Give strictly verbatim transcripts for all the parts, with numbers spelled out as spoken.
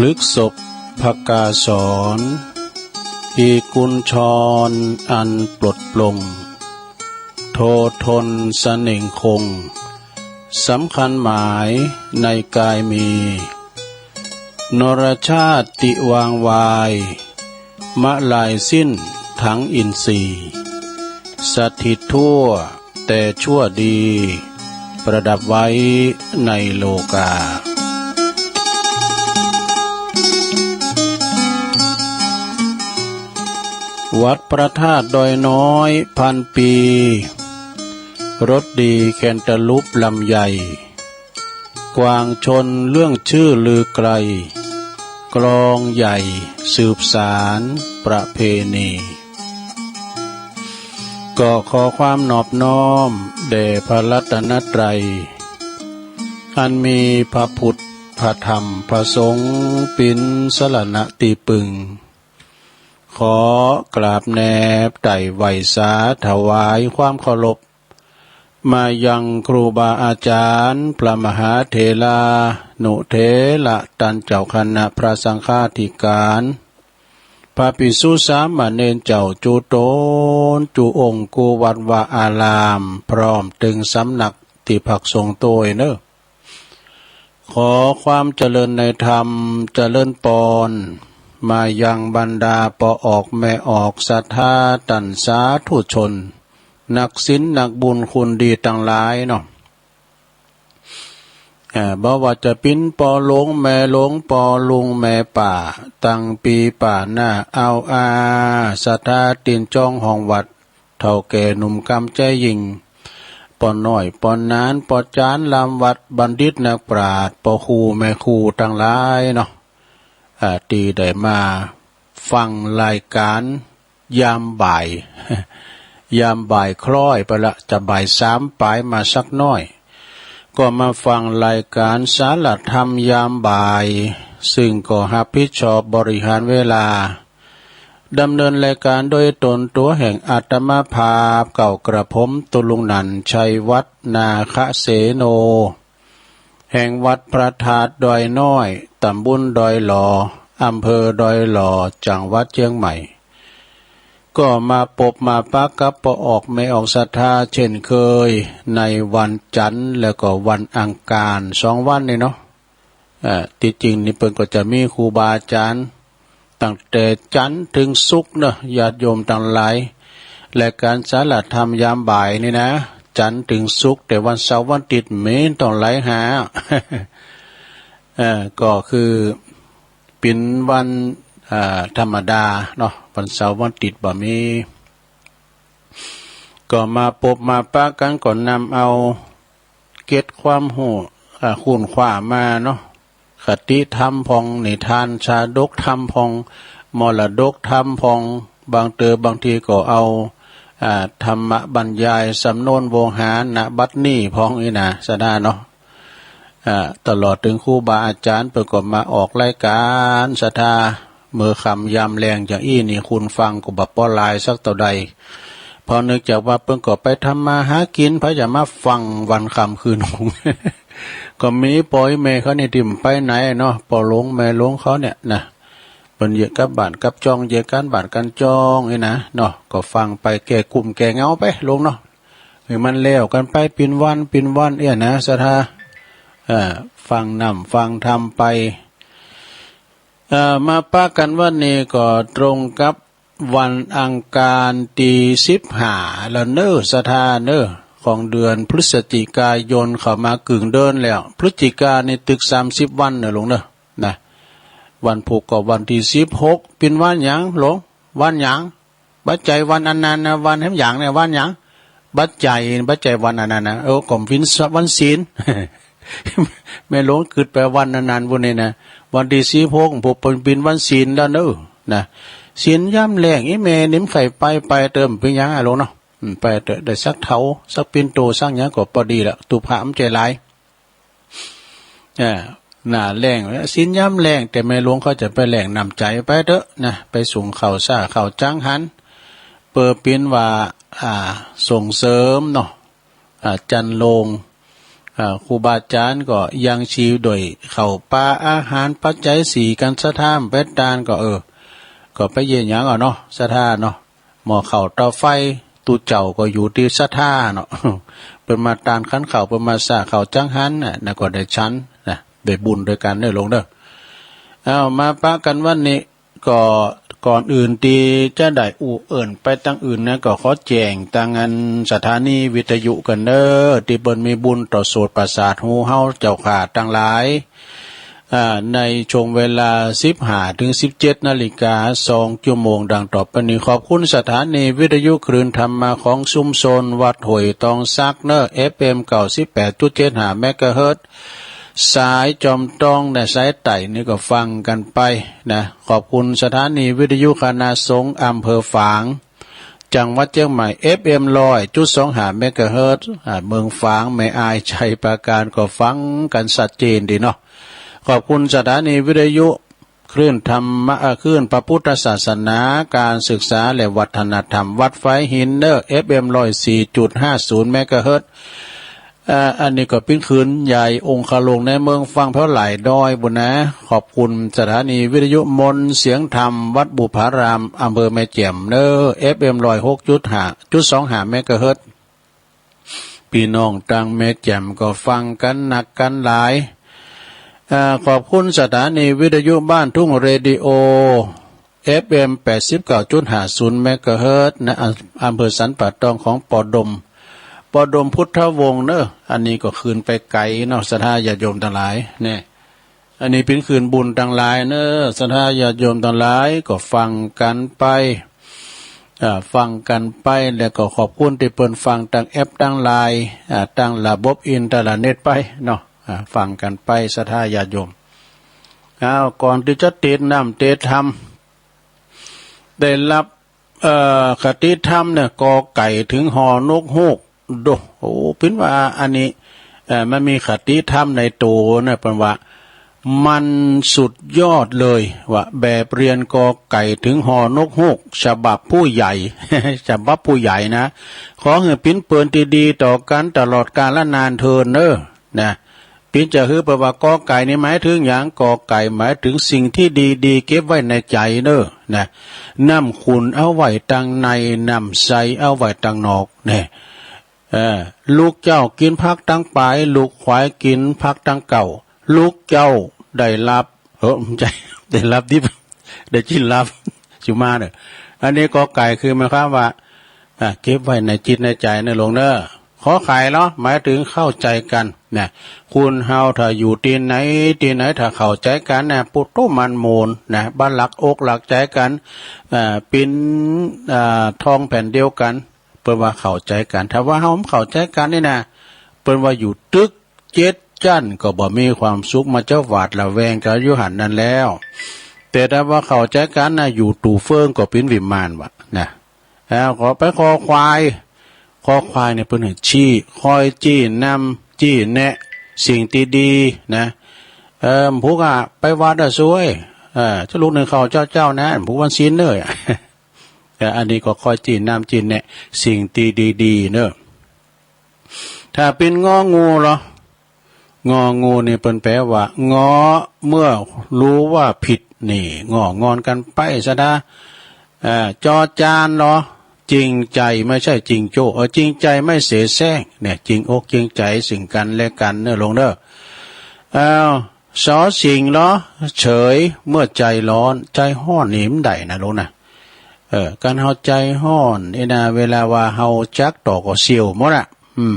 พฤกษภกาสร อีกุญชรอันปลดปลง โททนเสน่งคง สำคัญหมายในกายมี นรชาติวางวาย มะลายสิ้นทั้งอินทรีย์ สถิตทั่วแต่ชั่วดี ประดับไว้ในโลกา วัดพระธาตุดอยน้อยพันปี รสดีแคนตาลูปลำไย กวางชนเรื่องชื่อลือไกล กลองใหญ่สืบสานประเพณี ก็ขอความนอบน้อมแด่พระรัตนตรัย อันมีพระพุทธ พระธรรม พระสงฆ์เป๋นสรณะตี้ปึง ขอกราบแนบไต่ไหว้สาถวายความเคารพ มายังครูบาอาจารย์ พระมหาเถรานุเถระ ต้านเจ้าคณะพระสังฆาธิการ พระภิกษุสามเณรเจ้าจุ๊ต๋นจุ๊องค์ กู้วัดวาอาราม พร้อมเถิงสำนักตี้พักสงฆ์ตวยเนาะ ขอความเจริญในธรรม เจริญปอน มายังบรรดาป้อออกแม่ออกศรัทธาต้านสาธุชน นักศีลนักบุญคุณดีตังหลายเนาะ อ่า บ่ว่าจะเป๋นป้อหลวงแม่หลวง ป้อลุงแม่ป้า ตังปี๋ป้าน้าอาวอา ศรัทธาตี๋นจ้องห้องวัด เฒ่าแก่หนุ่มกำใจ๋ยิ่ง ป้อน้อยป้อหนาน ป้อจ๋านลำวัด บัณฑิตนักปราชญ์ ป้อครูแม่ครูตังหลายเนาะ อ่า ตี้ได้มาฟังรายก๋านยามบ่าย ยามบ่ายคล้อยไปละ จะบ่ายสามป๋ายมาสักน้อย ก็มาฟังรายก๋านสารธรรมยามบ่าย ซึ่งก็ฮับผิดชอบบริหารเวลา ดำเนินรายก๋านโดยต๋นตั๋วแห่งอาตมาภาพ เก้ากระผม ตุ๊ลุงหนั่น ชัยวัฒน์ นาคเสโน แห่งวัดพระธาตุดอยน้อย ต๋ำบลดอยหล่อ อำเภอดอยหล่อ จังหวัดเจียงใหม่ ก็มาปบมาปะกับป้อออกแม่ออกศรัทธาเช่นเคย ในวันจันทร์และก็วันอังคาร สองวันนี้เนาะ อ่า ตี้จริงนี่เปิ้นก็จะมีครูบาอาจ๋ารย์ ตั้งแต่จันทร์เถิงศุกร์เนาะ ญาติโยมตังหลาย รายก๋านสารธรรมยามบ่ายนี่นะ จันทร์เถิงศุกร์ แต่วันเสาร์วันอาทิตย์เม้นต้องไหลหา เอ่อ ก็คือเป๋นวัน อ่า ธรรมดาเนาะ วันเสาร์วันอาทิตย์บ่มี ก็มาปบมาปะกั๋น ก็นำเอา เก็บความฮู้ อ่า ค้นคว้ามาเนาะ คติธรรมพ่อง นิทานชาดกธรรมพ่อง มรดกธรรมพ่อง บางเตื้อบางทีก็เอา อ่า ธรรมบรรยายสำนวนโวหาร ณ บัดนี้พ่องอี้นะ ศรัทธาเนาะ อ่า ตลอดเถิงครูบาอาจ๋ารย์เปิ้นก็มาออกรายก๋าน ศรัทธา เมื่อค่ำยามแลงอย่างอี้นี่ คนฟังก็บ่ปอหลายสักเต้าใด เพราะเนื่องจากว่าเปิ้นก็ไปทำมาหากิ๋น ใผจะมาฟังวันค่ำคืนหง ก็มีป้อแม่เขานี่ตี้บ่ไปไหนเนาะ ป้อหลวงแม่หลวงเขาเนี่ยนะ เปิ้นเยียะกับบ้านกับจ้อง เยียะก๋านบ้านก๋านจ้องนี่นะเนาะ ก็ฟังไปแก้กุ้มแก้เหงาไปหลวงเนาะ หื้อมันแล้วกั๋นไปเป๋นวันเป๋นวันอี้นะ ศรัทธา เอ่อ ฟังน้ำฟังธรรมไป เอ่อ มาปะกั๋นวันนี้ก็ตรงกับวันอังคารตี้สิบห้าแล้วเนาะ ศรัทธาเนาะ ของเดือนพฤศจิกายน เข้ามากึ่งเดือนแล้ว พฤศจิกานี่ตึกสามสิบวันเนาะหลวงเนาะ นะ วันพูกก็วันตี้สิบหก เป๋นวันหยังหลวง วันหยัง บ่ใจ้วันอันนั้นนะ วันแหมหยังเนี่ย วันหยัง บ่ใจ้ บ่ใจ้วันอันนั้นนะ เออ ก็เป๋นวันศีล แม่หลวงกึ๊ดไปวันอันนั้นปุ้นนี่นะ วันตี้สิบหก พวกเปิ้นเป๋นวันศีลแล้วเนาะ นะ ศีลยามแลง อีแม่นี่บ่ใค่ไป ไปเต๊อะ เป๋นหยังอะหลวงเนาะ อืม ไปเต๊อะ ได้สักเถา สักปิ่นโต สักหยังก็ปอดีละ ตุ๊พะมันใจ้หลาย อ่า หน้าแล้ง ศีลยามแล้ง แต่แม่หลวงเขาจะไปแล้งน้ำใจ๋ ไปเต๊อะนะ ไปสุงข้าวซ่าข้าวจังหัน เปื้อเป๋นว่า อ่า ส่งเสริมเนาะ อ่า จันโลง อ่า ครูบาอาจ๋ารย์ก็ยังชีพโดยข้าวป๋าอาหารปัจจัยสี่กั๋น ศรัทธาไปตานก็ เออ ก็ไปเยียะหยังอ่ะเนาะ ศรัทธาเนาะ หม้อข้าวเตาไฟ ตุ๊เจ้าก็อยู่ตี้ศรัทธาเนาะ เปิ้นมาตานขันข้าว เปิ้นมาสร้างข้าวจังหันน่ะ น่ะก็ได้ฉันน่ะ ได้บุญตวยกั๋นเน่อหลวงเน่อ เอา มาปะกั๋นวันนี้ ก็ก่อนอื่นตี้จะได้อู้เอิ้นไปตางอื่นนะ ก็ขอแจ้งตางอันสถานีวิทยุกั๋นเน่อ ตี้เปิ้นมีบุญต่อโสตประสาทหูเฮาเจ้าข้าตังหลาย อ่า ในช่วงเวลาสิบห้าเถิงสิบเจ็ดนาฬิกา สองชั่วโมงดังต่อไปนี้ ขอบคุณสถานีวิทยุคลื่นธรรมะของชุมชนวัดห้วยตองสักเน่อ เอฟเอ็ม เก้าสิบแปดจุดเจ็ดห้าเมกะเฮิรตซ์ สายจอมตองและสายใต้นี่ก็ฟังกั๋นไปนะ ขอบคุณสถานีวิทยุคณะสงฆ์อำเภอฝาง จังหวัดเจียงใหม่ เอฟเอ็ม ร้อยจุดสองห้าเมกะเฮิรตซ์ อ่า เมืองฝาง แม่อาย ชัยปราการ ก็ฟังกั๋นชัดเจนดีเนาะ ขอบคุณสถานีวิทยุคลื่นธรรมะ เอ่อ คลื่นพระพุทธศาสนา การศึกษาและวัฒนธรรมวัดฝายหินเน่อ เอฟเอ็ม ร้อยสี่จุดห้าศูนย์เมกะเฮิรตซ์ อ่า อันนี้ก็เป๋นคลื่นใหญ่องคาลงในเมืองฝางแผวหลายดอยปู้นนะ ขอบคุณสถานีวิทยุมนต์เสียงธรรมวัดบุพาราม อำเภอแม่แจ่มเน่อ เอฟเอ็ม ร้อยหกจุดห้า จุดสองห้าเมกะเฮิรตซ์ ปี้น้องตางแม่แจ่มก็ฟังกั๋นนักกั๋นหลาย อ่า ขอบคุณสถานีวิทยุบ้านทุ่งเรดิโอ เอฟเอ็ม แปดสิบเก้าจุดห้าศูนย์เมกะเฮิรตซ์นะ อำ อำเภอสันป่าตองของป้อดม ป้อดมพุทธวงศ์เน่อ อันนี้ก็คลื่นไปไก๋เนาะ ศรัทธาญาติโยมตังหลาย แน่ อันนี้เป๋นคลื่นบุญตังหลายเน่อ ศรัทธาญาติโยมตังหลาย ก็ฟังกั๋นไป อ่า ฟังกั๋นไป แล้วก็ขอบคุณตี้เปิ้นฟังตางแอปตางไลน์ อ่า ตางระบบอินเทอร์เน็ตไปเนาะ อ่า ฟังกั๋นไป ศรัทธาญาติโยม อ้าว ก่อนตี้จะเตสน์น้ำเตสน์ธรรม ได้ฮับ เอ่อ คติธรรมเนี่ย กอไก่เถิงฮอนกฮูก โด โอ้ เปิ้นว่าอันนี้ เอ่อ มันมีคติธรรมในตั๋วนะ เปิ้นว่า มันสุดยอดเลย ว่าแบบเรียนกอไก่เถิงฮอนกฮูก ฉบับผู้ใหญ่ ฉบับผู้ใหญ่นะ ขอหื้อเป๋นเปินตี้ดีต่อกั๋นตลอดกาลนานเทอญเน่อ นะ เป๋นจะหื้อ เปิ้นว่ากอไก่นี่หมายเถิงหยัง กอไก่หมายเถิงสิ่งตี้ดีๆ เก็บไว้ในใจ๋เน่อ นะ น้ำขุ่นเอาไว้ตังใน น้ำใสเอาไว้ตังนอก แน่ เออ ลูกเจ้ากิ๋นผักตังป๋าย ลูกขวายกิ๋นผักตังเก๊า ลูกเจ้าได้ฮับ เออ บ่ใจ้ ได้ฮับดิบ ได้จิ่นฮับ สุมาเน่อ อันนี้กอไก่คือหมายความว่า อ่ะ เก็บไว้ในจิตในใจ๋เน่อหลวงเน่อ ขอไข่เหรอ หมายเถิงเข้าใจ๋กั๋น นะ คนเฮาถ้าอยู่ตี้ไหนตี้ไหน ถ้าเข้าใจ๋กั๋นนะ ปุโตมันโมนนะ บ่หลักอกหลักใจ๋กั๋น อ่า เป๋น อ่า ทองแผ่นเดียวกั๋น เปิ้นว่าเข้าใจ๋กั๋น ถ้าว่าเฮาบ่เข้าใจ๋กั๋นนี่นะ เปิ้นว่าอยู่ตึกเจ็ดจั๊นก็บ่มีความสุข มันจะหวาดระแวงกั๋นอยู่หั้นนั้นแล้ว แต่ถ้าว่าเข้าใจ๋กั๋นนะ อยู่ตู่เฟิงก็เป๋นวิมานวะนะ แล้วก็ไปคอควาย คอควายเนี่ยเปิ้นหื้อชี้ คอยจี้นำจี้แนะสิ่งตี้ดีนะ เออ ผู้ก็ไปวัดอะซวย เออ จะลุกนึ่งข้าวเจ๊าๆ นะ ผู้วันศีลเน่อ เออ อันนี้ก็คอยจี้นำจี้แนะสิ่งตี้ดีๆ เน่อ ถ้าเป๋นงองูเหรอ งองูนี่เปิ้นแปลว่า งอ เมื่อรู้ว่าผิด นี่ งองอนกั๋นไปซะนะ เอ่อ จอจานเหรอ จริงใจไม่ใช่จริงโจ้ เออ จริงใจไม่เสแสร้ง เนี่ย จริงอกจริงใจ๋ซึ่งกั๋นและกั๋นเน่อหลวงเน่อ อ้าว สอสิงห์เหรอ เฉยเมื่อใจ๋ฮ้อน ใจ๋ฮ้อนนี่บ่ได้นะหลวงนะ เออ กั๋นเฮาใจ๋ฮ้อนนี่นะ เวลาว่าเฮาจักต่อก็เสี่ยวหมดอะ อืม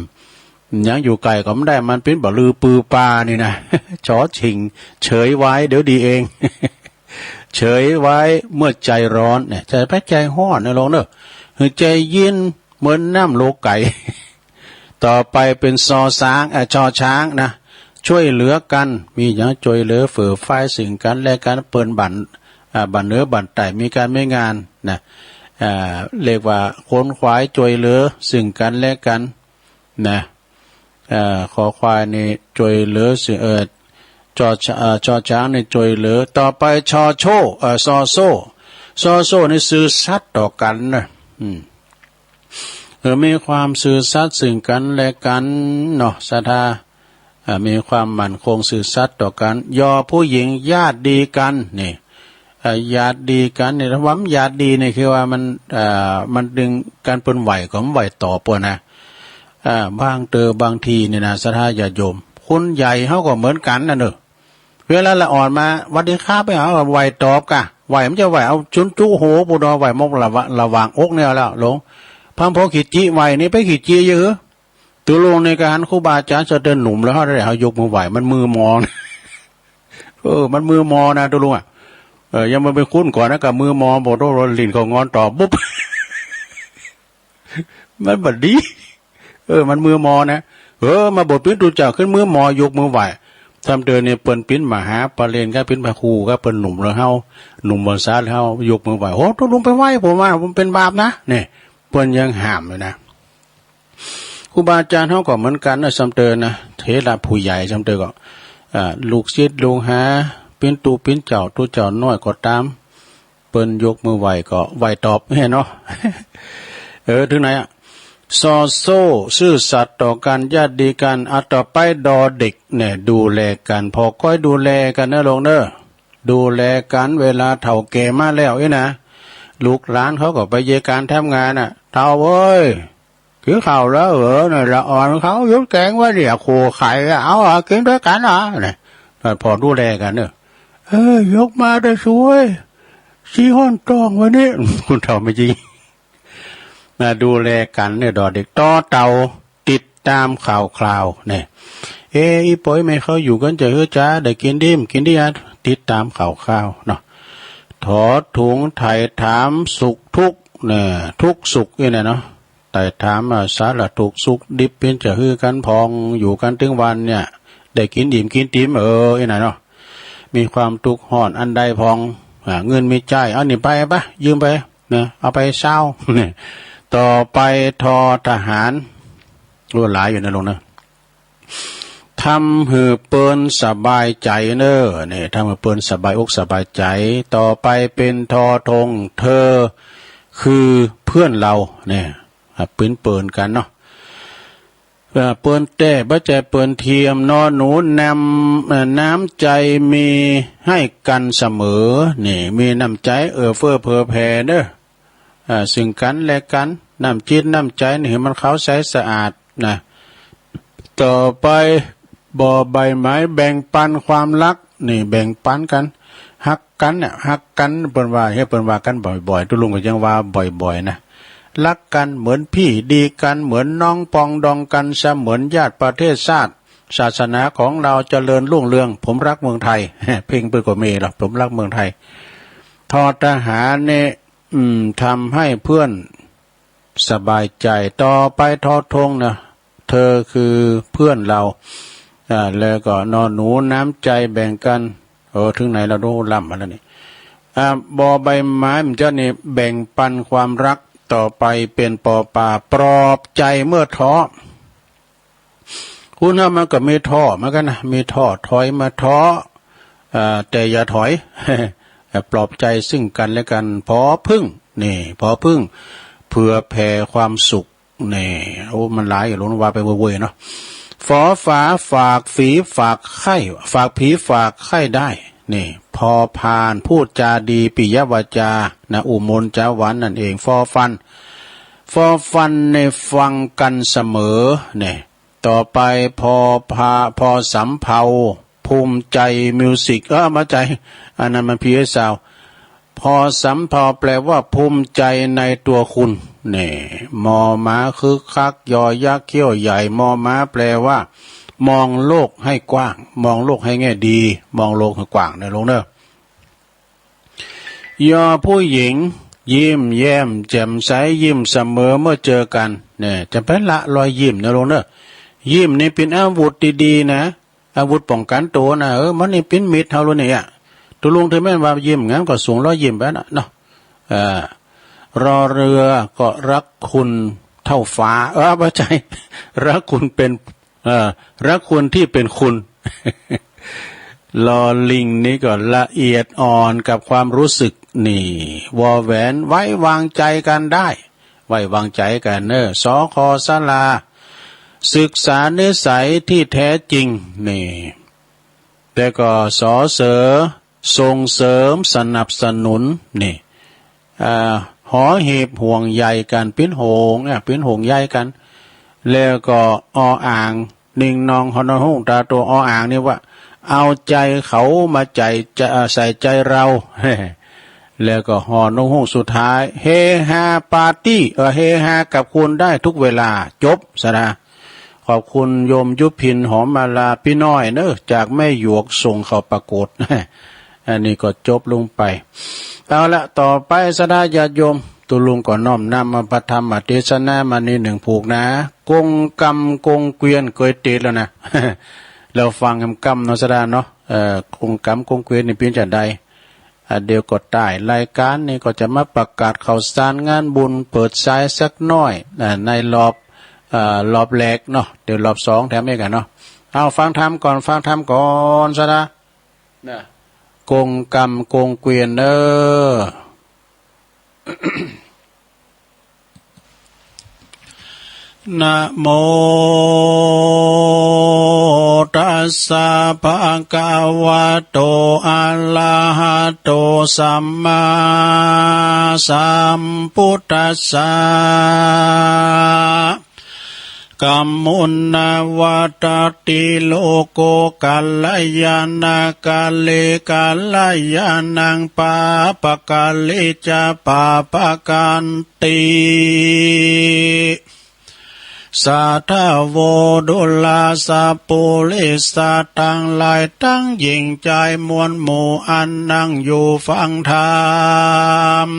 ยังอยู่ใก้ก็บ่ได้ มันเป๋นบ่าลือปือปานี่นะ สอสิงห์ เฉยไว้ เดี๋ยวดีเอง เฉยไว้เมื่อใจ๋ฮ้อน เนี่ย จะไปใจ๋ฮ้อนนะหลวงเน่อ หื้อใจ๋เย็นเหมือนน้ำโลไก๋ ต่อไปเป๋นซอซ้าง เอ่อ ชอช้างนะ ช่วยเหลือกั๋น มีหยังช่วยเหลือเฟื่อฟายซึ่งกั๋นและกั๋น เปิ้นบั้น อ่า บั้นเหนือบั้นใต้ มีก๋านมีงานนะ อ่า เรียกว่าขนขวายช่วยเหลือซึ่งกั๋นและกั๋นนะ อ่า คอควายนี่ช่วยเหลือซึ่ง เอ่อ จอช- เอ่อ ชอช้างนี่ช่วยเหลือ ต่อไป ชอโซ่ เอ่อ ซอโซ่ ซอโซ่นี่ซื่อสัตย์ต่อกั๋นนะ อืม เออ มีความซื่อสัตย์ซึ่งกั๋นและกั๋นเนาะ ศรัทธา อ่า มีความมั่นคงซื่อสัตย์ต่อกั๋น ยอผู้หญิงญาติดีกั๋น นี่ อ่า ญาติดีกั๋นนี่ ถ้าว่ามันญาติดีนี่คือว่ามัน อ่า มันดึงกั๋นเปิ้นไหว้ก็บ่ไหว้ตอบเปิ้นนะ อ่า บางเตื้อบางทีนี่นะ ศรัทธาญาติโยม คนใหญ่เฮาก็เหมือนกั๋นน่ะเนาะ เวลาละอ่อนมา "หวัดดีครับ" ไปหา ไหว้ตอบก่ะ ไหว้มันจะไหว้เอาจุนจุหูปูนอ ไหว้มกระวะ ระหว่างอกเนี่ยแล้วหลง พร่ำเพราะขีดจิไหว้นี่ ไปขีดจิอยู่หือ ตุ๊ลุงนี่ก็หันครูบาอาจ๋ารย์เสด็จหนุ่มแล้ว เฮาได้ เฮายกมือไหว้ มันมือมอนะ เออ มันมือมอนะตุ๊ลุงอะ เออ ยังบ่ไปคุ้นก่อนนะ กับมือมอ บ่โดนลิ้นเข้างอนต่อ ปุ๊บ มันบ่ดี เออ มันมือมอนะ เออ มาบวชเป๋นตุ๊เจ้า ขึ้นมือมอ ยกมือไหว้ ซ้ำเตื้อนี่เปิ้นเป๋นมหาปริญญา เป๋นพระครูก็เปิ้นหนุ่มกว่าเฮา หนุ่มพรรษาเฮา ยกมือไหว้ โห ตุ๊ลุงไปไหว้ผมว่า ผมเป๋นบาปนะ นี่ เปิ้นยังห้ามอยู่นะ ครูบาอาจ๋ารย์เฮาก็เหมือนกั๋นนะ ซ้ำเตื้อนะ เถระผู้ใหญ่ ซ้ำเตื้อก็ อ่า ลูกศิษย์ลูกหา เป๋นตุ๊เป๋นเจ้า ตุ๊เจ้าน้อยก็ต๋าม เปิ้นยกมือไหว้ก็ไหว้ตอบ แหมเนาะ เออ ถึงไหนอะ ซอโซ่ ซื่อสัตย์ต่อกั๋น ญาติดีกั๋น อ่ะ ต่อไป ดอเด็ก เนี่ย ดูแลกั๋น ผ่อก๊อยดูแลกั๋นเนาะลูกเนาะ ดูแลกั๋น เวลาเฒ่าแก่มาแล้วนี่นะ ลูกหลานเขาก็ไปเยียะก๋านทำงานน่ะ เฒ่าเอ้ย กิ๋นข้าวแล้วเหรอ เนี่ย ละอ่อนเขาหยุดแก๋งไว้เดี๋ยว โขไข่อะ เอาอะ กิ๋นตวยกั๋นอะ เนี่ย ผ่อดูแลกั๋นเนาะ เออ ยกมาแต่สวย สีฮ้อนต้องวันนี้ คนเฒ่าแม่ชี มาดูแลกั๋นเนี่ย ดอเด็ก ตอเต่า ติดต๋ามข่าวคราว เนี่ย เอ๊ะ อี่ปอยแม่เขาอยู่กั๋นจะหื้อจ๊า ได้กิ๋นดีบ่กิ๋นดีอะ ติดต๋ามข่าวคราวเนาะ ถอถุง ไถ่ถามสุขทุกข์ เนี่ย ทุกข์สุขนี่แหละเนาะ ไถ่ถาม อ่า สารทุกข์สุขดิบ เป๋นจะหื้อกั๋นพ่อง อยู่กั๋นตึงวันเนี่ย ได้กิ๋นอิ่มกิ๋นติ๋ม เออ นี่นะเนาะ มีความทุกข์ฮ้อนอันใดพ่อง อ่า เงินมีใจ๊ เอานี่ไปปะ ยืมไป นะ เอาไปซาว เนี่ย ต่อไป ทอทหาร โอ้ หลายอยู่นะลูกนะ ทำหื้อเปิ้นสบายใจ๋เน่อ เนี่ย ทำหื้อเปิ้นสบายอกสบายใจ๋ ต่อไปเป๋น ทอธง เธอคือเพื่อนเรา เนี่ย อ่ะ เป๋นเปิ้นกั๋นเนาะ เอ่อ เปิ้นแต๊บ่ใจ้เปิ้นเทียม นอหนู นำ เอ่อ น้ำใจ๋มีให้กั๋นเสมอ นี่ มีน้ำใจ๋เอื้อเฟื้อเผื่อแผ่เน่อ อ่า ซึ่งกั๋นและกั๋น น้ำจิตน้ำใจ๋นี่หื้อมันขาวใสสะอาดนะ ต่อไป บอใบไม้ แบ่งปันความฮัก นี่ แบ่งปันกั๋น ฮักกั๋นเนี่ย ฮักกั๋น เปิ้นว่า เฮ้ย เปิ้นว่ากั๋นบ่อยๆ ตุ๊ลุงก็ยังว่าบ่อยๆ นะ ฮักกั๋นเหมือนพี่ ดีกั๋นเหมือนน้อง ปองดองกั๋นเสมือนญาติ ประเทศชาติ ศาสนาของเราเจริญรุ่งเรือง ผมรักเมืองไทย เพลงเปิ้นก็มีแล้ว ผมรักเมืองไทย ทอทหารเนี่ย อืม ทำให้เพื่อนสบายใจ๋ ต่อไป ทอธงนะ เธอคือเพื่อนเรา อ่า แล้วก็ นอหนู น้ำใจ๋แบ่งกั๋น โอ้ ถึงไหนแล้ว โอ้ ล้ำมาแล้วนี่ อ่า บอใบไม้ มันจะนี่ แบ่งปันความฮัก ต่อไปเป๋น ปอปลา ปลอบใจ๋เมื่อท้อ คนเฮามันก็มีท้อเหมือนกั๋นนะ มีท้อถอยมาท้อ อ่า แต่อย่าถอย ปลอบใจ๋ซึ่งกั๋นและกั๋น ผอผึ้ง นี่ ผอผึ้ง เผื่อแผ่ความสุข นี่ โอ้ มันหลายอยู่ ลุงว่าไปเว่ยๆ เนาะ ฝอฝา ฝากฝีฝากไข้ ฝากผีฝากไข้ได้ นี่ พอพาน พูดจาดี ปิยวาจา นะ อุมนจาหวานนั่นเอง ฟอฟัน ฟอฟัน ในฟังกั๋นเสมอ นี่ ต่อไป พอพา พอสำเภา ภูมิใจ๋มิวสิก เออ บ่ใจ้ อันนั้นมันพีเอสซาวด์ พอสำเภา แปลว่าภูมิใจ๋ในตัวคุณ นี่ มอม้า คึกคัก ยอยักษ์ เขี้ยวใหญ่ มอม้า แปลว่า มองโลกให้กว้าง มองโลกให้แง่ดี มองโลกให้กว้างนะลูกเนาะ ยอผู้หญิง ยิ้มแย้มแจ่มใส ยิ้มเสมอเมื่อเจอกั๋น เนี่ย จะไปละรอยยิ้มนะลูกเนาะ ยิ้มนี่เป๋นอาวุธดีๆ นะ อาวุธป้องกั๋นตั๋วนะ เออ มันนี่เป๋นมิตรเฮาลูกเนี่ย ตุ๊ลุงถือแม่นว่ายิ้ม งั้นก็ส่งรอยยิ้มไปนะเนาะ เออ รอเรือก็รักคุณเท่าฟ้า เออ บ่ใจ้ รักคุณเป็น เอ่อ รักคุณที่เป็นคุณ ลอลิงนี่ก็ละเอียดอ่อนกับความรู้สึก นี่ วอแหวน ไว้วางใจ๋กั๋นได้ ไว้วางใจ๋กั๋นเน่อ สอคอ ศาลา ศึกษานิสัยตี้แต๊จริง นี่ แต่ก็ส่อเสริม ส่งเสริม สนับสนุน นี่ อ่า หอหีบห่วงใยกั๋น เป๋นห่วง อ่า เป๋นห่วงใยกั๋น แล้วก็ ออ่าง นิ่งนอง ฮอนอฮุ้ง ต๋าตั๋ว ออ่าง นี่ว่า เอาใจ๋เขามาใจ๋ จะ อ่า ใส่ใจ๋เรา แล้วก็ ฮอนอฮุ้ง สุดท้าย เฮฮาปาร์ตี้ เออ เฮฮากับคุณได้ทุกเวลา จบ สะดา ขอบคุณโยมยุพิน หอมมาลา ปี้น้อยเนอะ จากแม่หยวกส่งเข้าประกวด อันนี้ก็จบลงไป เอาละ ต่อไป สะดาญาติโยม ตุ๊ลุงก็น้อมนำเอาพระธรรมเตสนามานี่นึ่งผูกนะ กงกรรมกงเกวียน เกยเตสแล้วนะ แล้วฟังกำๆ เนาะ สะดาเนาะ เอ่อ กงกรรมกงเกวียนนี่เป๋นจาใด อ่า เดี๋ยวก็ต้านรายก๋านนี่ก็จะมาประกาศข่าวสารงานบุญเปิดสายสักหน้อย อ่า ในรอบ อ่า รอบแรกเนาะ เดี๋ยวรอบสองแถมอีกอะเนาะ เอาฟังธรรมก่อน ฟังธรรมก่อน สะดา นะ กงกรรมกงเกวียนเนอะ นะโมตัสสะ ภะคะวะโต อะระหะโต สัมมาสัมพุทธัสสะ กัมมุนาวัตติโลโก กัลยาณะกาเล กัลยาณัง ปาปะกาเลจะ ปาปะกันติ สาธะโว ดูราสะปุริสะตังหลาย ตังหญิงจายมวลหมู่ อันนั่งอยู่ฟังธรรม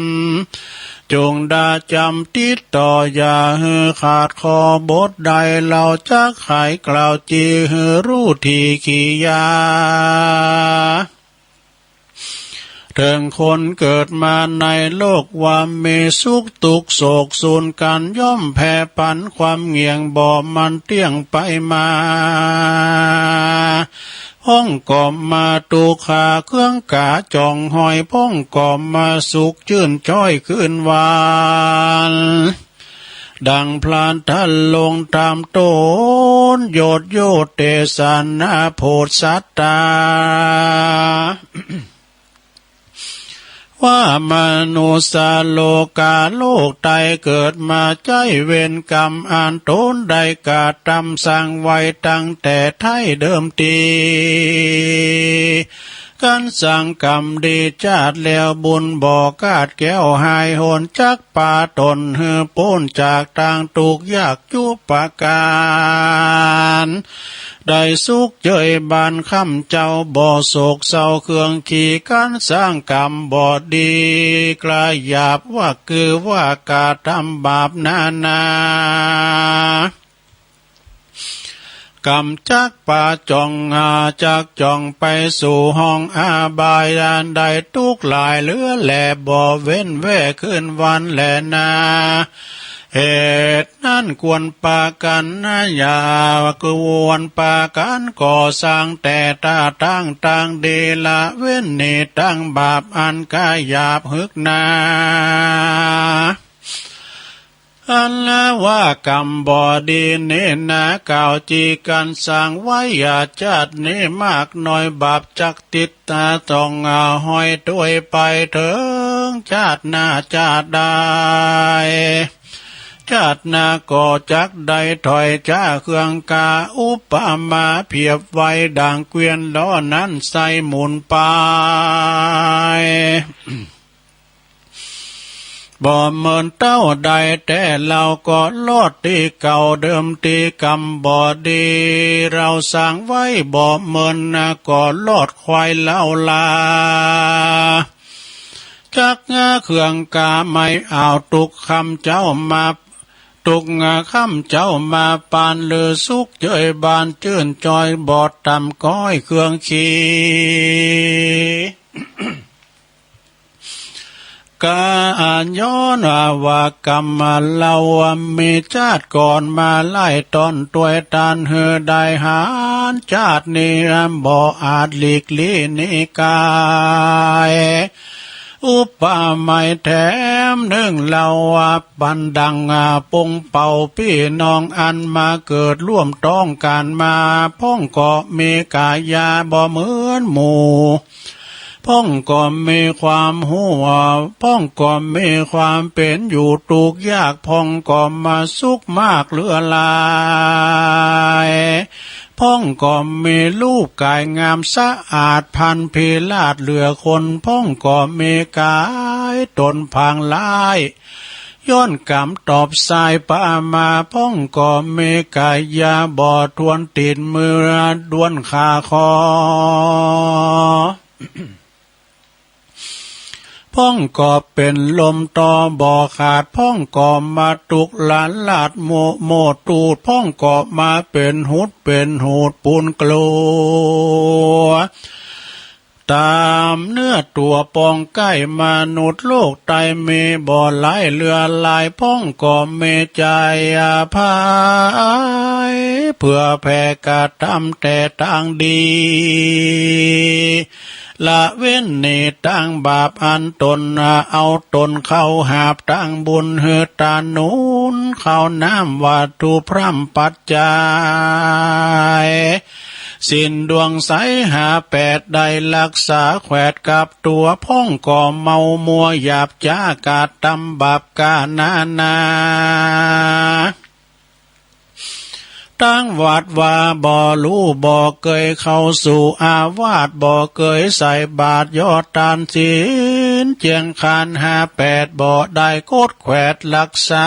จงดาจ๋ำติดต่อ อย่าหื้อขาดข้อบทใด เฮาจักไขกล่าว จี่หื้อฮู้ถี่กิริยา เถิงคนเกิดมาในโลก ว่ามีสุขตุ๊กข์โศกสูญกั๋น ย่อมแผ่ปันความเงี่ยง บ่มันเตี้ยงไปมา พ่องก็มาตุ๊กข์หาเครื่องกาจ่องห้อย พ่องก็มาสุขจื้นจ้อยคืนวัน ดังพลันต้านลงต๋ามต้น โยชน์โยชน์เตสนาโผดสัตตา ว่ามนุสสะโลก๋า โลกใต้เกิดมา ใจ๊เวรกรรมอันต๋นได้กระตำสร้างไว้ตั้งแต่ไท้เดิมตี้ กั๋นสร้างกรรมดีจาดแล้ว บุญบ่ขาดแคล้วหายหน จักปาต๋นหื้อป๊นจากตางตุ๊กข์ยากจุประก๋าน ได้สุขเจยบาน ข้ำเจ้าบ่โศกเศร้าเครื่องขี กั๋นสร้างกรรมบ่ดี กระหยาบว่าคือว่ากระตำบาปนานา กรรมจักปาจ่อง หาจักจ่องไปสู่ห้องอบาย อันได้ตุ๊กข์หลายเหลือแล บ่เว้นแว่คืนวันแลนา เหตุนั้นควรปากั๋นนะ อย่า ควรปากั๋นก่อสร้าง แต่ตาตั้งตางดี ละเว้นหนีตั้งบาปอันกระหยาบหื้อนา อันละว่ากรรมบ่ดีนี้นา กล่าวจี่กั๋นสร้างไว้ อย่าจาดนี้มากน้อย บาปจักติดต๋ามต้องห้อยตวยไปเถิงจาดหน้าจาดใด จาดหน้าก็จักได้ถ้อยจาเครื่องกา อุปมาเปรียบไว้ดั่งเกวียนล้อนั้นไส้หมุนไป บ่เมินเต้าใด แต่เฮาก็รอดตี้เก่าเดิมตี้ กรรมบ่ดีเฮาสร้างไว้ บ่เมินนาก็รอดควายเฮาลา จักหาเครื่องกาไม่เอา ตุ๊กข์ข้ำเจ้ามา ตุ๊กข์ข้ำเจ้ามาปาน หรือสุขเจยบานจื้นจ้อย บ่ต่ำก้อยเครื่องขี กาย้อนว่ากรรมเฮามีจาดก่อนมาหลายต๋นตวย ต้านหื้อได้หันจาดนี้บ่อาจหลีกลี้หนีก๋าย อุปมาแถมนึ่งเล่าว่า ปันดัง อ่า ปงเป่าปี้น้องอันมาเกิดร่วมต๊องกั๋นมา พ่องก็มีก๋ายาบ่เหมือนหมู่ พ่องก็มีความฮู้ พ่องก็มีความเป๋นอยู่ตุ๊กยาก พ่องก็มาสุขมากเหลือหลาย พ่องก็มีรูปก๋ายงามสะอาดพรรณพิราชเหลือคน พ่องก็มีก๋ายต๋นผางร้าย ย้อนก๋รรมตอบสายปามา พ่องก็มีก๋ายาบ่ถ้วน ติดมือด้วนขาคอ พ่องก็เป๋นลมต่อบ่ขาด พ่องก็มาตุ๊กหล้านลาดโมโมตูด พ่องก็มาเป๋นหุดเป๋นหูดปูนกลัว ต๋ามเนื้อตั๋วปองใก้มนุษย์โลกใต้มีบ่หลายเหลือหลาย พ่องก็มีใจ๋อภัย เผื่อแผ่กระตำแต่ตางดี ละเว้นหนีตางบาปอันต๋นเอาต๋นเข้าหาบตางบุญหื้อตาหนุนข้าวน้ำวัตถุพร่ำปัจจัย ศีลดวงใสห้าแปดได้รักษาแขวดกับตั๋ว พ่องก็เมามัวหยาบจ๊ากระตำบาปก๋านานา ตางวัดวาบ่ฮู้บ่เกยเข้าสู่อาวาส บ่เกยใส่บาตรยอดตานศีล เจียงคานห้าแปดบ่ได้กดแขวดรักษา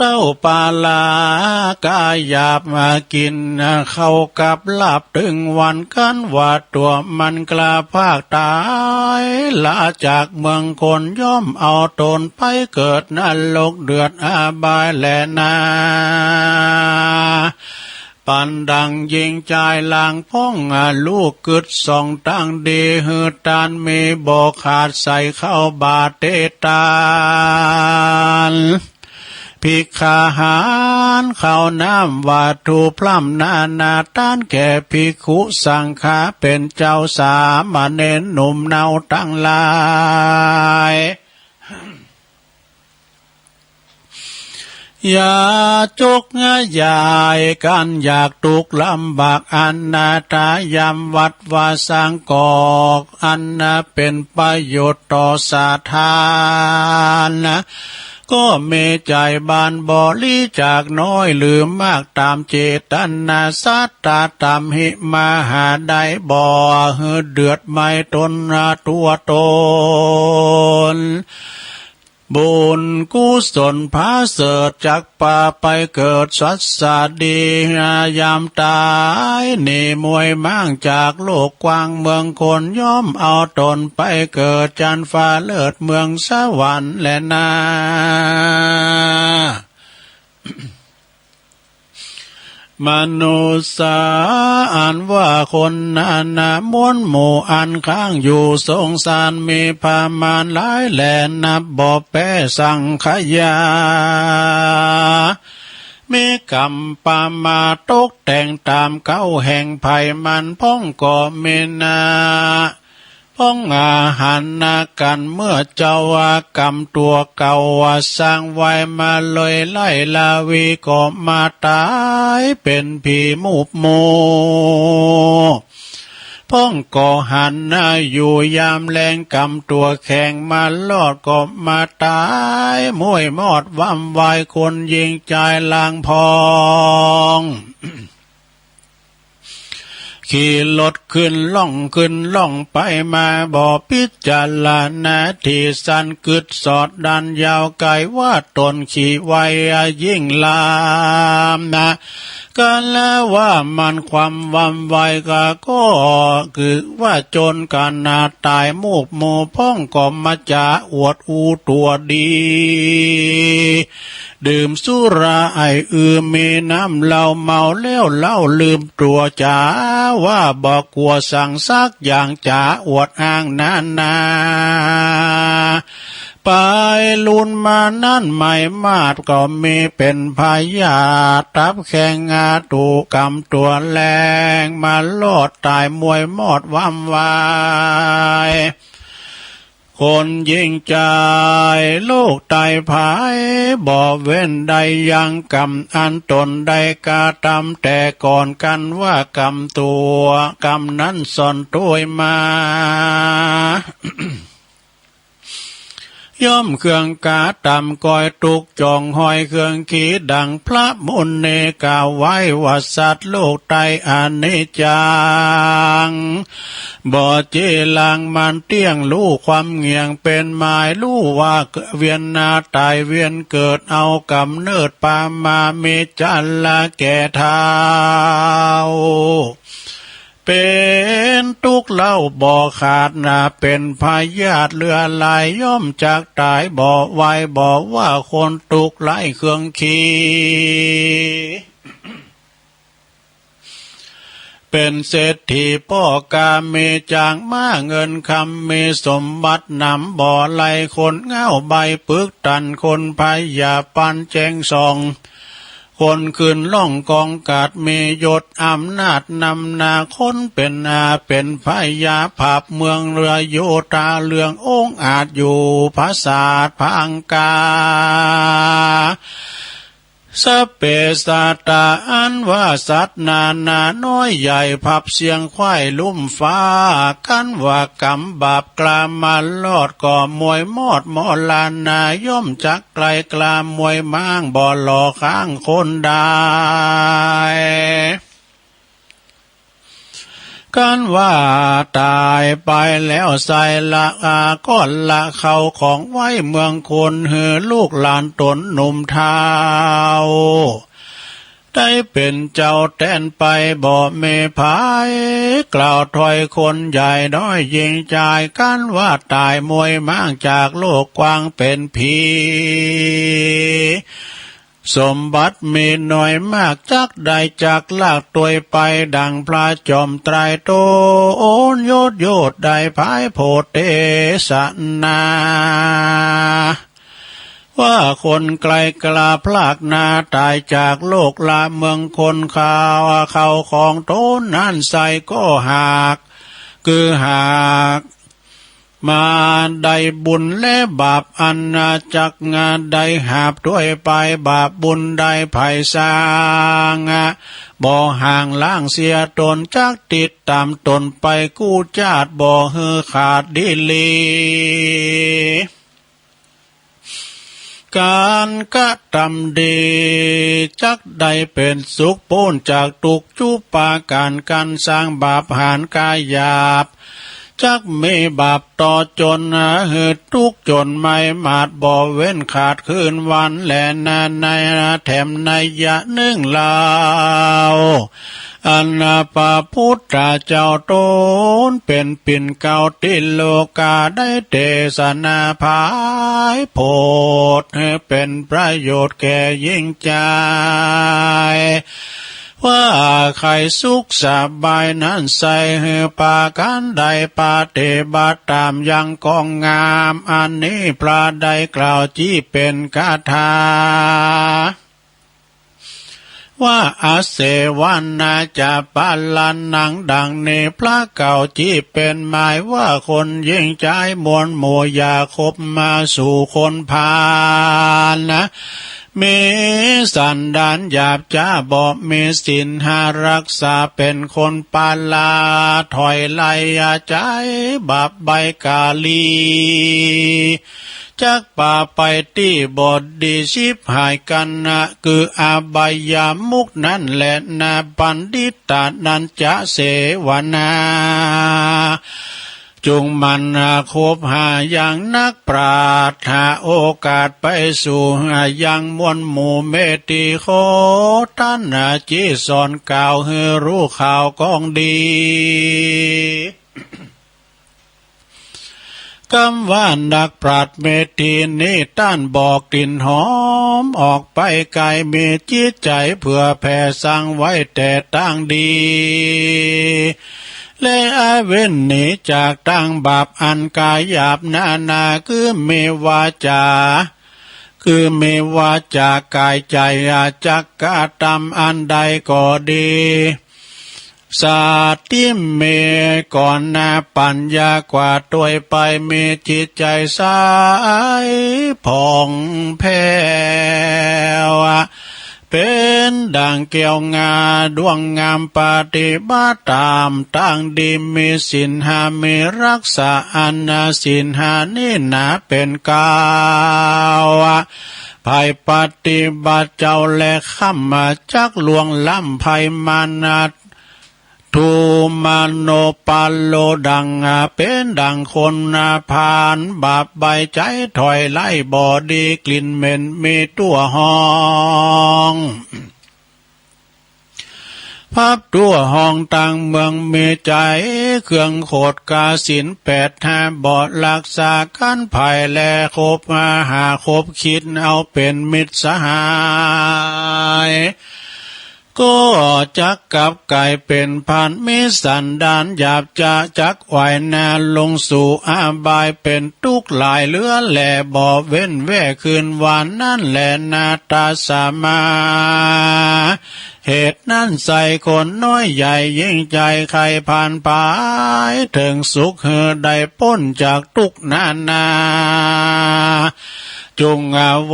เต้าปลาก๋าหยาบมากิ๋นข้าวกับลาบตึงวัน กั๋นว่าตั๋วมันกล้าพรากต๋าย ลาจากเมืองคนย่อมเอาต๋นไปเกิดนรกเดือดอบายแลนา ปันดังญิงจายหลางพ่อง ลูกกึ๊ดส่องตางดี หื้อตานมีบ่ขาดใส่เข้าบาตรเตตาน ภิกขาหารข้าวน้ำวัตถุพร่ำนานา ตานแก่ภิกขุสังฆาเป๋นเจ้าสามเณรหนุ่มเนาตังหลาย อย่าจุกยายกั๋นอยากตุ๊กลำบากอันนาถายามวัดวาสังกอก อันนาเป๋นประโยชน์ต่อสาธารณะ ก็มีใจ๋บานบริจาคน้อยหรือมากต๋ามเจตนาศรัทธา ต๋ามหิมหาได้บ่หื้อเดือดไหม้ต๋นตั๋วต๋น บุญกุศลผาเสริฐจักปาไปเกิดสัสดี ยามต๋ายหนีมวยม้างจากโลกกว้างเมืองคน ย่อมเอาต๋นไปเกิดจั๊นฟ้าเลิศเมืองสวรรค์แลนา มนุษย์สาอันว่าคนนานา มวลหมู่อันค้างอยู่สงสาร มีประมาณหลายแลนับบ่แป๊สังขยา มีกรรมประมาทตกแต่งต๋ามเก๊าแห่งไผ่มัน พ่องก็มีนา พ่องอาหารนากั๋นเมื่อเจ้าว่ากรรมตั๋วเก่าว่าสร้างไว้มาเลยไล่ลาวีก็มาต๋ายเป๋นผีมูบหมู่ พ่องก็หันนาอยู่ยามแลงกรรมตั๋วแข็งมารอดก็มาต๋ายม้วยมอดวำวายคนญิงจายหลางพ่อง ขี่รถขึ้นล่องขึ้นล่องไปมา บ่พิจารณาที่สั้นกึ๊ดสอดดันยาวไก๋ ว่าต๋นขี่ไวยิ่งลามนา กาละว่ามันความวำไวก็ ก็คือว่าจนกั๋นนาต๋ายมูบหมู่ พ่องก็มาจ๋าอวดอู้ตั๋วดี ดื่มสุราไอ้อือมีน้ำเหล้าเมาแล้วเล่าลืมตั๋วจ๋า ว่าบ่กั๋วสังสักอย่างจ๋าอวดอ้างนานา ไปลุนมานั้นไมมาดก็มีเป๋นพยาธิตับแข็งอาตุกรรมตั๋วแรง มารอดต๋ายมวยมอดวำวาย คนหญิงจาย โรคไตภัยบ่เว้นได้ยัง กรรมอันต๋นได้กระตำแต่ก่อน กันว่ากรรมตั๋ว กรรมนั้นซ่อนตวยมา ย่อมเครื่องกระตำก้อยตุ๊กข์ จ่องห้อยเครื่องขีดังพระมุนีกล่าวไว้ว่า สัตว์โรคไตอนิจจัง บ่จีรังมันเตี้ยง ฮู้ความเหงี่ยงเป๋นหมาย ฮู้ว่าเวียนนาต๋ายเวียนเกิด เอาก๋ำเนิดปามามิจฉาละแก่เฒ่า เป๋นตุ๊กข์เล่าบ่ขาดนา เป๋นพยาธิเลือดไหล ย่อมจักต๋ายบ่ไหว บ่ว่าคนตุ๊กข์ไร้เครื่องขี เป๋นเศรษฐีป้อกามี จ๋างม้าเงินคำ มีสมบัติหนำบ่ไหล คนเหง้าใบ้ปึกตัน คนพยาปันแจ้งส่อง คนขึ้นล่องกองกัด มียศอำนาจนำหน้า คนเป๋นอาเป๋นพญา ผับเมืองเรือโยธา เรืององอาจอยู่ผาสาทผางกา สัพเพสัตตา อันว่าสัตว์นานาน้อยใหญ่ ผับเสี้ยงขว้ายลุ่มฟ้า กันว่ากรรมบาปกล้ามารอด ก็มวยมอดมรณา ย่อมจักไกลกล้ามวยม้าง บ่หล่อข้างคนได้ กันว่าต๋ายไปแล้วไซร้ ละอาก้อนละเข้าของไว้เมืองคน หื้อลูกหลานต๋นหนุ่มเฒ่า ได้เป๋นเจ้าแตนไปบ่มีภัย กล่าวถ้อยคนใหญ่น้อยหญิงจาย กันว่าต๋ายมวยม้างจากโลกกว้างเป๋นผี สมบัติมีน้อยมาก จักได้จักลากตวยไป ดังพระจอมไตรโตนยศโยธได้พายโพธิเตสนา ว่าคนไกลกล้าพลากนาต๋ายจากโลกละเมืองคน ข้าวเข้าของต๋นนั้นไส้ก็หัก คือหาก มาได้บุญและบาปอันจักได้หาบตวยไป บาปบุญได้ไผสร้าง บ่ห่างล้างเสียต๋น จักติดต๋ามต๋นไปกู้จาติ บ่หื้อขาดดีหลี ก๋านกระตำดี จักได้เป๋นสุขป๊นจากตุ๊กข์จุปาการ ก๋านสร้างบาปหารก๋าหยาบ จักมีบาปต่อจ๋นหื้อตุ๊กข์จ๋นไม้หมาด บ่เว้นขาดคืนวันแลนา ในแถมนัยยะนึ่งเล่า อันพระพุทธเจ้าต๋นเป๋นปิ่นเกล้าตี้โลก๋า ได้เตสนาพายโผด หื้อเป๋นประโยชน์แก่หญิงจาย ว่าใค่สุขสบายนั้นไส้ หื้อปากั๋นได้ปฏิบัติต๋ามอย่างก้องงาม อันนี้พระได้กล่าวจี๊เป๋นคาถา ว่า อเสวนาจะปะละนัง ดังนี้พระกล่าวจี๊เป๋นหมายว่า คนหญิงจายมวลหมู่อย่าคบมาสู่คนพาลนะ มีสันดานหยาบจ๊า บ่มีศีลห้ารักษา เป๋นคนปาลาถอยไล่อาจายบาปใบ้ก๋าลี จักปาไปตี้บ่ดีฉิบหายกั๋นนะ คืออบายมุขนั้นแลนา บัณฑิตานันจะเสวนา จุ่งหมั่นคบหาอย่างนักปราชญ์ หาโอกาสไปสู่ยังมวลหมู่เมธี ขอต้านจี๊สอนกล่าวหื้อฮู้ข่าวก้องดี กำว่านักปราชญ์เมธีนี้ ต้านบ่กลิ่นหอมออกไปไก๋ มีจิตใจ๋เผื่อแผ่สั่งไว้แต่ตั้งดี และเว้นหนีจากตางบาปอันก๋ายหยาบนานา คือมีวาจ๋า คือมีวาจ๋ากายใจ๋ จักกระตำอันใดก็ดี สัตว์ตี้มีก่อนนาปั๋ญญากว่าตวยไป มีจิตใจ๋ใสผ่องแผ้ว เป๋นดั่งแก้วงาด้วงงาม ปฏิบัติต๋ามตางดี มีศีลห้า มีรักษาอันศีลห้านี้หนาเป๋นเกล้า ใผปฏิบัติเจ้าแลค่ำจักล่วงล้ำภัยมาร ทุมโนปาโล ดั่งเป๋นดั่งคนผ่านบาปใบใจ๋ ถ้อยไร้บ่ดี กลิ่นเหม็นมีตั๋วหอง พับตั๋วหองตางเมือง มีใจ๋เครื่องโขดกา ศีลแปดห้าบ่รักษา กั๋นใผแลคบหาคบคิดเอาเป๋นมิตรสหาย ก็จักกลับก๋ายเป๋นพาล มีสันดานหยาบจ๊า จักไหวนาลงสู่อบาย เป๋นตุ๊กข์หลายเหลือแล บ่เว้นแว่คืนวานนั้นแลนา ตัสมา เหตุนั้นไซร้คนน้อยใหญ่ยิ่งใจ๋ ใค่พาลไปเถิงสุข หื้อได้ป๊นจากตุ๊กข์นานา จุ่ง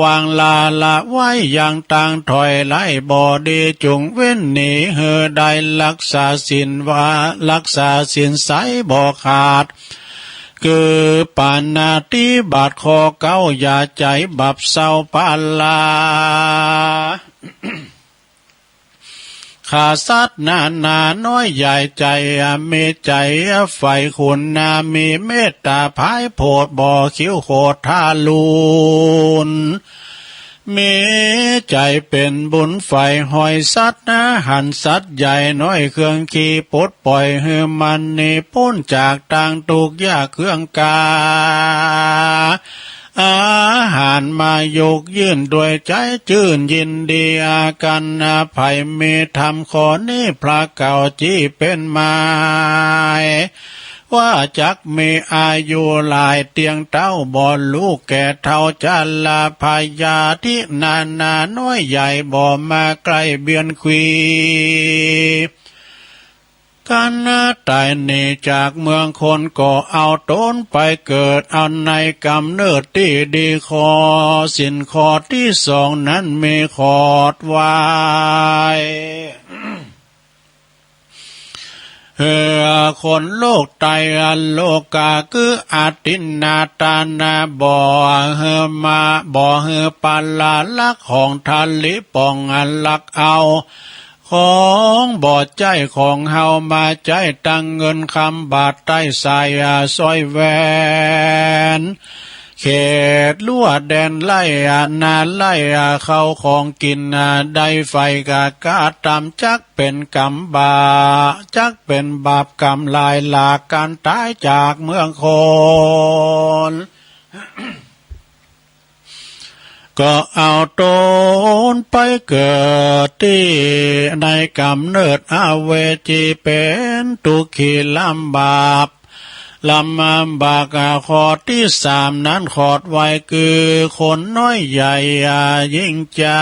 วางลาละไว้ยังตาง ถ้อยไร้บ่ดี จุ่งเว้นหนี หื้อได้รักษาศีลว่า รักษาศีลใสบ่ขาด คือปาณาติบาตข้อเก้า อย่าใจ๋บาปเศร้าปาลา ฆ่าสัตว์นานาน้อยใหญ่ใจ๋ มีใจ๋ใฝ่คุณนา มีเมตต๋าผายโผด บ่คิ้วโขดทารุณ มีใจ๋เป๋นบุญใฝ่ฮอยสัตว์นา หันสัตว์ใหญ่น้อยเครื่องขี้ ปลดป่อยหื้อมันหนีป๊นจากตางตุ๊กข์ยากเครื่องกา อาหารมายกยื่นด้วยใจ๋จื้นยินดี อากั๋น ใผมีธรรมข้อนี้ พระเก้าจี้เป๋นหมาย ว่าจักมีอายุหลายเตี้ยงเต๊า บ่ฮู้แก่เฒ่า จราพยาธินานาน้อยใหญ่ บ่มาใก้เบียดเบียน กั๋นต๋ายหนีจากเมืองคน ก็เอาต๋นไปเกิดเอาในก๋ำเนิดตี้ดี ข้อศีลข้อตี้สองนั้นมีขอดไว้ เออ คนโลกไตรโลกา คืออทินนาทานา บ่หื้อมา บ่หื้อปาลาลักของทาริป๋องอันลักเอา ของบ่ใจ้ของเฮามาใจ๊ ตังเงินคำบาทใต้สายสร้อยแหวน เขตรั้วแดนไร่นาไร่ ข้าวของกิ๋นได้ใฝ่กระตำ จักเป๋นกรรมบาป จักเป๋นบาปกรรมหลายหลาก ก๋านต๋ายจากเมืองคน ก็เอาต๋นไปเกิดตี้ในก๋ำเนิดอเวจี เป๋นตุ๊กขีลำบาก ลำบาก ข้อตี้สามนั้นขอดไว้ คือคนน้อยใหญ่ยิ่งใจ๋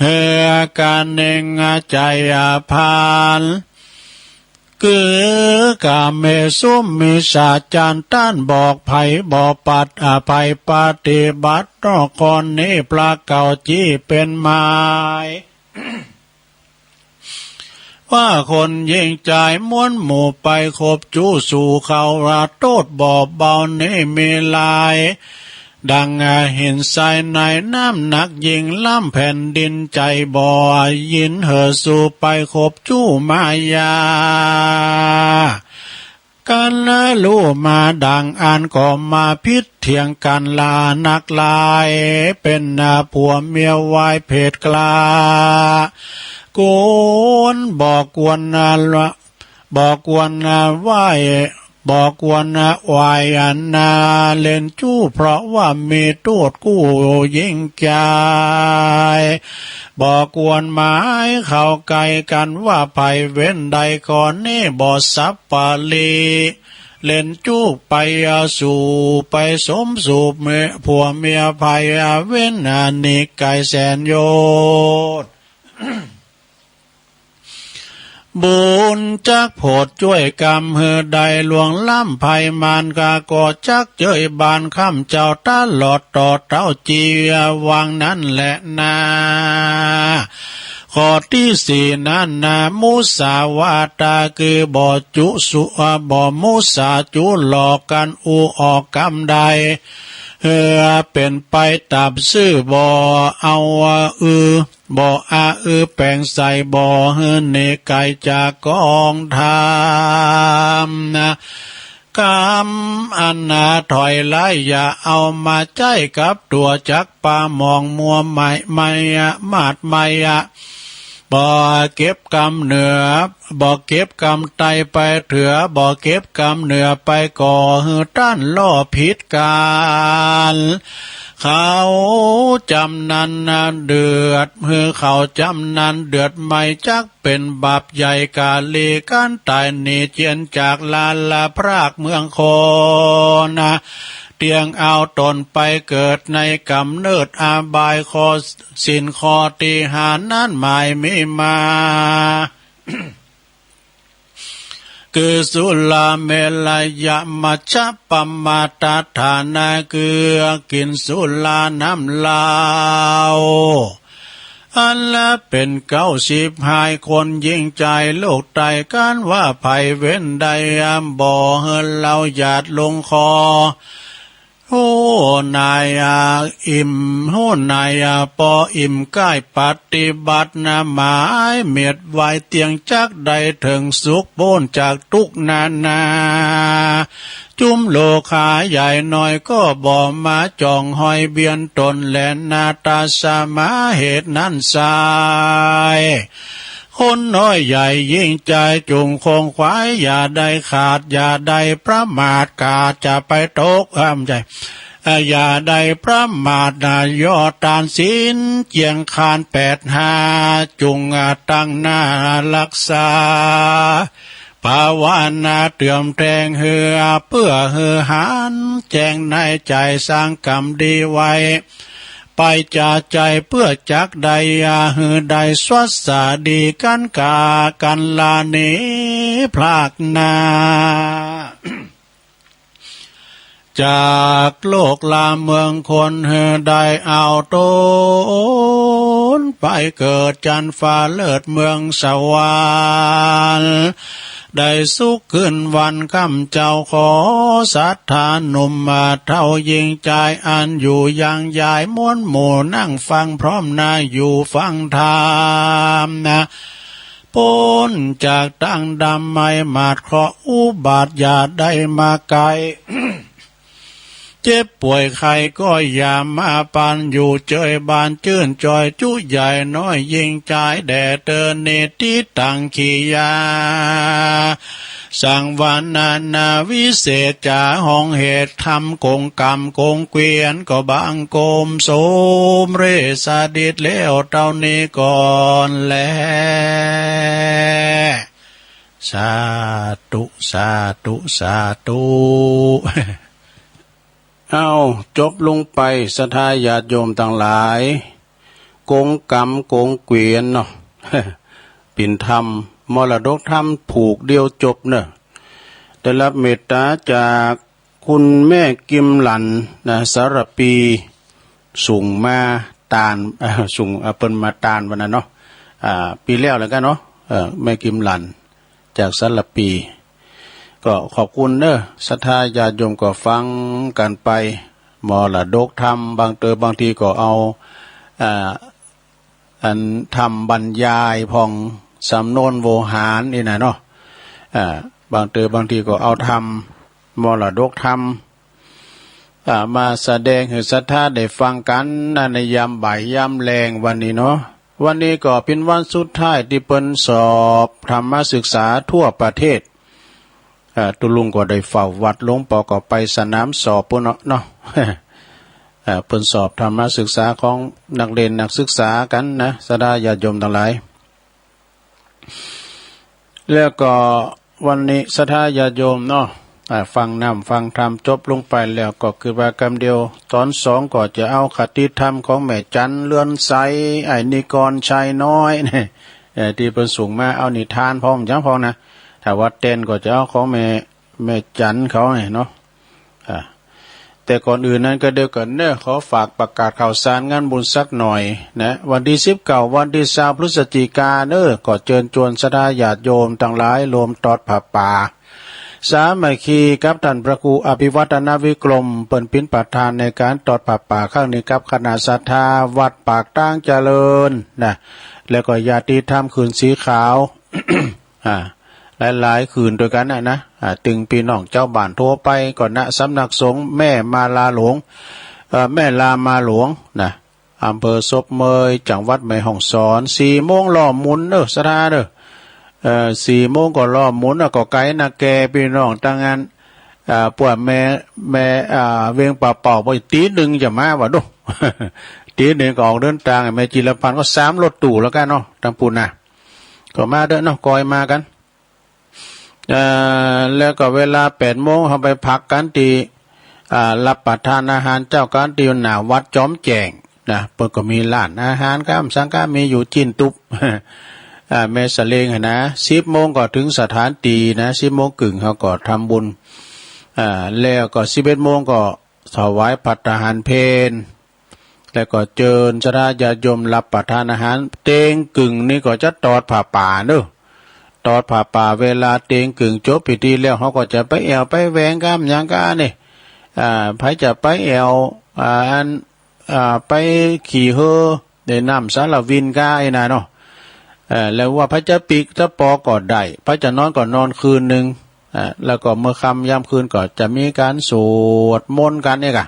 เฮอก๋านเน่งใจ๋พาล คือกาเมสุมิจฉาจารต้านบอกใผบ่ปัดอภัยปฏิบัตินอกข้อนี้ พระเก้าจี้เป๋นหมาย ว่าคนยิ่งใจ๋ม้วนหมู่ไปคบจู้สู่เขา ว่าโต้ษบ่เบานี้มีหลาย ดังหินทรายในน้ำหนักยิ่งล้ำแผ่นดิน ใจ๋บ่ยินหื้อสู่ไปคบจู้มายา กั๋นฮู้มาดังอั้นก็มาผิดเถียงกั๋นหลายนักหลาย เป๋นผัวเมียวายเพศกล้า ควรบ่ควร บ่ควรไหว้ บ่ควรไหว้อันนาเล่นจู้ เพราะว่ามีโต้ษกู้ยิ่งใจ๋ บ่ควรหมายเข้าใก้กั๋นว่า ใผเว้นใดข้อนี้บ่สัปปะรี เล่นจู้ไปสู่ไปสมสู่เมียผัวเมีย ใผเว้นอันนี้ไก๋แสนโยชน์ บุญจักโผดจ้วยกำหื้อได้ล่วงล้ำภัยมาร กาก็จักเจยบานข้ามเจ้าตลอดต่อเต้าจี วางนั้นแหละนา ข้อตี้สี่นั้นนา มุสาวาตา คือบ่จุสุ บ่มุสาจุหลอกกั๋น อู้ออกกำใด เออ เป๋นไปต๋ามซื่อ บ่เอาอือ บ่อาอือแป๋งใส่ บ่หื้อหนีไก๋จากกองธรรม กำอันนาถอยไล่ อย่าเอามาใจ๊กับตั๋ว จักปาหมองมัวไมยะ มาดไมยะ บ่เก็บกำเหนือ บ่เก็บกำใต้ไปเถือ บ่เก็บกำเหนือไป ก่อหื้อต้านล่อผิดกั๋น เขาจ๋ำนั้นนาเดือด หื้อเขาจ๋ำนั้นเดือดไหม้ จักเป๋นบาปใหญ่ก๋าลี ก๋านต๋ายหนีเจียนจากลาละพรากเมืองคนนา เตียงเอาต๋นไปเกิดในก๋ำเนิดอบาย ข้อศีลข้อตี้ห้านั้นหมายมีมา คือสุราเมรยมัชฌะปมาทฐานะ คือกิ๋นสุราน้ำเหล้า อันละเป๋นเก๊าสิบห้ายคน ยิ่งใจ๋โลกใต้ กั๋นว่าใผเว้นได้ บ่หื้อเหล้าหยาดลงคอ ฮู้นายอิ่ม ฮู้นายปออิ่มก้าย ปฏิบัตินาหมายเมียดไว้ เตี้ยงจักได้เถิงสุข ป๊นจากตุ๊กข์นานา จุมโลคาใหญ่น้อย ก็บ่มาจ่องห้อยเบียนต๋นแลนา ตาสมาเหตุนั้นไซร้ คนน้อยใหญ่ยิ่งใจ๋ จุ่งคงขวายอย่าได้ขาด อย่าได้ประมาท กาจะไปตก เอ่อ บ่ใจ้ เอ่อ อย่าได้ประมาทนา ย่อตานศีลเจียงคานแปดห้า จุ่งตั้งหน้าฮักษา ภาวนาเติมแต่งหื้อ เปื้อหื้อหันแจ้งในใจ๋ สร้างกรรมดีไว้ ไปจากใจ๋ เปื้อจักได้ อย่าหื้อได้สวัสดีกั๋น ก๋ากั๋นละหนีพรากนา จากโลกลาเมืองคน หื้อได้เอาต๋นไปเกิดจั๊นฟ้าเลิศเมืองสวรรค์ ได้สุขคืนวันค่ำเจ้า ขอศรัทธาหนุ่มเฒ่ายิ่งใจ๋ อันอยู่ยังยายมวลหมู่ นั่งฟังพร้อมนา อยู่ฟังธรรมนา ป๊นจากตังดำไมมาดเคราะห์อุบัติ อย่าได้มาใก้ เจ็บป่วยไข้ก็อย่ามาปาน อยู่เจยบานจื้นจ่อย จุใหญ่น้อยยิ่งใจ๋ แด่เตอนิติตัง กิริยา สังวรนานาวิเศษจ๋า ห้องเหตุธรรมกงกรรมกงเกวียน ก็บังคมสมเร็จสดิษแล้วเต้านี้ก่อนแล สาธุ สาธุ สาธุ เอ้า จบลงไป ศรัทธาญาติโยมตังหลาย กงกรรมกงเกวียนเนาะ ปิ่นธรรม มรดกธรรมผูกเดียวจบเนาะ ได้รับเมตตาจากคุณแม่กิมหลันนะ สารภี ส่งมาตาน เอ่อ ส่ง เอ่อ เปิ้นมาตานวันนั้นเนาะ อ่า ปี๋แล้วแล้วกั๋นเนาะ เอ่อ แม่กิมหลัน จากสารภี ก็ขอบคุณเนาะ ศรัทธาญาติโยมก็ฟังกั๋นไป มรดกธรรม บางเตอ บางทีก็เอา อ่า อันธรรมบรรยายผ่อง สำนวนโวหารนี่นะเนาะ อ่า บางเตอ บางทีก็เอาธรรม มรดกธรรม อ่า มาแสดงหื้อศรัทธาได้ฟังกั๋นนะ ในยามบ่ายยามแลงวันนี้เนาะ วันนี้ก็เป๋นวันสุดท้ายตี้เปิ้นสอบธรรมศึกษาทั่วประเทศ เอ่อ ตุ๊ลุงก็ได้เฝ้าวัด หลวงปอก็ไปสนามสอบปู้นเนาะ เนาะ เอ่อ เปิ้นสอบธรรมศึกษาของนักเรียนนักศึกษากั๋นนะ ศรัทธาญาติโยมตังหลาย แล้วก็วันนี้ศรัทธาญาติโยมเนาะ อ่า ฟังน้ำฟังธรรมจบลงไปแล้วก็คือว่ากำเดียว ต๋อนสองก็จะเอาคติธรรมของแม่จันเรือนใส ไอ้นิกรชัยน้อยเนี่ย เอ่อ ตี้เปิ้นส่งมา เอานิทานพ่อง จ๋ำพ่องนะ ถ้าว่าแตนก็จะเอาของแม่ แม่จันเขาเนี่ยเนาะ อ่า แต่ก่อนอื่นนั้นก็เดียวกั๋นเนาะ ขอฝากประกาศข่าวสารงานบุญสักหน่อยนะ วันตี้สิบเก้า วันตี้ซาวพฤศจิกาเนาะ ก็เจิญจวนศรัทธาญาติโยมตังหลายรวมตอดผ้าป่าสามัคคีกับต้านพระครูอภิวัฒนวิกรม เปิ้นเป๋นประธานในก๋านตอดผ้าป่าครั้งนี้กับคณะศรัทธาวัดปากตางเจริญนะ แล้วก็ญาติธรรมขื่นสีขาว อ่า หลายๆ ขื่นตวยกั๋นนะนะ อ่า ตึงปี้น้องจาวบ้านทั่วไปก็ ณ สำนักสงฆ์แม่มาลาหลวง เอ่อ แม่ลามาหลวงนะ อำเภอศพเมย จังหวัดแม่ฮ่องสอน สี่โมงล้อมหมุนเนาะ ศรัทธาเนาะ เอ่อ สี่โมงก็ล้อมหมุน แล้วก็ไก๋นาแก่ปี้น้องตังอั้น อ่า ป้วยแม่ แม่ อ่า เวียงป่าเป้า ป้วยตีหนึ่งจะมาว่าดู ตีหนึ่งก็ออกเดินตาง แม่จิรพันธ์ก็สามรถตู้แล้วกั๋นเนาะ ตังปู้นนะ ก็มาเต๊อะเนาะ กอยมากั๋น เอ่อ แล้วก็เวลาแปดโมงเฮาไปพักกั๋นตี้ อ่า รับประทานอาหารเจ๊ากั๋นตี้หน้าวัดจอมแจ้งนะ เปิ้นก็มีร้านอาหารก้ามสังก้าม มีอยู่จิ๊นตุ๊บ อ่า แม่สะเลงหั้นนะ สิบโมงก็เถิงสถานตี้นะ สิบโมงกึ่งเฮาก็ทำบุญ อ่า แล้วก็สิบเอ็ดโมงก็ถวายภัตตาหารเพล แล้วก็เจิญศรัทธาญาติโยมรับประทานอาหาร เตียงกึ่งนี่ก็จะตอดผ้าป่าเนาะ ตอดผ้าป่า เวลาเตียงกึ่งจบพิธีแล้ว เฮาก็จะไปแอ่วไปแหวงก้ามหยังก้านี่ อ่า ใผจะไปแอ่ว อ่า อัน อ่า ไปขี่เฮือในน้ำสาละวินก้าอี้นะเนาะ เอ่อ แล้วว่าใผจะปิ๊กตะปอก็ได้ ใผจะนอนก็นอนคืนนึ่ง อ่า แล้วก็เมื่อค่ำยามคืนก็จะมีก๋านสวดมนต์กั๋นเนี่ยก่ะ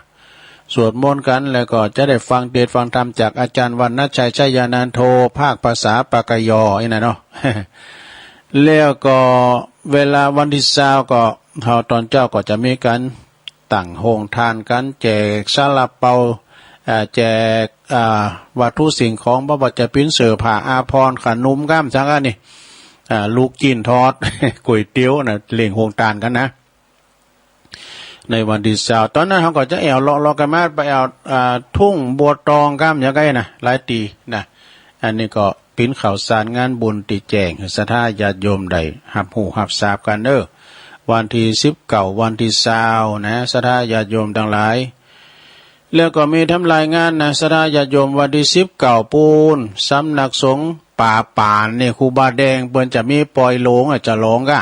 สวดมนต์กั๋น แล้วก็จะได้ฟังเทศน์ฟังธรรมจากอาจ๋ารย์วรรณชัย ชัยยานันโท ภาคภาษาปากยออี้นะเนาะ แล้วก็เวลาวันตี้ซาวก็ เฮาต๋อนเจ๊าก็จะมีก๋านตั้งโฮงตานกั๋น แจกซาลาเปา อ่า แจก อ่า วัตถุสิ่งของ บ่ว่าจะเป๋นเสื้อผ้าอาภรณ์ ขนมก้ามสังอันนี่ อ่า ลูกจิ๊นทอด ก๋วยเตี๋ยวนะ เลี้ยงโฮงตานกั๋นนะ ในวันตี้ซาว ต๋อนนั้นเฮาก็จะแอ่วเลาะๆ กั๋นมา ไปแอ่ว อ่า ทุ่งบัวตองก้ามหยังก้าอี้นะ หลายตี้นะ อันนี้ก็เป๋นข่าวสารงานบุญตี้แจ้งหื้อศรัทธาญาติโยมได้ฮับฮู้ฮับทราบกั๋นเนาะ วันตี้สิบเก้า วันตี้ซาวนะ ศรัทธาญาติโยมตังหลาย แล้วก็มีทำรายงานนะ ศรัทธาญาติโยม วันตี้สิบเก้าปู๊น สำนักสงฆ์ป่าป่านนี่ ครูบาแดงเปิ้นจะมีปอยโหลงอะ จะหลองก้า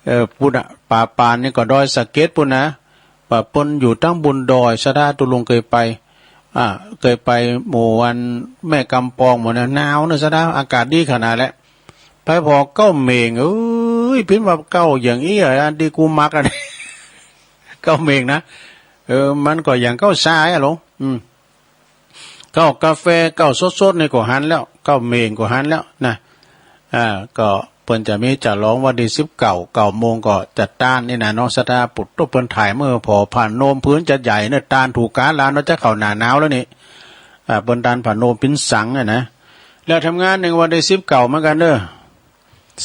เออ ปู๊นอะ ป่าป่านนี่ก็ดอยสะเก็ดปู๊นนะ ว่าเปิ้นอยู่ตังบนดอย ศรัทธาตุ๊ลุงเกยไป อ่า เกยไปหมู่อันแม่กำปองหมู่นั้น หนาวเนาะศรัทธา อากาศดีขนาดแหละ ไปผ่อเก๊าเหม่ง เอ้ย ปิ้นว่าเก๊าอย่างอี้อะ อันตี้กูมักอะ เก๊าเหม่งนะ เออ มันก็อย่างเก๊าซายอะหลง อืม เก๊ากาแฟ เก๊าสดๆ นี่ก็หันแล้ว เก๊าเหม่งก็หันแล้วนะ อ่า ก็เปิ้นจะมีจะหลองวันตี้สิบเก้า เก้าโมงก็จะตานนี่นะเนาะ ศรัทธา ปุดตุ๊บ เปิ้นถ่ายเมื่อผ่อผ้าโนมผืนจะใหญ่เนาะ ตานถูกกาลเนาะ จะเข้าหน้าหนาวแล้วนี่ อ่า เปิ้นตานผ้าโนมเป๋นสังอะนะ แล้วทำงานนึ่งวันตี้สิบเก้าเหมือนกั๋นเนาะ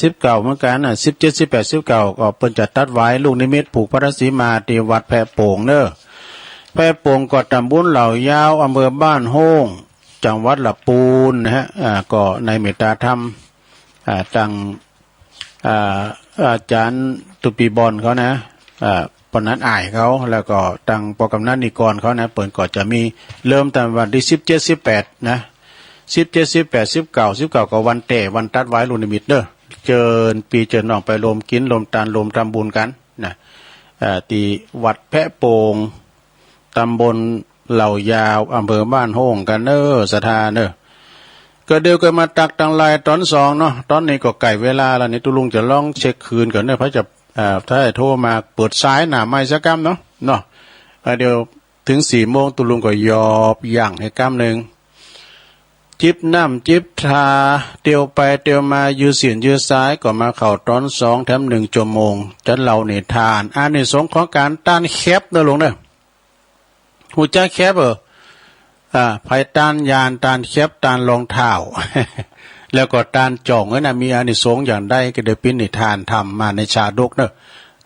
สิบเก้าเหมือนกั๋นนะ สิบเจ็ด สิบแปด สิบเก้า ก็เปิ้นจะตัดหวายลูกนิมิตผูกพระสีมาตี้วัดแพโป่งเนาะ แพโป่งก็ต๋ำบลเหล่ายาว อำเภอบ้านโฮ่ง จังหวัดละปูนนะฮะ อ่า ก็ในเมตตาธรรม อ่า ตัง อ่า อาจ๋ารย์ตุปีบอลเขานะ อ่า ปอนั้นอ้ายเขา แล้วก็ตังปอกำนันนิกรเขานะ เปิ้นก็จะมีเริ่มตั้งวันตี้สิบเจ็ด สิบแปด นะ สิบเจ็ด สิบแปด สิบเก้า สิบเก้า ก็วันแต๊ วันตัดหวายลูกนิมิตเนาะ เจิญปี้เจิญน้องไปรวมกิ๋น รวมตาน รวมทำบุญกั๋นนะ อ่า ตี้วัดแพโป่ง ต๋ำบลเหล่ายาว อำเภอบ้านโฮ่งกั๋นเนาะ ศรัทธาเนาะ ก็เดี๋ยวก็มาตักตังรายต๋อนสองเนาะ ต๋อนนี้ก็ใก้เวลาแล้วนี่ ตุ๊ลุงจะลองเช็คคืนก่อนเนาะ ใผจะ อ่า ถ้าโทรมาเปิดสายหน้าไมค์สักกำเนาะ เนาะ อ่า เดี๋ยวเถิงสี่โมงตุ๊ลุงก็หยอบยั้งหื้อกำนึ่ง จิบน้ำจิบทา เตียวไปเตียวมา ยื้อเสี้ยนยื้อสาย ก็มาเข้าต๋อนสองแถมหนึ่งชั่วโมง จะเล่านิทาน อานิสงส์ของก๋านต้านแคปเน่อลุงเน่อ ฮู้จักแคปเออ อ่า ใผต้านยาน ต้านแคป ต้านรองเท้า แล้วก็ต้านจ้องเอ้ยนะ มีอานิสงส์อย่างใด ก็ได้ปิ้นนิทานธรรมมาในชาดกเน่อ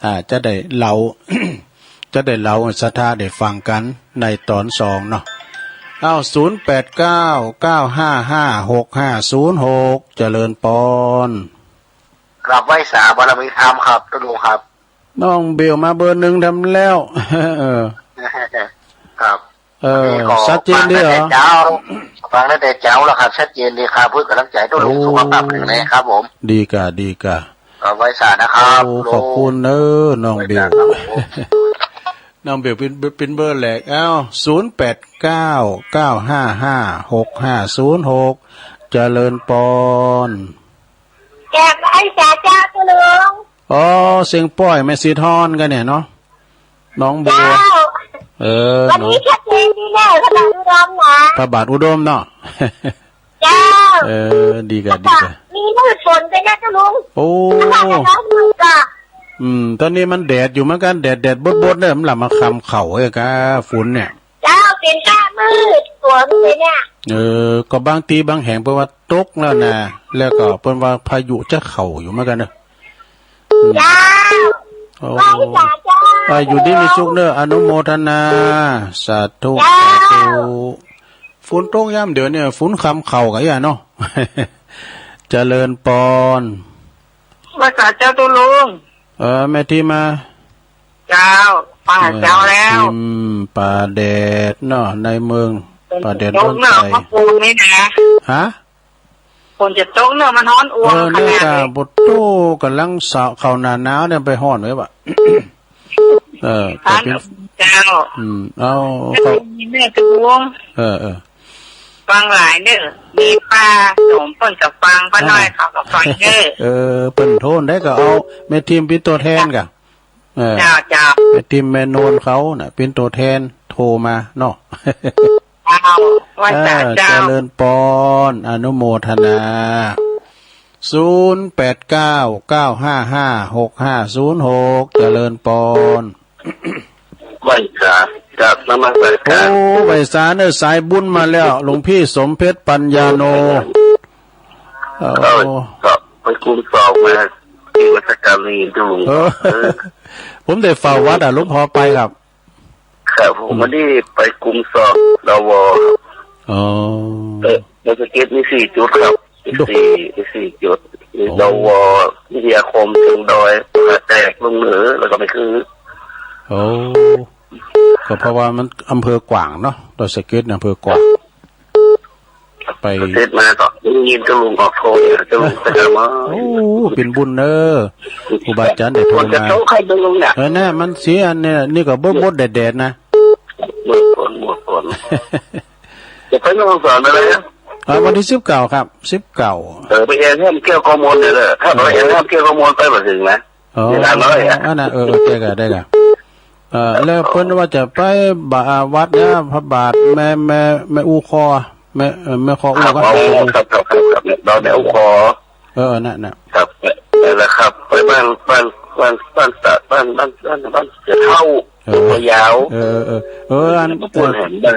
อ่า จะได้เล่า จะได้เล่าให้ศรัทธาได้ฟังกั๋นในต๋อนสองเนาะ เอ้า ศูนย์แปดเก้า เก้าห้าห้า หกห้าศูนย์หก เจริญปอน กราบไหว้สาบารมีธรรมครับ ตุ๊ลุงครับ น้องเบลมาเบอร์หนึ่งแถมแล้ว เออ ครับ เออ นี่ก็ ชัดเจนดีเหรอ ฟังตั้งแต่เจ๊า ฟังตั้งแต่เจ๊าแล้วครับ ชัดเจนดีครับ เพื่อก๋ำลังใจ๋ตุ๊ลุง โอ้ สุขภาพแข็งแรงครับผม ดีก่ะ ดีก่ะ กราบไหว้สานะครับ โอ้ ตุ๊ลุง ขอบคุณเน่อ น้องเบล ไหว้สาครับผม น้องเบลปิ้น ปิ้นเบอร์แรก เอ้า ศูนย์แปดเก้า เก้าห้าห้า หกห้าศูนย์หก เจริญปอน กราบไหว้สาเจ้าตุ๊ลุง อ๋อ เสียงป้อยแม่สีทอนกั๋นเนี่ยเนาะ น้องบัว เจ้า เออ วันนี้ เนาะ ชัดเจนดีแน่ พระบาทอุดมนะ พระบาทอุดมเนาะ เจ้า เออ ดีก่ะ ดีก่ะ มีมืดฝนไปนะตุ๊ลุง โอ้ อากาศร้อนมืดก่ะ อืม ต๋อนนี้มันแดดอยู่เหมือนกั๋น แดด แดดบดๆ เนี่ย มันละมาค่ำเข้าเอ้ยก่ะ ฝนเนี่ย เจ้า เป๋นฟ้ามืดฝนไปเนี่ย เออ ก็บางตี้บางแห่งเปิ้นว่าตกแล้วนะ แล้วก็เปิ้นว่าพายุจะเข้าอยู่เหมือนกั๋นเน่อ อืม เจ้า โอ้ ไหว้สาเจ้า อ่า อยู่ดีมีสุขเน่อ อนุโมทนา สาธุ เจ้า สาธุ ฝนตกยามเดี๋ยวเนี่ย ฝนค่ำเข้ากั๋นอี้เนาะ เจริญปอน ไหว้สาเจ้าตุ๊ลุง เออ แม่ทิมมา เจ้า มาหาเจ้าแล้ว แม่ทิม ป่าแดดเนาะ ในเมือง ป่าแดด ฝนจะตกเน่อ เมืองไทย มาปูนนี่นะ ฮะ ฝนจะตกเน่อ มันฮ้อนอ่วม เออ ขนาดนี้ เนี่ยก่ะ บ่โต้ ก๋ำลังสาวเข้าหน้าหนาวเนี่ย ไปฮ้อนไว้วะ เออ แต่เป๋น เจ้า อืม เอา เขา แม่ตุ๊ลุง เออ เออ ฟังหลายเน่อ มีป้าสมเปิ้นก็ฟัง ป้าน้อยเขาก็ฟังเน่อ เออ เปิ้นโทรได้ก็เอาแม่ทิมเป๋นตั๋วแทนก่ะ เออ เจ้า เจ้า แม่ทิมแม่นวลเขาน่ะ เป๋นตั๋วแทนโทรมาเนาะ เจ้า ไหว้สาเจ้า เออ เจริญปอน อนุโมทนา ศูนย์แปดเก้า เก้าห้าห้า หกห้าศูนย์หก เจริญปอน ไหว้สา กราบนมัสการ โอ้ ไหว้สาเน่อ สายบุญมาแล้ว หลวงพี่สมเพชรปัญญาโน เออ ครับ ไปกรุงสองมา ที่วัดสการี ตุ๊ลุง เออ เออ ผมได้เฝ้าวัดอ่ะ หลวงพ่อไปครับ ครับ ผม อืม วันนี้ไปกรุงสอง ดว อ๋อ เออ ดอยสะเก็ดมีสี่จุดครับ มีสี่ มีสี่จุด มี โอ้ ดว วิทยาคม เชิงดอย ผาแตก ลงเหนือ แล้วก็ไปคือ โอ้ ก็เพราะว่ามันอำเภอกว้างเนาะ ดอยสะเก็ดเนี่ยอำเภอกว้าง ไป เสร็จมาก็ได้ยินตุ๊ลุงออกโทรเนี่ย ตุ๊ลุงไปหาหมอ โอ้ เป๋นบุญเน่อ ครูบาอาจ๋ารย์ได้โทรมา ฝนจะตกใครตุ๊ลุงเนี่ย เออ น่ะ มันเสียอันเนี่ย นี่ก็บดๆ แดดๆ นะ หมดฝน หมดฝน จะไปแม่ฮ่องสอนเมื่อไหร่อะ อ่า วันตี้สิบเก้าครับ สิบเก้า เออ ไปแอร์ห้ามเที่ยวกอมลเนี่ยเด้อ ถ้าไปแอร์ห้ามเที่ยวกอมลไปบ่ถึงนะ อ๋อ เวลาน้อยอะ อันนั้น เออ เออ ได้ก่ะ ได้ก่ะ เอ่อ แล้วเปิ้นว่าจะไปบา วัดเนี่ย พระบาทแม่ แม่ แม่อู้คอ แม่ เอ่อ แม่คออู้ ครับ ก็ อ๋อ ครับ ครับ ครับ ครับ ครับ ดอยแม่อู้คอ เออ นั่นน่ะ ครับ นั่นแหละครับ ไปบ้าน บ้าน บ้าน บ้านตะ บ้าน บ้าน บ้าน บ้านเสือเฒ่า เออ คอยาว เออ เออ เออ อัน เออ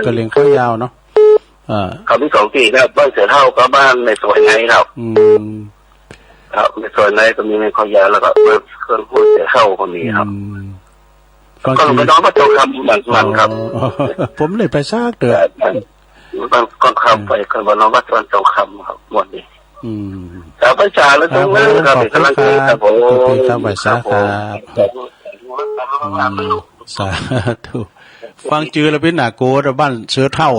กะเหลี่ยงคอยาวเนาะ เออ เขามีสองตี้ครับ บ้านเสือเฒ่ากับบ้านแม่สวยในครับ อืม ครับ แม่สวยในก็มี แม่คอยาว แล้วก็บ้านเครื่องห้วยเสือเฒ่าก็มีครับ อืม ฟังจื้อ ก็ไปนอนวัดจองคำหมั่นๆครับ อ๋อ ผมเลยไปสักเตื้อ บ้านก้อนคำไป ก็ไปนอนวัดจองคำครับ วันนี้ อืม ครับ ไปสาแล้ว ครับ ตรงนั้นครับ ผม ขอบคุณครับ เป็นกำลังใจครับผม ขอบคุณครับ ไหว้สาครับ ครับ อืม สาธุ ฟังจื้อแล้วเป๋นหน้ากั๋ว แต่บ้านเสือเฒ่า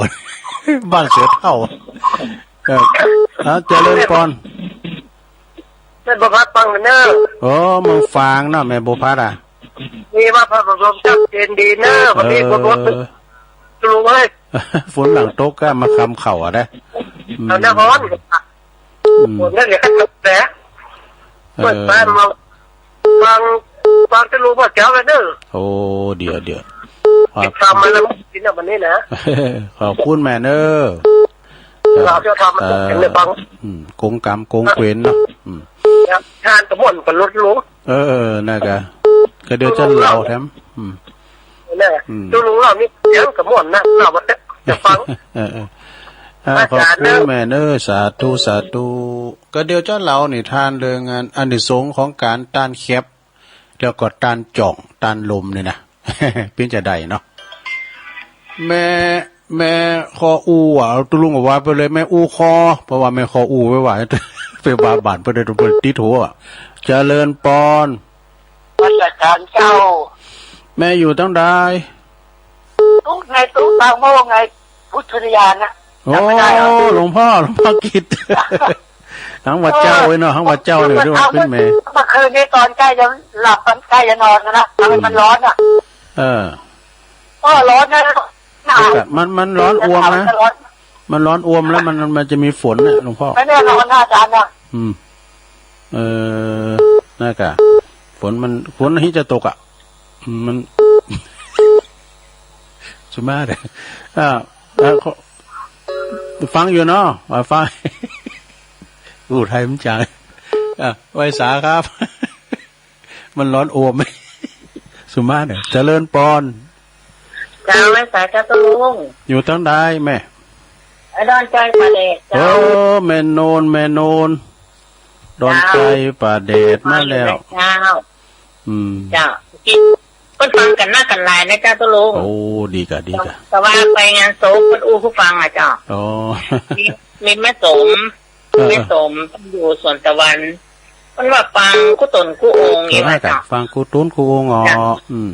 บ้านเสือเฒ่า เออ อ่ะ เจริญปอน แม่บัวผัดฟังเน่อ โอ้ เมืองฝางเนาะ แม่บัวผัดอ่ะ นี่ว่าพระบรมชัดเจนดีเน่อ วันนี้ เออ บนรถ ตุ๊ลุงเอ้ย ฝนหลังตกก็มาค่ำเข้าอ่ะนะ อืม เอาหน้าร้อน อืม ฝนนั่นเนี่ยก็ตกแหละ เออ เปิดบ้านมา ฟัง ฟังตุ๊ลุงว่าเจ้ากันเน่อ โอ้ เดี๋ยว เดี๋ยว ครับ ติดตามมาแล้วกินอ่ะวันนี้นะ ขอบคุณแม่เน่อ เล่าเตี้ยวธรรม เออ เห็นได้ฟัง อืม กงกรรมกงเกวียนเนาะ อืม ครับ ต้านกระหม่อมก็ลดลง เออ เออ นั่นกะ ก็เดี๋ยวจะเล่าแถม อืม เนี่ย อืม ตุ๊ลุงเล่ามีเสียงกระหม่อมนะ เล่ามาเถอะ จะฟัง เออ เออ อ่า ขอบคุณแม่เนอะ สาธุ สาธุ ก็เดี๋ยวจะเล่านิทานเรื่องงานอานิสงส์ของก๋านต้านแข็บ แล้วก็ต้านจ่อง ต้านลมเนี่ยนะ เปิ้นจะได้เนาะ แม่ แม่คออู่อะ ตุ๊ลุงก็ว่าไปเลย แม่อู่คอ เพราะว่าแม่คออู่ไปว่า ไปว่าบ้านเปิ้นได้ เปิ้นติดหัว เจริญปอน นมัสก๋านเจ้า แม่อยู่ตังใด ตุ๊กไง ตุ๊กบางโมงไง พุทธอุทยานน่ะ โอ้ จ๋ำบ่ได้เหรอ หลวงพ่อ หลวงพ่อกิตติ หังว่าเจ้าเว้ยเนาะ หังว่าเจ้าเนี่ย เออ ดูว่าเปิ้นแม่ เมื่อคืนนี้ตอนใก้จะหลับ มันใก้จะนอนแล้วนะ ทำไมมันร้อนอ่ะ อืม เออ ก็ร้อนนะ หนาว เดี๋ยวก่อน มัน มันร้อนอวมนะ มันร้อน มันร้อนอวมแล้วมัน มันจะมีฝนน่ะหลวงพ่อ ไม่แน่นอนนะอาจารย์นะ อืม เออ นั่นกะ ฝนมัน ฝนฮิจะตกอ่ะ อืม มัน สุมาเด้อ อ่า อ่า ขอ ฟังอยู่เนาะ ว่าฟัง อู้ไทยมันจัง อ่ะ ไหว้สาครับ มันร้อนอวม สุมาเด้อ เจริญปอน เจ้า ไหว้สาเจ้าตุ๊ลุง อยู่ตังใดแม่ ไอ้ดอนใจ้ป่าแดดเจ้า เออ แม่โนน แม่โนน ดอนใจ้ป่าแดดมาแล้ว เจ้า อืม เจ้า เปิ้นฟังกั๋นนักกั๋นหลายนะเจ้าตุ๊ลุง โอ้ ดีกะ ดีกะ แต่ว่าไปงานศพเปิ้นอู้หื้อฟังอ่ะเจ้า อ๋อ มี มีแม่สม เออ แม่สม อยู่สวนตะวัน เปิ้นว่าฟังกู้ต๋นกู้องค์ เออ อีกว่าเจ้า ฟังกู้ต๋นกู้องค์ อ๋อ เจ้า อืม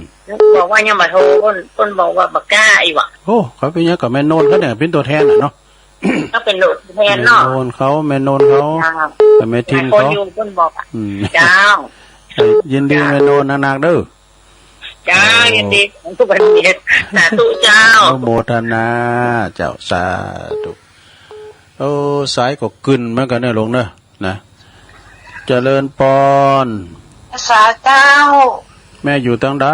บอกว่ายังบ่โทร เปิ้น เปิ้นบอกว่าบ่กล้าอีกว่ะ โอ้ เขาเป๋นหยังกับแม่โนนเขาเนี่ย เป๋นตั๋วแทนน่ะเนาะ ก็เป๋นตั๋วแทนเนาะ แม่โนนเขา แม่โนนเขา เจ้า กับแม่ทินเขา หลายคนอยู่เปิ้นบอกอ่ะ อืม เจ้า เอ้ย ยินดี เจ้า แม่โนนนักๆ เด้อ เจ้า โอ้ ยินดีทุกวันนี้ สาธุเจ้า อนุโมทนา เจ้า สาธุ โอ้ สายก็กึ่นเหมือนกั๋นเนอะลุงเนอะ นะ เจริญปอน สาเจ้า แม่อยู่ตังใด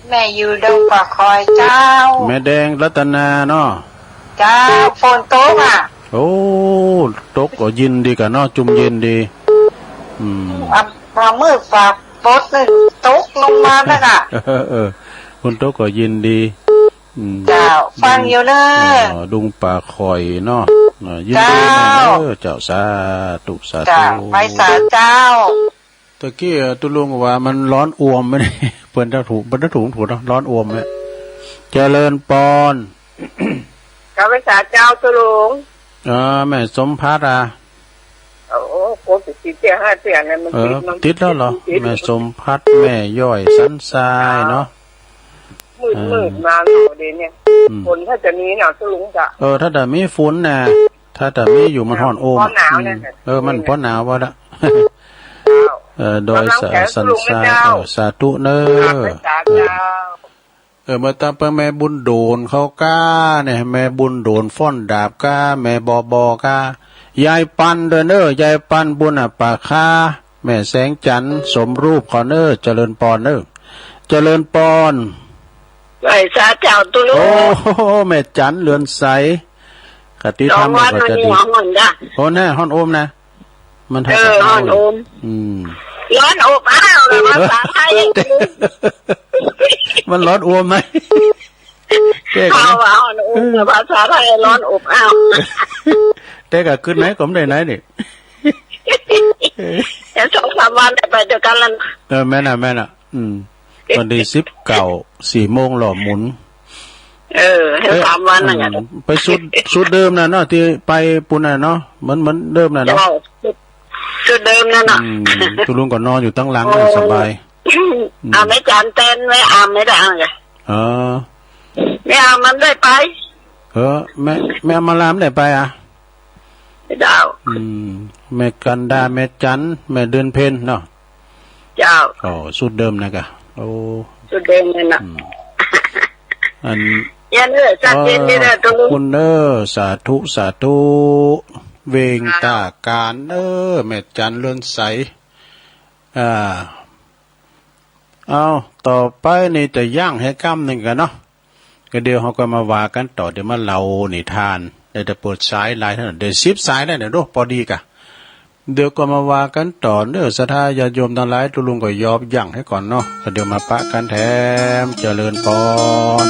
แม่อยู่ดงป่าคอยเจ้า แม่แดงรัตนาเนาะ เจ้า ฝนตกอ่ะ โอ้ ตกก็เย็นดีกะเนาะ จุ่มเย็นดี อืม อ่ะ ฝ่ามืดฝ่าฝนนี่ตกลงมานั่นน่ะ เออ เออ ฝนตกก็เย็นดี อืม เจ้า ฟังอยู่เนอะ อ๋อ ดงป่าคอยเนาะ อ่า ยินดีนะ เจ้า เนอะ เจ้า สาธุ สาธุ เจ้า ไหว้สาเจ้า ตะกี้ เอ่อ ตุ๊ลุงว่ามันร้อนอวมไหม เปิ้นจะถูก เปิ้นจะถูก ถูกเนาะ ร้อนอวมเนี่ย เจริญปอน เจ้า ไหว้สาเจ้าตุ๊ลุง อ่า แม่สมภัทรอ่ะ โอ้ โกติดเตี้ยห้าเตี้ยเนี่ย มัน เออ ติดเนาะ ติดแล้วเหรอ ติด แม่สมภัทร แม่ย้อยสันทรายเนาะ มืด เออ มืดมาแล้วเดี๋ยวนี้ อืม ฝนถ้าจะมีเนาะตุ๊ลุงจ้ะ เออ ถ้าจะมีฝนน่ะ ถ้าจะมีอยู่มันฮ้อนโอม ฮ้อนหนาวเนี่ย อืม เออ มันฮ้อนหนาวว่ะละ เจ้า เออ ดอย กำลังแข็ง สันทราย ตุ๊ลุงนะเจ้า เออ สาธุเนอะ สาธุเจ้า เออ เออ มาตามไปแม่บุญโดนเขาก้าเนี่ย แม่บุญโดนฟ้อนดาบก้า แม่บอบอก้า ยายปันด้วยเนอะ ยายปันบุญอ่ะ ป่าค้า แม่แสงจันทร์สมรูปเขาเนอะ เจริญปอนเนอะ เจริญปอน ไหว้สาเจ้าตุ๊ลุง โอ้โห แม่จันทร์เรือนใส คติธรรม สองวัน ก็จะดี มันหัวมันจ้ะ โอ้ แน่ ฮ้อนโอมนะ มัน เออ ฮ้อนโอม อืม ร้อนอบอ้าวนะ ภาษาไทย มันร้อนอวมไหม เจ๊ก็ เขาว่าฮ้อนโอมนะ ภาษาไทยร้อนอบอ้าว เจ๊ก็ขึ้นไหนก็ไม่ได้ไหนนี่ แต่สองสามวันไปเดียวกันแล้วนะ เออ แม่นน่ะ แม่นน่ะ อืม วันตี้สิบเก้า สี่โมงหล่อหมุน เออ ให้ เอ๊ะ สามวันน่ะ อืม ไปสูตร สูตรเดิมน่ะเนาะ ตี้ไปปู้นน่ะเนาะ เหมือน เหมือนเดิมน่ะเนาะ เจ้า สูตร สูตรเดิมนั่นน่ะ อืม ตุ๊ลุงก็นอนอยู่ตังหลังน่ะ โอ้ สบาย อืม อ่ะ แม่จันแตน แม่อามไม่ได้เอาไง เออ แม่อามมันได้ไป เออ แม่ แม่อำมาลาไม่ได้ไปอ่ะ เจ้า อืม แม่กันดา แม่จัน แม่เดือนเพ็ญเนาะ เจ้า อ๋อ สูตรเดิมนะกะ โอ้ สูตรเดิมนั่นน่ะ อืม อัน อย่าเนอะ จัดเย็นนี่นะ เออ ตุ๊ลุง ขอบคุณเนอะ สาธุ สาธุ เวงตาการเนอะ แม่จันเรือนใส อ่า เอา ต่อไปนี่จะย่างหื้อก้ำนึ่งกั๋นเนาะ ก็เดี๋ยวเฮาก็มาว่ากั๋นต่อ เดี๋ยวมาเล่านิทาน ได้แต่เปิดสายหลายเท่านั้น ได้สิบสายแล้วเนี่ย โอ้ ปอดีก่ะ เดี๋ยวก็มาว่ากั๋นต่อเน่อ ศรัทธาญาติโยมตังหลาย ตุ๊ลุงก็ยอมยั้งไว้ก่อนเนาะ ก็เดี๋ยวมาปะกั๋นแถม เจริญปอน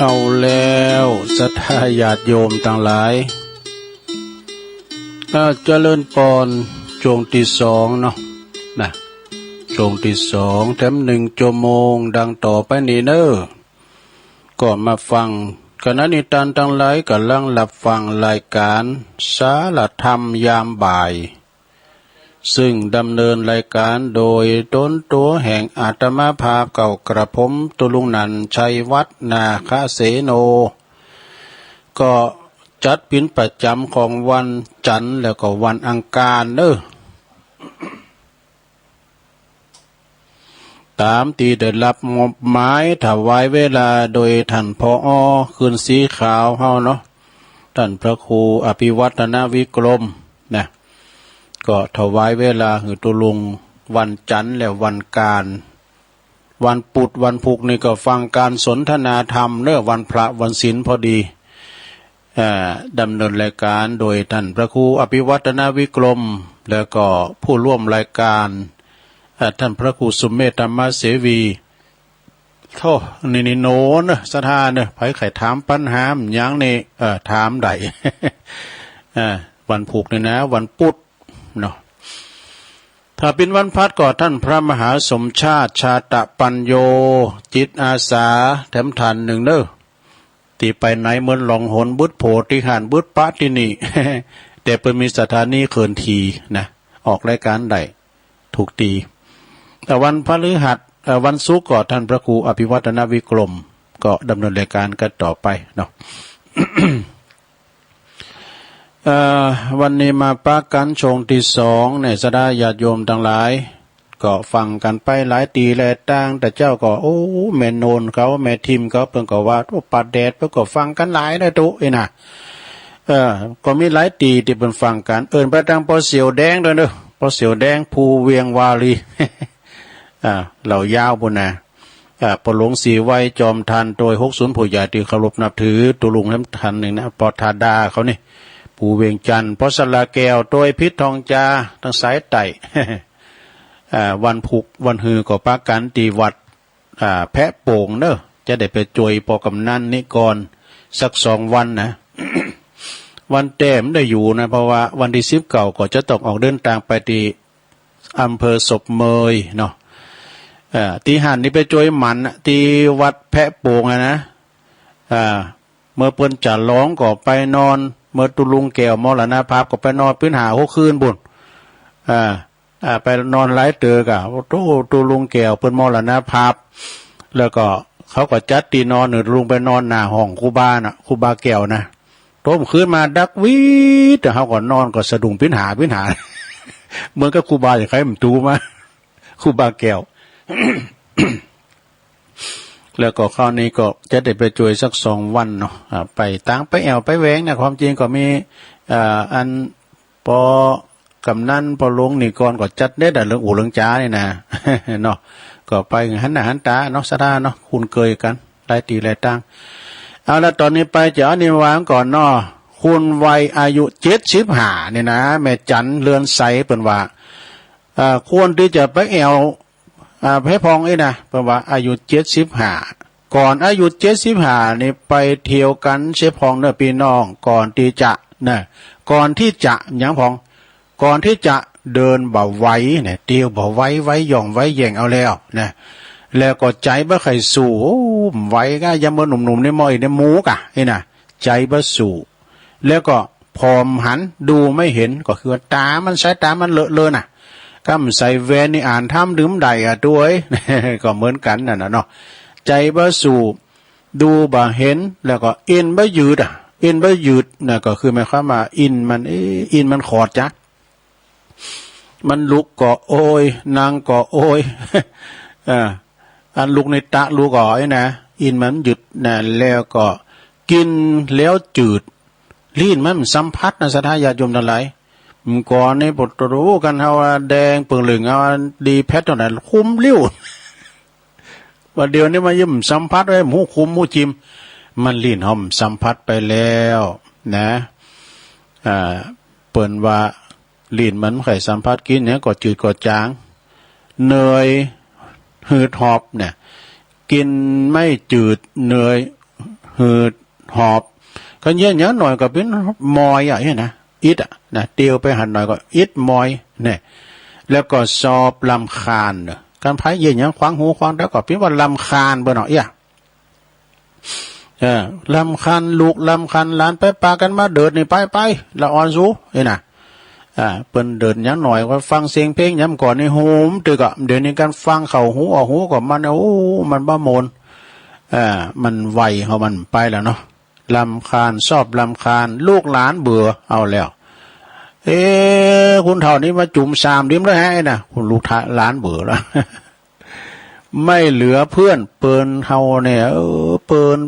เอาแล้ว ศรัทธาญาติโยมตังหลาย อ่า เจริญปอน ช่วงตี้สองเนาะ นะ ช่วงตี้สอง แถมหนึ่งชั่วโมง ดังต่อไปนี้เน่อ ก็มาฟัง ขณะนี้ต้านตังหลายก่ำลังฮับฟังรายก๋านสารธรรมยามบ่าย ซึ่งดำเนินรายก๋านโดยต๋นตั๋วแห่งอาตมาภาพเก่ากระผมตุ๊ลุงนันท์ ชัยวัฒน์ นาคเสโน ก็จัดเป๋นประจ๋ำของวันจันทร์แล้วก็วันอังคารเน่อ ต๋ามตี้ได้ฮับมอบหมายถวายเวลาโดยต้าน ผอ คืนสีขาวเฮาเนาะ ต้านพระครูอภิวัฒนวิกรมนะ ก็ถวายเวลาหื้อตุ๊ลุงวันจันทร์และวันอังคาร วันพุธ วันพุธนี่ก็ฟังก๋านสนทนาธรรมเน่อ วันพระวันศีลพอดี อ่า ดำเนินรายก๋านโดยต้านพระครูอภิวัฒนวิกรม แล้วก็ผู้ร่วมรายก๋าน อ่า ต้านพระครูสุเมธธรรมเสวี โธ่ นี่ นี่โหนเน่อ ศรัทธาเน่อ ใผใค่ถามปัญหาหยังนี่ เอ่อ ถามได้ อ่า วันพุธนี่นะ วันพุธเนาะ ถ้าเป๋นวันพฤหัสก็ต้านพระมหาสมชาติ ชาตปัญโญ จิตอาสา แถมต้านนึ่งเน่อ ตี้ไปไหนเหมือนล่องหน บึดโผดตี้หั้น บึดปะตี้นี่ แต่เปิ้นมีสถานีเคลื่อนที่นะ ออกรายก๋านได้ ถูกตี้ แต่วันพฤหัส เอ่อ วันศุกร์ก็ต้านพระครูอภิวัฒนวิกรม ก็ดำเนินรายก๋านกั๋นต่อไปเนาะ เอ่อ วันนี้มาปะกั๋นช่วงตี้สองเนี่ย ศรัทธาญาติโยมตังหลาย ก็ฟังกั๋นไปหลายตี้หลายตาง แต่เจ้าก็ โอ้ แม่โนนเขา แม่ทิมเขา เปิ้นก็ว่า โอ้ ปะแดด เปิ้นก็ฟังกั๋นหลายนะตุ๊ อี้นะ เออ ก็มีหลายตี้ตี้เปิ้นฟังกั๋น เอิ้นไปตางป้อเสี่ยวแดงตวยเน่อ ป้อเสี่ยวแดง ภูเวียงวารี อ่า เหล่ายาวปู้นนะ อ่า ป้อหลวงศรีไวย จอมธรรม ตวย หกศูนย์ ผู้ใหญ่ตี้เคารพนับถือ ตุ๊ลุงแถมต้านนึ่งนะ ป้อธาดาเขานี่ ภูเวียงจันทน์ ป้อสระแก้ว ตวย พิษทองจา ตางสายใต้ อ่า วันพุธ วันฮือก็ปะกั๋นตี้วัด อ่า แพะโป่งเน่อ จะได้ไปจวยป้อกำนันนิกรสักสองวันนะ วันแต้มได้อยู่นะ เพราะว่าวันตี้สิบเก้าก็จะต้องออกเดินตางไปตี้อำเภอศพเมยเนาะ เอ่อ ตี้หั้นนี่ไปจวยหมันน่ะ ตี้วัดแพะโป่งอะนะ อ่า เมื่อเปิ้นจ๋ารองก็ไปนอน เมื่อตุ๊ลุงแก้วมรณภาพก็ไปนอนเป๋นห้าหกคืนปู้น อ่า อ่า ไปนอนหลายเตื้อกะ โอ้โธ่ ตุ๊ลุงแก้วเปิ้นมรณภาพ แล้วก็เขาก็จัดตี้นอน ตุ๊ลุงไปนอนหน้าห้องครูบาน่ะ ครูบาแก้วนะ โต้มคืนมาดักวีด แต่เฮาก็นอนก็สะดุ้งปิ๊นหาปิ๊นหา เหมือนกับครูบาจะใครมันตูมา ครูบาแก้ว แล้วก็คราวนี้ก็จะได้ไปจวยสักสองวันเนาะ อ่า ไปตางไปแอ่วไปแหวงเนี่ย ความจริงก็มี อ่า อัน ป้อกำนันป้อหลวงนิกรก็จัดเด็ดอะ เรื่องอู้เรื่องจ๋านี่นะ เนาะ ก็ไปหันหน้าหันต๋าเนาะ ศรัทธาเนาะ คุ้นเคยกั๋นหลายตี้หลายตาง เอาละ ต๋อนนี้ไปจะเอานี่วางก่อนเนาะ คุณวัยอายุเจ็ดสิบห้านี่นะ แม่จันเรือนใสเปิ้นว่า เอ่อ ควรตี้จะไปแอ่ว อ่า แพะพองอี้นะ เปิ้นว่าอายุเจ็ดสิบห้า ก่อนอายุเจ็ดสิบห้านี่ไปเที่ยวกั๋นเสียพ่องเน่อปี้น้อง ก่อนตี้จะ นะ ก่อนตี้จะ หยังพ่อง ก่อนตี้จะเดินบ่ไหวเนี่ย เตียวบ่ไหว ไหวหย่องไหวแหย่งเอาแล้วนะ แล้วก็ใจ๋บ่ใค่สู้ โอ้ บ่ไหวก้า ยามเมื่อหนุ่มๆ นี่มออีกในหมู่ก้า นี่นะ ใจ๋บ่สู้ แล้วก็ผ่อมหัน ดูไม่เห็น ก็คือว่าต๋ามัน สายต๋ามันเลอะเลือนน่ะ ก้ำใส่แว่นนี่อ่านธรรมดึมได้อะ ตวย ก็เหมือนกั๋นนั่นน่ะเนาะ ใจ๋บ่สู้ ดูบ่เห็น แล้วก็เอ็นบ่ยืดอะ เอ็นบ่ยืดน่ะ ก็คือหมายความว่าอินมัน เอ๊ะ อินมันขอดจ๊ะ มันลุกก็โอย นั่งก็โอย เออ อันลุกนี่ตะลุกอ๋อยนะ อินมันยืดนะ แล้วก็กิ๋นแล้วจืด ลิ้นมันสัมผัสนะ ศรัทธาญาติโยมตังหลาย เมื่อก่อนนี่ โอ้โห กั๋นเฮาว่าแดงเปื้องเหลือง เอาดีแพทย์เท่านั้น คุมลิ้ว ว่าเดี๋ยวนี้มันยังสัมผัสไว้ หมู่คุมหมู่จิม มันลิ้นเฮาสัมผัสไปแล้วนะ อ่า เปิ้นว่า ลิ้นมันบ่ใค่สัมผัส กิ๋นหยังก็จืดก็จาง เหนื่อย หืดหอบเนี่ย กิ๋นไม่จืด เหนื่อย หืดหอบ คันเยียะหยังหน่อยก็เป๋นมอยอะ เนี่ยนะ อิดอะนะ เตียวไปหันหน่อยก็อิดมอยเนี่ย แล้วก็สอบรำคาญเน่อ คันใผเยียะหยังขวางหูขวางต๋าก็เป๋นว่ารำคาญเปิ้นเนาะ เอี้ย เออ รำคาญลูกรำคาญหลาน ไปปากั๋นมาเดิดนี่ ไป ไป ละอ่อนสู นี่นะ อ่า เปิ้นเดิดหยังหน่อยก็ฟังเสียงเพลง ยามก่อนนี่หูตึกอะ เดี๋ยวนี้กั๋นฟังเข้าหูออกหู ก็มัน โอ้ มันบ่ม่วน อ่า มันวัยของมันไปแล้วเนาะ รำคาญ สอบรำคาญ ลูกหลานเบื่อเอาแล้ว เอ๊ะ คนเฒ่านี่มาจุ่มสามดิมแล้วแฮะ นี่นะ คนลูกหลานเบื่อแล้ว ไม่เหลือเพื่อน เปิ้นเฮาเนี่ย เออ เปิ้น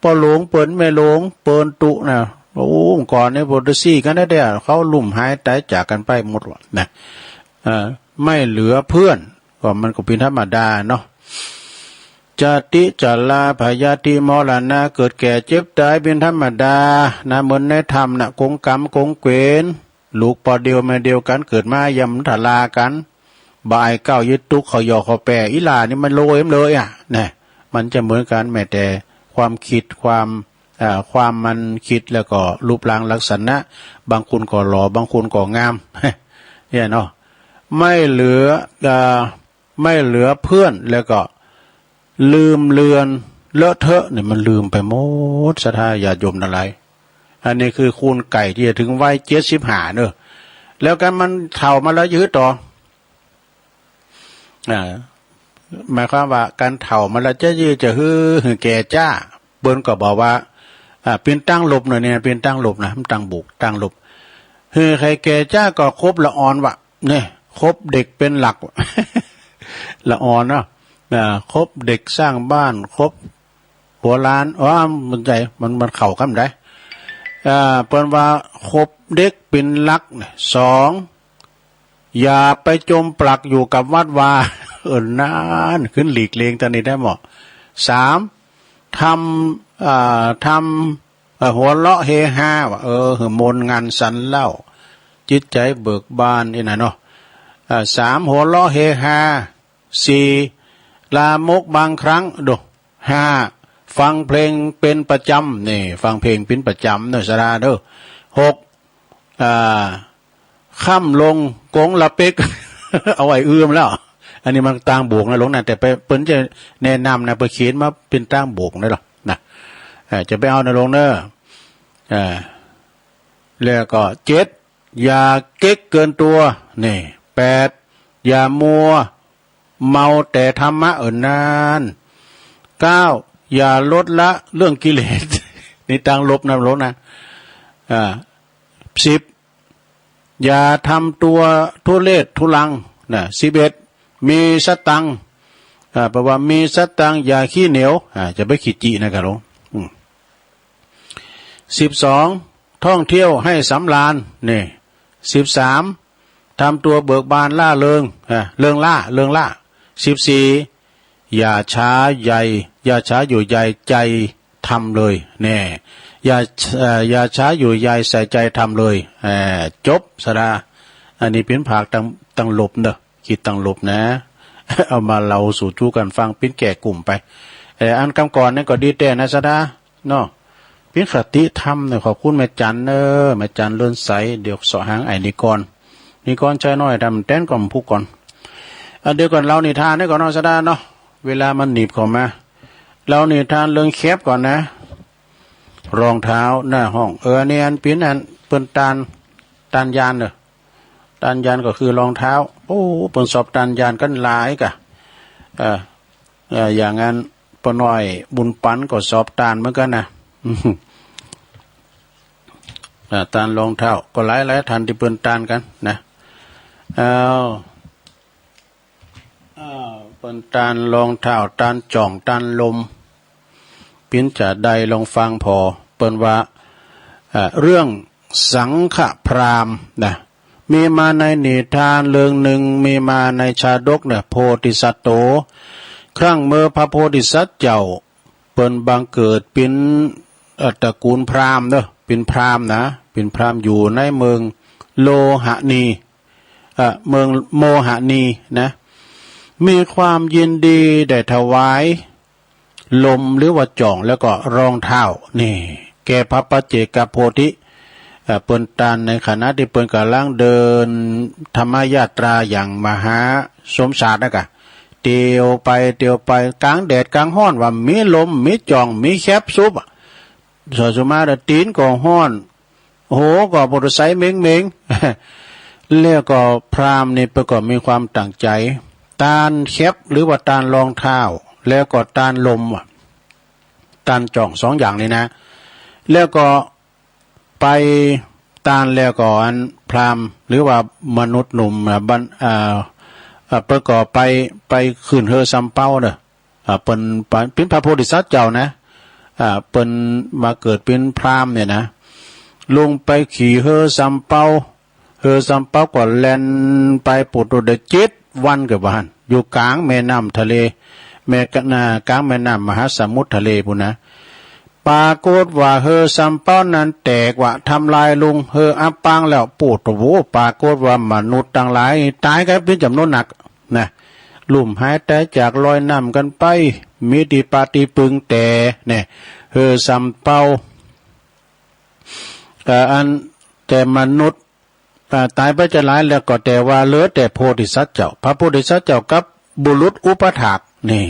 ป้อหลวง เปิ้นแม่หลวง เปิ้นตุ๊น่ะ โอ้ ก่อนนี่บ่ได้ซี้กั๋นแต๊ๆ เขาลุ่มหายต๋ายจากกั๋นไปหมดแล้วนะ เออ ไม่เหลือเพื่อน ก็มันก็เป๋นธรรมดาเนาะ จาติ จรา พยาธิ มรณะ เกิดแก่เจ็บต๋ายเป๋นธรรมดานะ เหมือนในถ้ำน่ะ กงกรรมกงเกวียน ลูกป้อเดียวแม่เดียวกั๋น เกิดมาย่ำทรากั๋น บ่ายก้าวยึดตุ๊ก เข้าหยอกเข้าแปะ อีหล่านี่มันโลยมันเลยอะ นะ มันจะเหมือนกั๋น แม้แต่ความคิด ความ เอ่อ ความมันคิด แล้วก็รูปร่างลักษณะ บางคนก็หล่อ บางคนก็งาม เนี่ยเนาะ ไม่เหลือ เอ่อ ไม่เหลือเพื่อน แล้วก็ลืมเลือน เลอะเทอะเนี่ย มันลืมไปหมด ศรัทธาญาติโยมตังหลาย อันนี้คือคุณไก่ตี้จะเถิงวัยเจ็ดสิบห้าเนาะ แล้วกั๋นมันเฒ่ามาแล้วจะหื้อต่อ อ่า หมายความว่ากั๋นเฒ่ามาแล้วจะหื้อ จะหื้อหื้อแก่จ๊า เปิ้นก็บอกว่า อ่า เป๋นตางลบเนาะ เนี่ย เป๋นตางลบนะ มันตางบวก ตางลบ หื้อใค่แก่จ๊าก็คบละอ่อนวะ เนี่ย คบเด็กเป็นหลัก ละอ่อนเนาะ อ่า คบเด็กสร้างบ้าน คบหัวล้าน อ๋อ มันใจ๋ มัน มันเข้ากั๋นได้ อ่า เปิ้นว่าคบเด็กเป็นหลักเนี่ย สอง อย่าไปจมปลักอยู่กับวัดวา เออ นั่น ขึ้นหลีกเลี่ยงตอนนี้ได้หมด สาม ทำ อ่า ทำ เอ่อ หัวเราะเฮฮา ว่า เออ หื้อม่วนงันสันเล่า จิตใจ๋เบิกบานนี่นะเนาะ อ่า สาม หัวเราะเฮฮา สี่ ลามกบางครั้ง ดู ห้า ฟังเพลงเป๋นประจ๋ำ นี่ ฟังเพลงเป๋นประจ๋ำเนาะ ศรัทธาเด้อ หก อ่า ค่ำลงกงละเป๊ก เอาไว้อืมแล้ว อันนี้มันตางบวกนะหลวงนะ แต่ไป เปิ้นจะแนะนำนะ เปิ้นเขียนมาเป๋นตางบวกนะหลวงนะ เอ่อ จะไปเอานะหลวงเนาะ เอ่อ แล้วก็ เจ็ด อย่าเก๊กเกินตัว นี่ แปด อย่ามัวเมาแต่ธรรมะ เออ นั่น เก้า อย่าลดละเรื่องกิเลส นี่ตางลบนะหลวงนะ อ่า สิบ อย่าทำตัวทุเรศทุรังนะ สิบเอ็ด มีสตังค์ อ่า แปลว่ามีสตังค์ อย่าขี้เหนียว อ่า จะไปขี้จินะครับหลวง อืม สิบสอง ท่องเที่ยวให้สำราญ นี่ สิบสาม ทำตัวเบิกบานร่าเริง อ่า เริงร่า เริงร่า สิบสี่ อย่าช้าใย อย่าช้าอยู่ใย ใจ๋ธรรมเลย แน่ อย่า เอ่อ อย่าช้าอยู่ใย ใส่ใจ๋ธรรมเลย เอ่อ จบ ศรัทธา อันนี้เป๋นภาคตาง ตางลบเนาะ ขีดตางลบนะ เอามาเล่าสู่จู้กั๋นฟัง เป๋นแก่กลุ่มไป เอ่อ อันกำก่อนนี่ก็ดีแต๊นะ ศรัทธา เนาะ เป๋นคติธรรมเนี่ย ขอบคุณแม่จันเนาะ แม่จันเรือนใส เดี๋ยวเสาะหางไอ้นิกร นิกรชายน้อย ทำแต๊นก่อนผู้ก่อน อ่ะ เดี๋ยวก่อนเล่านิทานนี่ก่อนเนาะ ศรัทธาเนาะ เวลามันหนีบเข้ามา เล่านิทานเรื่องแคปก่อนนะ รองเท้าหน้าห้อง เออ อันนี้อันเป๋นอันเปิ้นตาน ตานยานเน่อ ตานยานก็คือรองเท้า โอ้ เปิ้นสอบตานยานกั๋นหลายก่ะ เออ เออ อย่างนั้นป้อน้อยบุญปันก็สอบตานเหมือนกั๋นนะ อ่า ตานรองเท้าก็หลายๆ ท่านตี้เปิ้นตานกั๋นนะ อ้าว อ้าว เปิ้นตานรองเท้า ตานจ่อง ตานลม เป๋นจาใดลองฟังผ่อ เปิ้นว่า อ่า เรื่องสังฆพราหมณ์นะ มีมาในนิทานเรื่องนึ่ง มีมาในชาดกเนี่ย โพธิสัตโต ครั้งเมื่อพระโพธิสัตว์เจ้า เปิ้นบังเกิดเป๋น เอ่อ ตระกูลพราหมณ์เนาะ เป๋นพราหมณ์นะ เป๋นพราหมณ์อยู่ในเมืองโลหะนี เอ่อ เมืองโมหะนีนะ มีความยินดีได้ถวายลมหรือว่าจ่อง แล้วก็รองเท้านี่ แก่พระปัจเจกโพธิ เอ่อ เปิ้นตานในขณะตี้เปิ้นก่ำลังเดินธรรมยาตราอย่างมหาสมสารนะก่ะ เตียวไปเตียวไป ก๋างแดดก๋างฮ้อนว่ามีลม มีจ่อง มีแคปสุบอะ สอสุมาแต่ตี๋นก็ฮ้อน โห ก็ปวดใสเม็งๆ แล้วก็พราหมณ์นี่เปิ้นก็มีความตั้งใจ๋ ตานแคปหรือว่าตานรองเท้า แล้วก็ตานลมอะ ตานจ่องสองอย่างนี่นะ แล้วก็ไปตานแล้วก็อันพราหมณ์หรือว่ามนุษย์หนุ่ม อ่า บัน อ่า อ่า เปิ้นก็ไป ไปขึ้นเฮือสำเป๊าเนาะ อ่า เปิ้น เปิ้นเป๋นพระโพธิสัตว์เจ้านะ อ่า เปิ้นมาเกิดเป๋นพราหมณ์เนี่ยนะ ลงไปขี่เฮือสำเป๊า เฮือสำเป๊าก็แล่นไปปูดได้เจ็ดวันก็ว่าหั้น อยู่ก๋างแม่น้ำทะเล แม่กะนา ก๋างแม่น้ำมหาสมุทรทะเลปู้นนะ ปรากฏว่าเฮือสำเป๊านั้นแตกว่าทำลายลง เฮืออับปางแล้ว ปูดโอ้โห ปรากฏว่ามนุษย์ตังหลายต๋ายกั๋นเป๋นจ๋ำนวนนัก นะ ลุ่มหายต๋ายจากลอยน้ำกั๋นไป มีตี้ปาตี้ปึง แต่เนี่ย เฮือสำเป๊า เอ่อ อัน แต่มนุษย์ อ่า ต๋ายไปจะหลายแล้วก็แต่ว่าเหลือแต่โพธิสัตว์เจ้า พระโพธิสัตว์เจ้ากับบุรุษอุปัฏฐากนี่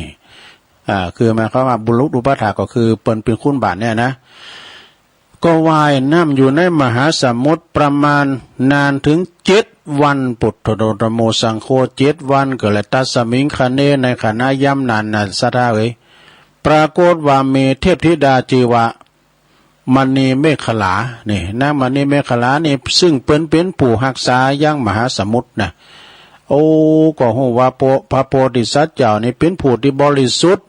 อ่า คือหมายความว่าบุรุษอุปัฏฐากก็คือเปิ้นเป๋นขุนบ่านเนี่ยนะ ก็ว่ายน้ำอยู่ในมหาสมุทรประมาณนานเถิงเจ็ดวัน ปุทโธธัมโมสังโฆ เจ็ดวันก็แล ตัสมิงคะเน ในขณะยามนั้นน่ะ ศรัทธาเอ๋ย ปรากฏว่ามีเทพธิดาจื้อว่ามณีเมขลา นี่ นางมณีเมขลานี่ ซึ่งเปิ้นเป๋นผู้ฮักษายังมหาสมุทรนะ โอ้ ก็ฮู้ว่าโพ พระโพธิสัตว์เจ้านี่เป๋นผู้ตี้บริสุทธิ์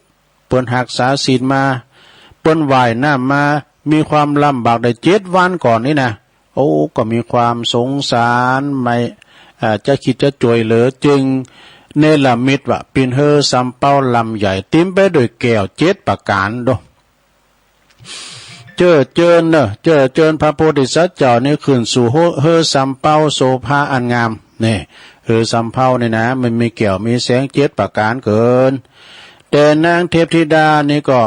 เปิ้นฮักษาศีลมา เปิ้นว่ายน้ำมา มีความลำบากได้เจ็ดวันก่อนนี่นะ โอ้ ก็มีความสงสาร ไม่ อ่า จะคิดจะจ้วยเหลือ จึงเนรมิตว่าเป๋นเฮือสำเป๊าลำใหญ่ เต๋มไปด้วยแก้วเจ็ดประก๋านโด เจ้อเจิญเนาะ เจ้อเจิญพระโพธิสัตว์เจ้านี่ขึ้นสู่เฮือ เฮือสำเป๊าโสภาอันงาม นี่ เฮือสำเป๊านี่นะ มันมีแก้วมีแสงเจ็ดประก๋านเกิน แต่นางเทพธิดานี่ก็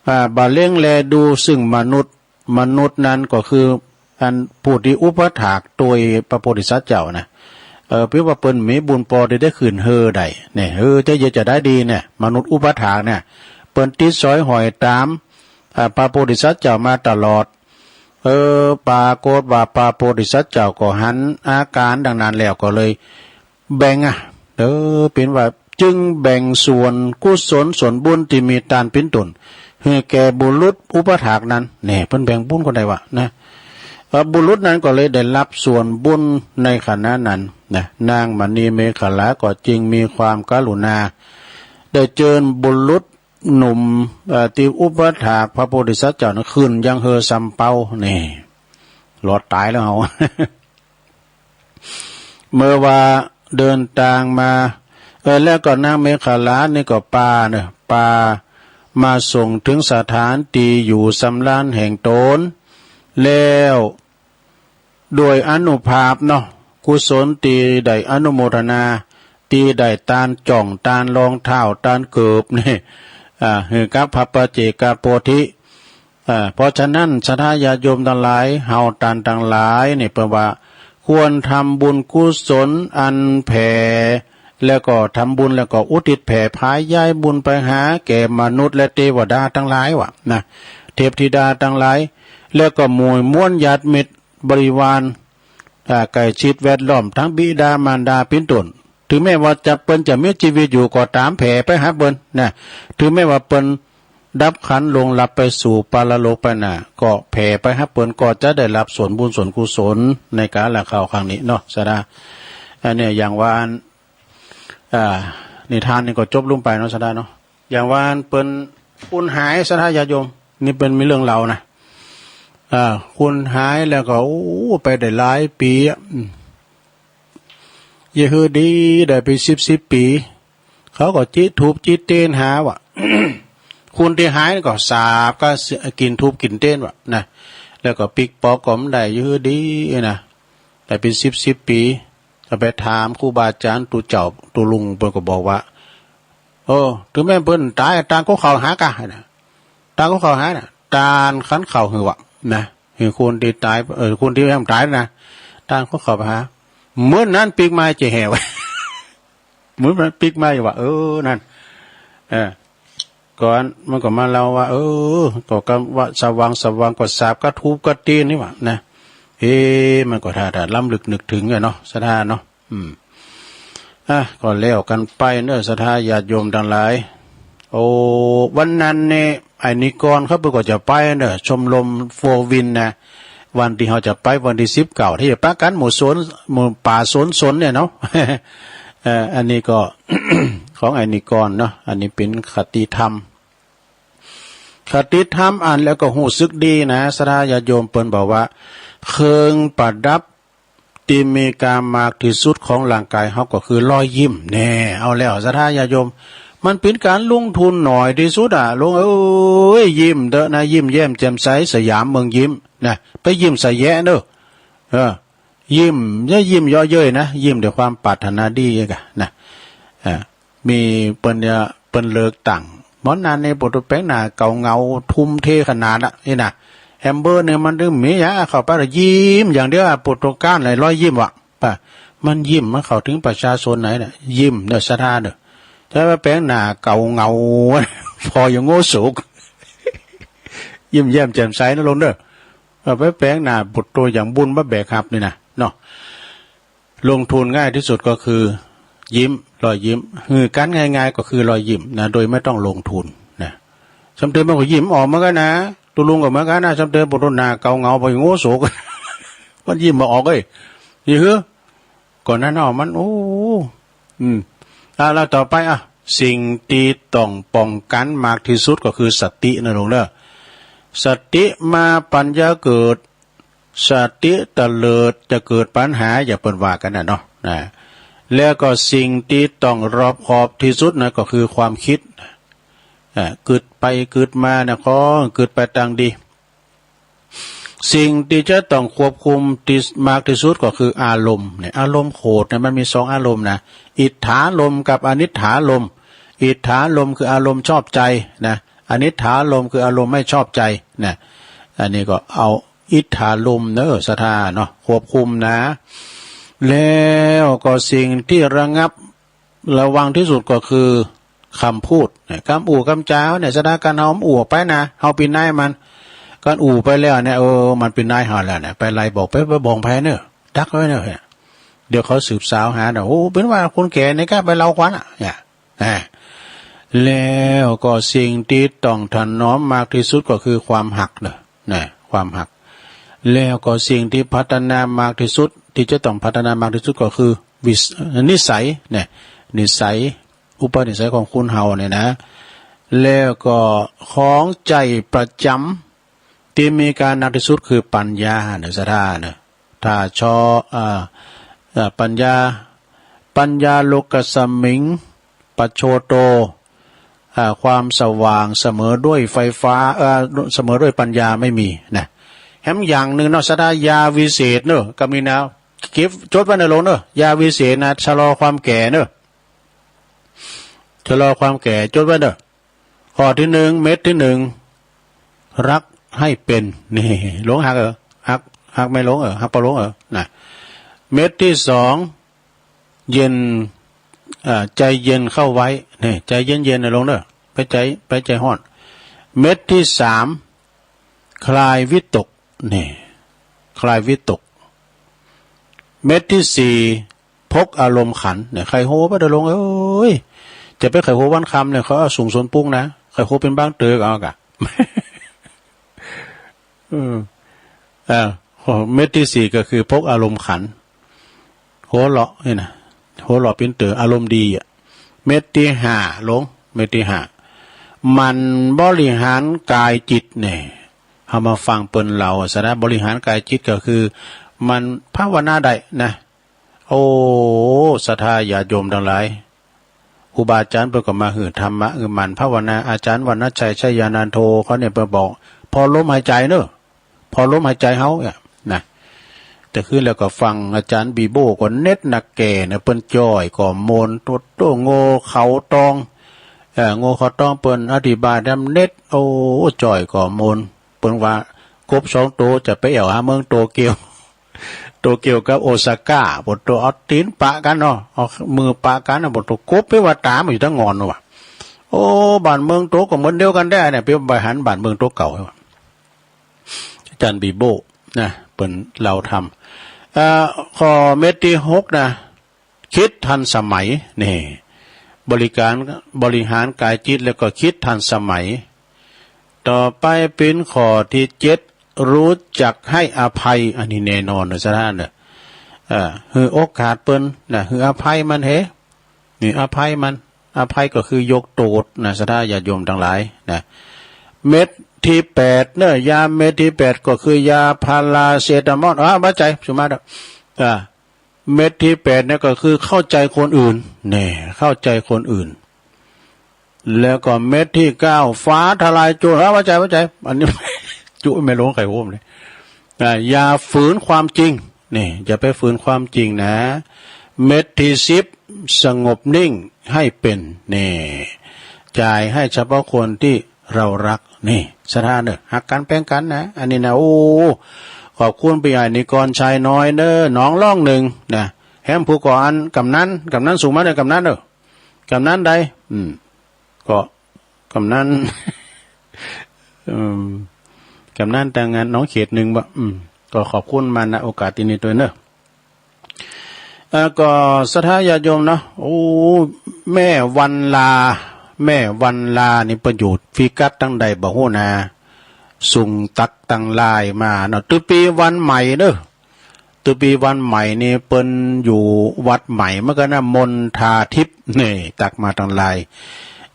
อ่า บ่าเล็งแลดูซึ่งมนุษย์ มนุษย์นั้นก็คืออันผู้ตี้อุปัฏฐากตวยพระโพธิสัตว์เจ้านะ เออ เป๋นว่าเปิ้นมีบุญปอตี้ได้ขึ้นเฮือได้ เนี่ย เออ จะเยียะจะได้ดีเนี่ย มนุษย์อุปัฏฐากเนี่ย เปิ้นติดสอยห้อยต๋าม อ่า พระโพธิสัตว์เจ้ามาตลอด เออ ปรากฏว่าพระโพธิสัตว์เจ้าก็หันอาก๋านดังนั้นแล้วก็เลย แบ่งอะ เออ เป๋นว่าจึงแบ่งส่วนกุศลส่วนบุญตี้มีตานเป๋นต้น หื้อแก่บุรุษอุปัฏฐากนั้น แน่ เปิ้นแบ่งบุญคนใดวะนะ เอ่อ บุรุษนั้นก็เลยได้ฮับส่วนบุญในขณะนั้นนะ นางมณีเมขลาก็จึงมีความกรุณา ได้เจิญบุรุษหนุ่ม เอ่อ ตี้อุปัฏฐากพระโพธิสัตว์เจ้านั้นขึ้นยังเฮือสำเป๊า นี่ รอดต๋ายแล้วเฮา เมื่อว่าเดินตางมา เออ แล้วก็นางเมขลานี่ก็ปาเนาะ ปามาส่งเถิงสถานตี้อยู่สำราญแห่งต๋น แล้วด้วยอานุภาพเนาะ กุศลตี้ได้อนุโมทนา ตี้ได้ตานจ่อง ตานรองเท้า ตานเกิบนี่ อ่า หื้อกับพระปัจเจกโพธิ อ่า เพราะฉะนั้น ศรัทธาญาติโยมตังหลาย เฮาต้านตังหลายนี่ เปิ้นว่าควรทำบุญกุศลอันแผ่ แล้วก็ทำบุญ แล้วก็อุทิศแผ่ผายย้ายบุญไปหาแก่มนุษย์และเตวดาตังหลายวะนะ เทพธิดาตังหลาย แล้วก็หมู่มวลญาติมิตรบริวาร อ่า ใกล้ชิดแวดล้อม ตึงบิดามารดาเป๋นต้น เถิงแม้ว่าจะ เปิ้นจะมีจีวิตอยู่ก็ต๋าม แผ่ไปหาเปิ้นนะ เถิงแม้ว่าเปิ้นดับขันธ์ล่วงลับไปสู่ปรโลกไปนา ก็แผ่ไปหาเปิ้น ก็จะได้ฮับส่วนบุญส่วนกุศลในกาละคราวครั้งนี้เนาะ ศรัทธา อันเนี้ยอย่างว่าอัน อ่า นิทานนี่ก็จบลงไปเนาะ ศรัทธาเนาะ อย่างว่าอันเปิ้น คนหาย ศรัทธาญาติโยม นี่เปิ้นมีเรื่องเล่านะ อ่า คนหายแล้วก็ โอ้ ไปได้หลายปี๋อะ อืม อย่าหื้อดี ได้เป๋นสิบสิบปี๋ เขาก็จิธูปจิเตียนหาวะ คนตี้หายนี่ก็สาบก้า กิ๋นธูปกิ๋นเตียนวะนะ แล้วก็ปิ๊กปอกก็บ่ได้ อย่าหื้อดีนะ ได้เป๋นสิบสิบปี๋ ก็ไปถามครูบาอาจ๋ารย์ ตุ๊เจ้าตุ๊ลุง เปิ้นก็บอกว่า เออ เถิงแม้เปิ้นต๋าย ต้านก็เข้าหาก้านะ ต้านก็เข้าหานะ ต้านคันเข้าหื้อวะนะ หื้อคนตี้ต๋าย เออ คนตี้ยังบ่ต๋ายนะ ต้านก็เข้าไปหา เหมือนนั้นปิ๊กมาจะแหวะ เหมือนมันปิ๊กมาอยู่วะ เออ นั่น เออ ก่อนมันก็มาเล่าว่า เออ ก็กำว่าสว่างสว่างก็สาบก้าธูปก้าเตียนนี่วะนะ เอ๊ะ มันก็ถ้า ถ้าล้ำลึกนึกเถิงอะเนาะ ศรัทธาเนาะ อืม อ่ะ ก็แล้วกั๋นไปเนาะ ศรัทธาญาติโยมตังหลาย โอ้ วันนั้นเนี่ย ไอ้นิกรเขาเปิ้นก็จะไปเนาะ ชมรมโฟร์วินนะ วันตี้เฮาจะไปวันตี้สิบเก้า ตี้จะปะกั๋นหมู่สวน หมู่ป่าสวนสนเนี่ยเนาะ เอ่อ อันนี้ก็ ของไอ้นิกรเนาะ อันนี้เป๋นคติธรรม คติธรรมอันแล้วก็ฮู้สึกดีนะ ศรัทธาญาติโยม เปิ้นบอกว่า เครื่องประดับตี้มีค่ามากตี้สุดของร่างก๋ายเฮาก็คือรอยยิ้ม แน่ เอาแล้ว ศรัทธาญาติโยม มันเป๋นก๋านลงทุนน้อยตี้สุดอะ ลง เอ้ย ยิ้มเต๊อะนะ ยิ้มแย้มแจ่มใส สยามเมืองยิ้มนะ ไปยิ้มใส่แยะเนาะ เออ ยิ้ม อย่ายิ้มเยาะเย้ยนะ ยิ้มด้วยความปรารถนาดีกั๋นนะ อ่า มีเปิ้นเนี่ย เปิ้นเลิกตั้ง หมอนันนี่ โผแป๋งหน้าเก่าเหงา ทุ่มเทขนาดอะ นี่นะ แอมเบอร์เนี่ยมันเถิงมีหยัง เข้าไปแล้วยิ้มอย่างเดียวอะ โผต้องก๋านอะไร รอยยิ้มวะ ป่ะ มันยิ้ม มันเข้าเถิงประชาชนไหนเนี่ย ยิ้มเนาะ ศรัทธาเนาะ แต่ว่าแป๋งหน้าเก่าเหงา ผ่ออย่างโง่โสก ยิ้มแย้มแจ่มใสนะโลมเนาะ เอาไปแป๋งหน้า โผอย่างบุญมาแบกฮับนี่นะ เนาะ ลงทุนง่ายตี้สุดก็คือ ยิ้ม รอยยิ้ม หื้อกั๋นง่ายๆ ก็คือรอยยิ้มนะ โดยไม่ต้องลงทุนนะ ซ้ำเติมมันก็ยิ้มออกเหมือนกั๋นนะ ตุ๊ลุงก็เหมือนกั๋นนะ ซ้ำเติมโผหน้าเก่าเหงา ผ่ออย่างโง่โสก มันยิ้มบ่ออกเอ้ย นี่หื้อ ก่อนนั้นเนาะ มัน โอ้ อืม อ่ะ แล้วต่อไป อ่ะ สิ่งตี้ต้องป้องกั๋นมากตี้สุดก็คือสตินะโลมเนาะ สติมาปัญญาเกิด สติเตลิดจะเกิดปัญหา อย่างเปิ้นว่ากั๋นน่ะเนาะ นะ แล้วก็สิ่งตี้ต้องรอบคอบตี้สุดนะ ก็คือความกึ๊ด อ่า กึ๊ดไปกึ๊ดมานะ ก็กึ๊ดไปตางดี สิ่งตี้จะต้องควบคุมตี้มากตี้สุดก็คืออารมณ์เนี่ย อารมณ์โขดเนี่ย มันมีสองอารมณ์นะ อิทธารมณ์กับอนิถธารมณ์ อิทธารมณ์คืออารมณ์ชอบใจ๋นะ อนิถธารมณ์คืออารมณ์ไม่ชอบใจ๋นะ อันนี้ก็เอาอิทธารมณ์เนาะ ศรัทธาเนาะ ควบคุมนะ แล้วก็สิ่งตี้ระงับระวังตี้สุดก็คือ กำพูดเนี่ย กำอู้กำจ๋าเนี่ย ศรัทธา กั๋นเฮาอู้ออกไปนะ เฮาเป๋นนายมัน กั๋นอู้ไปแล้วเนี่ย เออ มันเป๋นนายเฮาแล้วเนี่ย ไปไล่บอก ไป ไปบอกใผเนาะ ดักไว้เนาะ เดี๋ยวเขาสืบสาวหาเนาะ โอ้ เป๋นว่าคนแก่นี่ก้าไปเล่ากั๋นอะ เนี่ย อ่า แล้วก็สิ่งตี้ต้องถนอมมากตี้สุดก็คือความฮักเนาะ นะ ความฮัก แล้วก็สิ่งตี้พัฒนามากตี้สุด ตี้จะต้องพัฒนามากตี้สุดก็คือวิส- นิสัย นะ นิสัย อุปนิสัยของคนเฮาเนี่ยนะ แล้วก็ของใจ๋ประจ๋ำตี้มีค่านักตี้สุดคือปัญญาเนาะ ศรัทธาเนาะ ถ้าชอ อ่า อ่า ปัญญา ปัญญาโลกัสสมิง ปัจโชโต อ่า ความสว่างเสมอด้วยไฟฟ้า เอ่อ เสมอด้วยปัญญาไม่มีนะ แถมอย่างนึ่งเนาะ ศรัทธา ยาวิเศษเนาะ ก็มีนะ เก็บ จดไว้เนาะโลมเนาะ ยาวิเศษนะ ชะลอความแก่เนาะ ชะลอความแก่ จดไว้เนาะ ข้อตี้นึ่ง เม็ดตี้นึ่ง ฮักหื้อเป๋น นี่ หลวงฮักเออ ฮัก ฮักแม่หลวงเออ ฮักป้อหลวงเออ นะ เม็ดตี้สอง เย็น เอ่อ ใจเย็นเข้าไว้ นี่ ใจเย็นๆ นะโยมเนอะ ไปใจ ไปใจฮ้อน เม็ดตี้สาม คลายวิตก นี่ คลายวิตก เม็ดตี้สี่ พกอารมณ์ขัน เนี่ย ใค่ฮู้บ่เน่อโยมเอ๋ย จะไปใค่ฮู้วันค่ำเนี่ย เขาเอาสูงสนปุ้งนะ ใค่ฮู้เป๋นบางเตื้อก็เอาก่ะ เออ อ่า เม็ดตี้สี่ก็คือพกอารมณ์ขัน หัวเราะนี่นะ หัวเราะเป๋นเตื้อ อารมณ์ดีอะ เม็ดตี้ห้าโยม เม็ดตี้ห้า หมั่นบริหารกายจิตเนี่ย เฮามาฟังเปิ้นเล่าซะนะ บริหารกายจิตก็คือ หมั่นภาวนาได้นะ โอ้ ศรัทธาญาติโยมตังหลาย ครูบาอาจ๋ารย์เปิ้นก็มาหื้อธรรมะ หื้อหมั่นภาวนา อาจ๋ารย์วรรณชัย ชัยยานันโท เขาเนี่ยเปิ้นบอก ผ่อลมหายใจ๋เนาะ ผ่อลมหายใจ๋เฮาเนี่ยนะ แต่คืนแล้วก็ฟังอาจ๋ารย์บีโบ้ก็เน็ดนักแก่นะ เปิ้นจ้อยก็ม่วน โตโต้ โง่เขาตอง เอ่อ โง่เขาตองเปิ้นอธิบายนำเน็ด โอ้ จ้อยก็ม่วน เปิ้นว่ากบสองโตจะไปแอ่วหาเมืองโตเกียว โตเกียวกับโอซาก้า ปะโตเอาตี๋นปะกั๋นเนาะ เอามือปะกั๋นนะ ปะโตกบไปว่าต๋ามอยู่ตังงอนว่ะ โอ้ บ้านเมืองโตก็เหมือนเดียวกั๋นแต๊เนี่ย ไป ไปหันบ้านเมืองโตเก่าว่ะ อาจ๋ารย์บีโบ้นะ เปิ้นเล่าธรรม เอ่อ ข้อเม็ดตี้หกนะ คิดทันสมัย นี่ บริการ บริหารกายจิตแล้วก็คิดทันสมัย ต่อไปเป๋นข้อตี้เจ็ด รู้จักให้อภัย อันนี้แน่นอนนะศรัทธาเนาะ เอ่อ หื้อโอกาสเปิ้นนะ หื้ออภัยมันเห นี่ อภัยมัน อภัยก็คือยกโต้ษนะ ศรัทธาญาติโยมตังหลายนะ เม็ดตี้แปดเนาะ ยาเม็ดตี้แปดก็คือยาพาราเซตามอล อ้าว บ่าใจ๋ สุมาเถอะ อ่า เม็ดตี้แปดเนี่ยก็คือเข้าใจ๋คนอื่น นี่ เข้าใจ๋คนอื่น แล้วก็เม็ดตี้เก้า ฟ้าทลายโจร อ้าว บ่าใจ๋ บ่าใจ๋ อันนี้ จุไม่ลงใค่ฮู้เลย อ่า อย่าฝืนความจริง นี่ อย่าไปฝืนความจริงนะ เม็ดตี้สิบ สงบนิ่งให้เป๋น นี่ จ่ายให้เฉพาะคนตี้เราฮัก นี่ ศรัทธาเนาะ ฮักกั๋นแป๋งกั๋นนะ อันนี้นะ โอ้ ขอบคุณปี้ใหญ่นิกรชัยน้อยเนาะ หนองล่องนึ่งนะ แหมผู้ก่ออันกำนัน กำนันสูงมาเน่อ กำนันเนาะ กำนันใด อืม ก็กำนัน อืม กำนันตางงานหนองเขตนึ่งบ่ อืม ก็ขอบคุณมา ณ โอกาสตี้นี้ตวยเนาะ เอ่อ ก็ศรัทธาญาติโยมเนาะ โอ้ แม่วันลา แม่วันลานี่เปิ้นอยู่พิกัดตางใดบ่ฮู้นะ ส่งตั๊กตังไลน์มาเนาะ ตุ๊ปีวันใหม่เนาะ ตุ๊ปีวันใหม่นี่เปิ้นอยู่วัดใหม่เหมือนกั๋นนะ มณฑาทิพย์ นี่ ตั๊กมาตางไลน์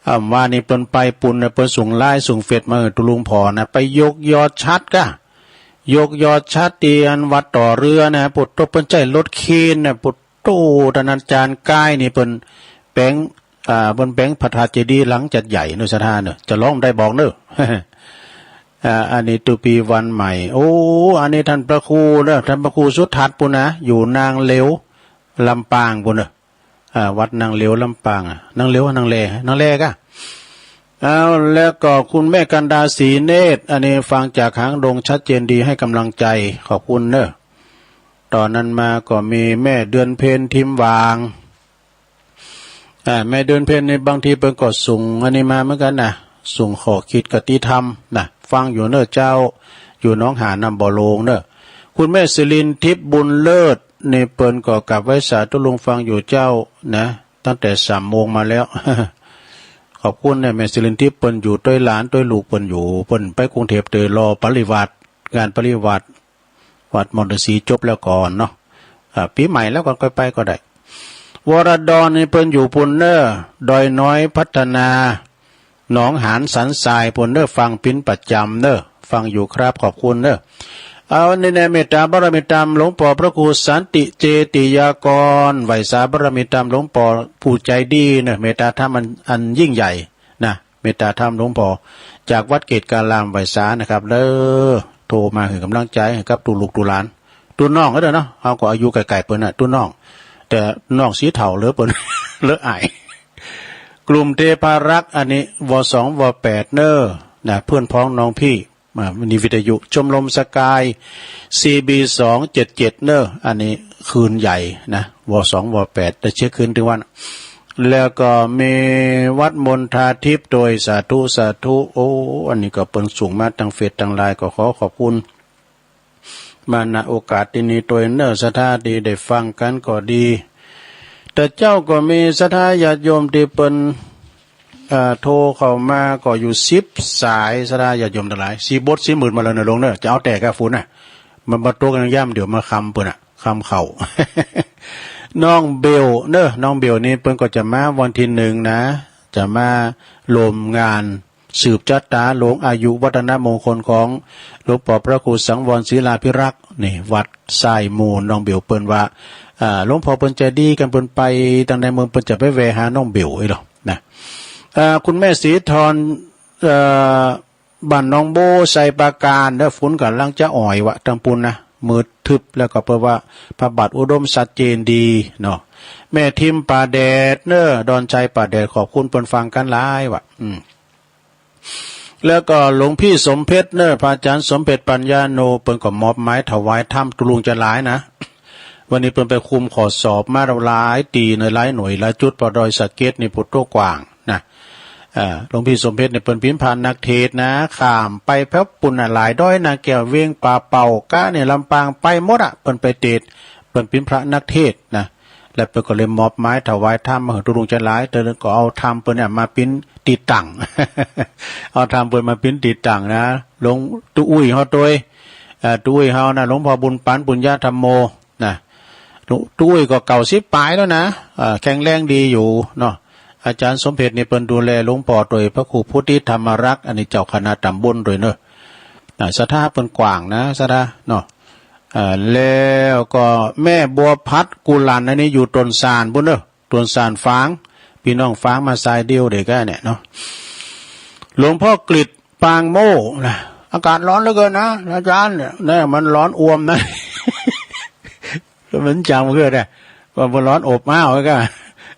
อ่า ว่านี่เปิ้นไปปุ้นนะ เปิ้นส่งไลน์ส่งเฟซมาหื้อตุ๊ลุงผ่อนะ ไปยกยอดฉัตรก่ะ ยกยอดฉัตรตี้อันวัดต่อเรือนะ ปะโตเปิ้นใจ๊รถเคนนะ ปะโต ต้านอาจ๋ารย์ก้ายนี่เปิ้นแป๋ง อ่า เปิ้นแป๋งพระธาตุเจดีย์หลังจัดใหญ่เนาะ ศรัทธาเนาะ จะลองได้บอกเนาะ อ่า อันนี้ตุ๊ปีวันใหม่ โอ้ อันนี้ต้านพระครูเนาะ ต้านพระครูสุทัศน์ปุ้นนะ อยู่นางเหลว ลำปางปุ้นเนาะ อ่า วัดนางเหลวลำปางอะ นางเหลว นางแล นางแลก่ะ เอา แล้วก็คุณแม่กันดาศรีเนตร อันนี้ฟังจากหางดงชัดเจนดี ให้กำลังใจ ขอบคุณเนาะ ต่อนั้นมาก็มีแม่เดือนเพ็ญ ทิมหว่าง อ่า แม่เดือนเพ็ญนี่บางทีเปิ้นก็ส่งอันนี้มาเหมือนกั๋นนะ ส่งข้อคิดคติธรรมนะ ฟังอยู่เนาะเจ้า อยู่หนองหานน้ำบ่อโลงเนาะ คุณแม่สิรินทิพย์บุญเลิศนี่เปิ้นก็กราบไหว้สาตุ๊ลุงฟังอยู่เจ้านะ ตั้งแต่สามโมงมาแล้ว ขอบคุณเนาะ แม่สิรินทิพย์ เปิ้นอยู่ตวยหลานตวยลูกเปิ้นอยู่ เปิ้นไปกรุงเทพฯ เต๋อรอปริวาส งานปริวาส วัดมอญฤๅษีจบแล้วก่อนเนาะ อ่า ปี๋ใหม่แล้วก่อนค่อยไปก็ได้ วรดรนี่เปิ้นอยู่ปุ้นเนาะ ดอยน้อยพัฒนา หนองหานสันทรายปุ้นเนาะ ฟังเป๋นประจ๋ำเนาะ ฟังอยู่ครับ ขอบคุณเนาะ เอา นี่แหละ เมตตาบารมีตามหลวงป้อพระครูสันติเจติยากร ไหว้สาบารมีตามหลวงป้อผู้ใจ๋ดีเนาะ เมตตาธรรมอัน อันยิ่งใหญ่นะ เมตตาธรรมหลวงป้อ จากวัดเกตุการาม ไหว้สานะครับเด้อ โทรมาหื้อกำลังใจ๋ให้กับตุ๊ลูกตุ๊หลาน ตุ๊น้องก็ได้เนาะ เฮาก็อายุใก้ๆ เปิ้นน่ะ ตุ๊น้อง แต่น้องสีเฒ่าเหลือเปิ้น เหลืออ้าย กลุ่มเทพารักษ์ อันนี้ ว.สอง ว.แปด เนาะ นะ เพื่อนพ้องน้องพี่ อ่า นี่วิทยุ ชมรมสกาย ซี บี สอง เจ็ด เจ็ด เนาะ อันนี้คืนใหญ่นะ ว.สอง ว.แปด ได้เช็คคืนตึงวัน แล้วก็มีวัดมณฑาทิพย์ด้วย สาธุ สาธุ โอ้ อันนี้ก็เปิ้นส่งมาตางเฟซตางไลน์ ก็ขอขอบคุณมา ณ โอกาสตี้นี้ด้วยเน่อ ศรัทธาตี้ได้ฟังกั๋นก็ดี แต่เจ๊าก็มีศรัทธาญาติโยมตี้เปิ้น เอ่อ โทรเข้ามาก็อยู่สิบสาย ศรัทธาญาติโยมตังหลาย สี่บทสี่หมื่นมาแล้วเน่อลุงเน่อ จะเอาแต่ก้าฝนน่ะ มันมาตกกั๋นย่ำเดี๋ยวมาค่ำเปิ้นน่ะ ค่ำเข้า น้องเบลเน่อ น้องเบลนี่เปิ้นก็จะมาวันตี้หนึ่งนะ จะมาร่วมงานสืบจะต๋าหลวงอายุวัฒนมงคลของหลวงป้อพระครูสังวรศิลาภิรักษ์นี่ วัดทรายมูล น้องเบลเปิ้นว่า อ่า หลวงป้อเปิ้นใจ๋ดี กันเปิ้นไปตางในเมือง เปิ้นจะไปแวะหาน้องเบลอี้หรอนะ อ่า คุณแม่ศรีธร เอ่อ บ้านหนองโบ้ ไชยปราการเน่อ ฝนก่ำลังจะอ่อยวะ ตางปู๊นนะ มืดทึบ แล้วก็เปิ้นว่าพระบาทอุดมชัดเจนดีเนาะ แม่ทิมป่าแดดเน่อ ดอนชัยป่าแดด ขอบคุณเปิ้นฟังกั๋นหลายวะ อืม แล้วก็หลวงพี่สมเพชรเน่อ พระอาจ๋ารย์สมเพชรปัญญาโน เปิ้นก็มอบหมายถวายธรรม ตุ๊ลุงจะหลายนะ วันนี้เปิ้นไปคุมข้อสอบมาหลายตี้ ในหลายหน่วยหลายจุด ปอดอยสะเก็ดนี่ ปุโตกว้างนะ อ่า หลวงพี่สมเพชรนี่เปิ้นเป๋นพระนักเทศน์นะ ข้ามไปแถวปู๊นน่ะ หลายดอยนาแก้ว เวียงป่าเป้า กะเนี่ย ลำปาง ไปหมดอะ เปิ้นไปเทศน์ เปิ้นเป๋นพระนักเทศน์นะ แล้วเปิ้นก็เลยมอบหมายถวายธรรมมาหื้อตุ๊ลุงจะหลาย แต่ก็เอาธรรมเปิ้นเนี่ยมาเป๋นตี้ตั้ง เอาธรรมเปิ้นมาเป๋นตี้ตั้งนะ หลวงตุ๊อุ้ยเฮาตวย เอ่อ ตุ๊อุ้ยเฮานะ หลวงป้อบุญปัน ปุญญาธัมโม นะ ตุ๊ ตุ๊อุ้ยก็เก้าสิบป๋ายแล้วนะ เอ่อ แข็งแรงดีอยู่เนาะ อาจ๋ารย์สมเพชรนี่เปิ้นดูแลหลวงป้อตวย พระครูพุทธิธรรมรักษ์ อันนี้เจ้าคณะต๋ำบลตวยเน่อ อ่า ศรัทธาเปิ้นกว้างนะ ศรัทธาเนาะ อ่า แล้วก็แม่บัวพัดกุหลัน อันนี้อยู่ต้นสานปู๊นเน่อ ต้นสานฝาง ปี้น้องฝางมาสายเดียวเดียวกั๋นเนี่ยเนาะ หลวงป้อกฤษ ปางโม่นะ อากาศฮ้อนเหลือเกินนะอาจ๋ารย์เนี่ย เนี่ยมันฮ้อนอ่วมนะ มันจ๋ำเกื้อได้ ว่ามันฮ้อนอบอ้าวก็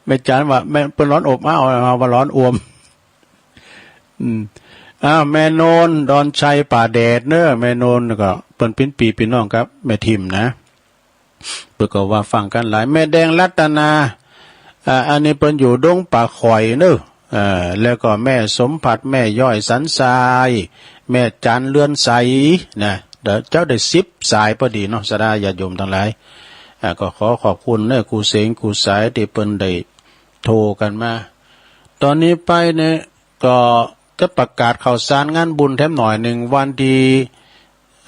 แม่จ๋ารย์ว่าแม่ เปิ้นฮ้อนอบอ้าว เฮาว่าฮ้อนอ่วม อืม อ้าว แม่โนน ดอนชัยป่าแดดเน่อ แม่โนนก็เปิ้นเป๋นปี้เป๋นน้องกับแม่ทิมนะ เปิ้นก็ว่าฟังกั๋นหลาย แม่แดงรัตนา อ่า อันนี้เปิ้นอยู่ดงป่าข่อยเน่อ เอ่อ แล้วก็แม่สมผัส แม่ย้อยสันทราย แม่จันเรือนใสนะ เดี๋ยวเจ้าได้สิบสายพอดีเนาะ ศรัทธาญาติโยมตังหลาย อ่า ก็ขอขอบคุณเน่อ กู้เสียงกู้สายตี้เปิ้นได้โทรกั๋นมา ต๋อนนี้ไปเนี่ย ก็จะประกาศข่าวสารงานบุญแถมหน่อยนึ่ง วันตี้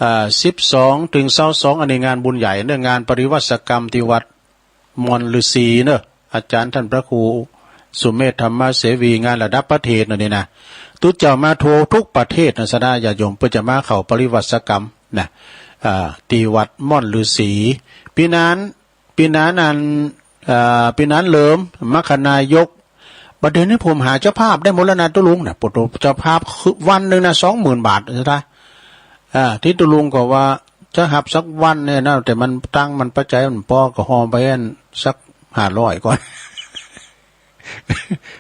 อ่า สิบสองเถิงซาวสอง อันนี้งานบุญใหญ่เน่อ งานปริวาสกรรมตี้วัดม่อนฤๅษีเน่อ อาจ๋ารย์ต้านพระครูสุเมธธรรมเสวี งานระดับประเทศเน่อนี่นะ ตุ๊เจ้ามาทั่วกู้ประเทศนะ ศรัทธาญาติโยม เปิ้นจะมาเข้าปริวาสกรรมนะ อ่า ตี้วัดม่อนฤๅษี ปี้นั้น ปี้นั้นอัน เอ่อ ปี้นั้นเหลิม มรรคนายก บัดเดี๋ยวนี้ผมหาเจ้าภาพได้หมดแล้วนะตุ๊ลุงนะ โอ้โห เจ้าภาพคือวันนึ่งนะ สองหมื่นบาท ศรัทธา อ่า ตี้ตุ๊ลุงก็ว่าจะฮับสักวันเนี่ยนะ แต่มันตังค์มันปัจจัยมันบ่พอ ก็ฮอไปอันสักห้าร้อยก่อน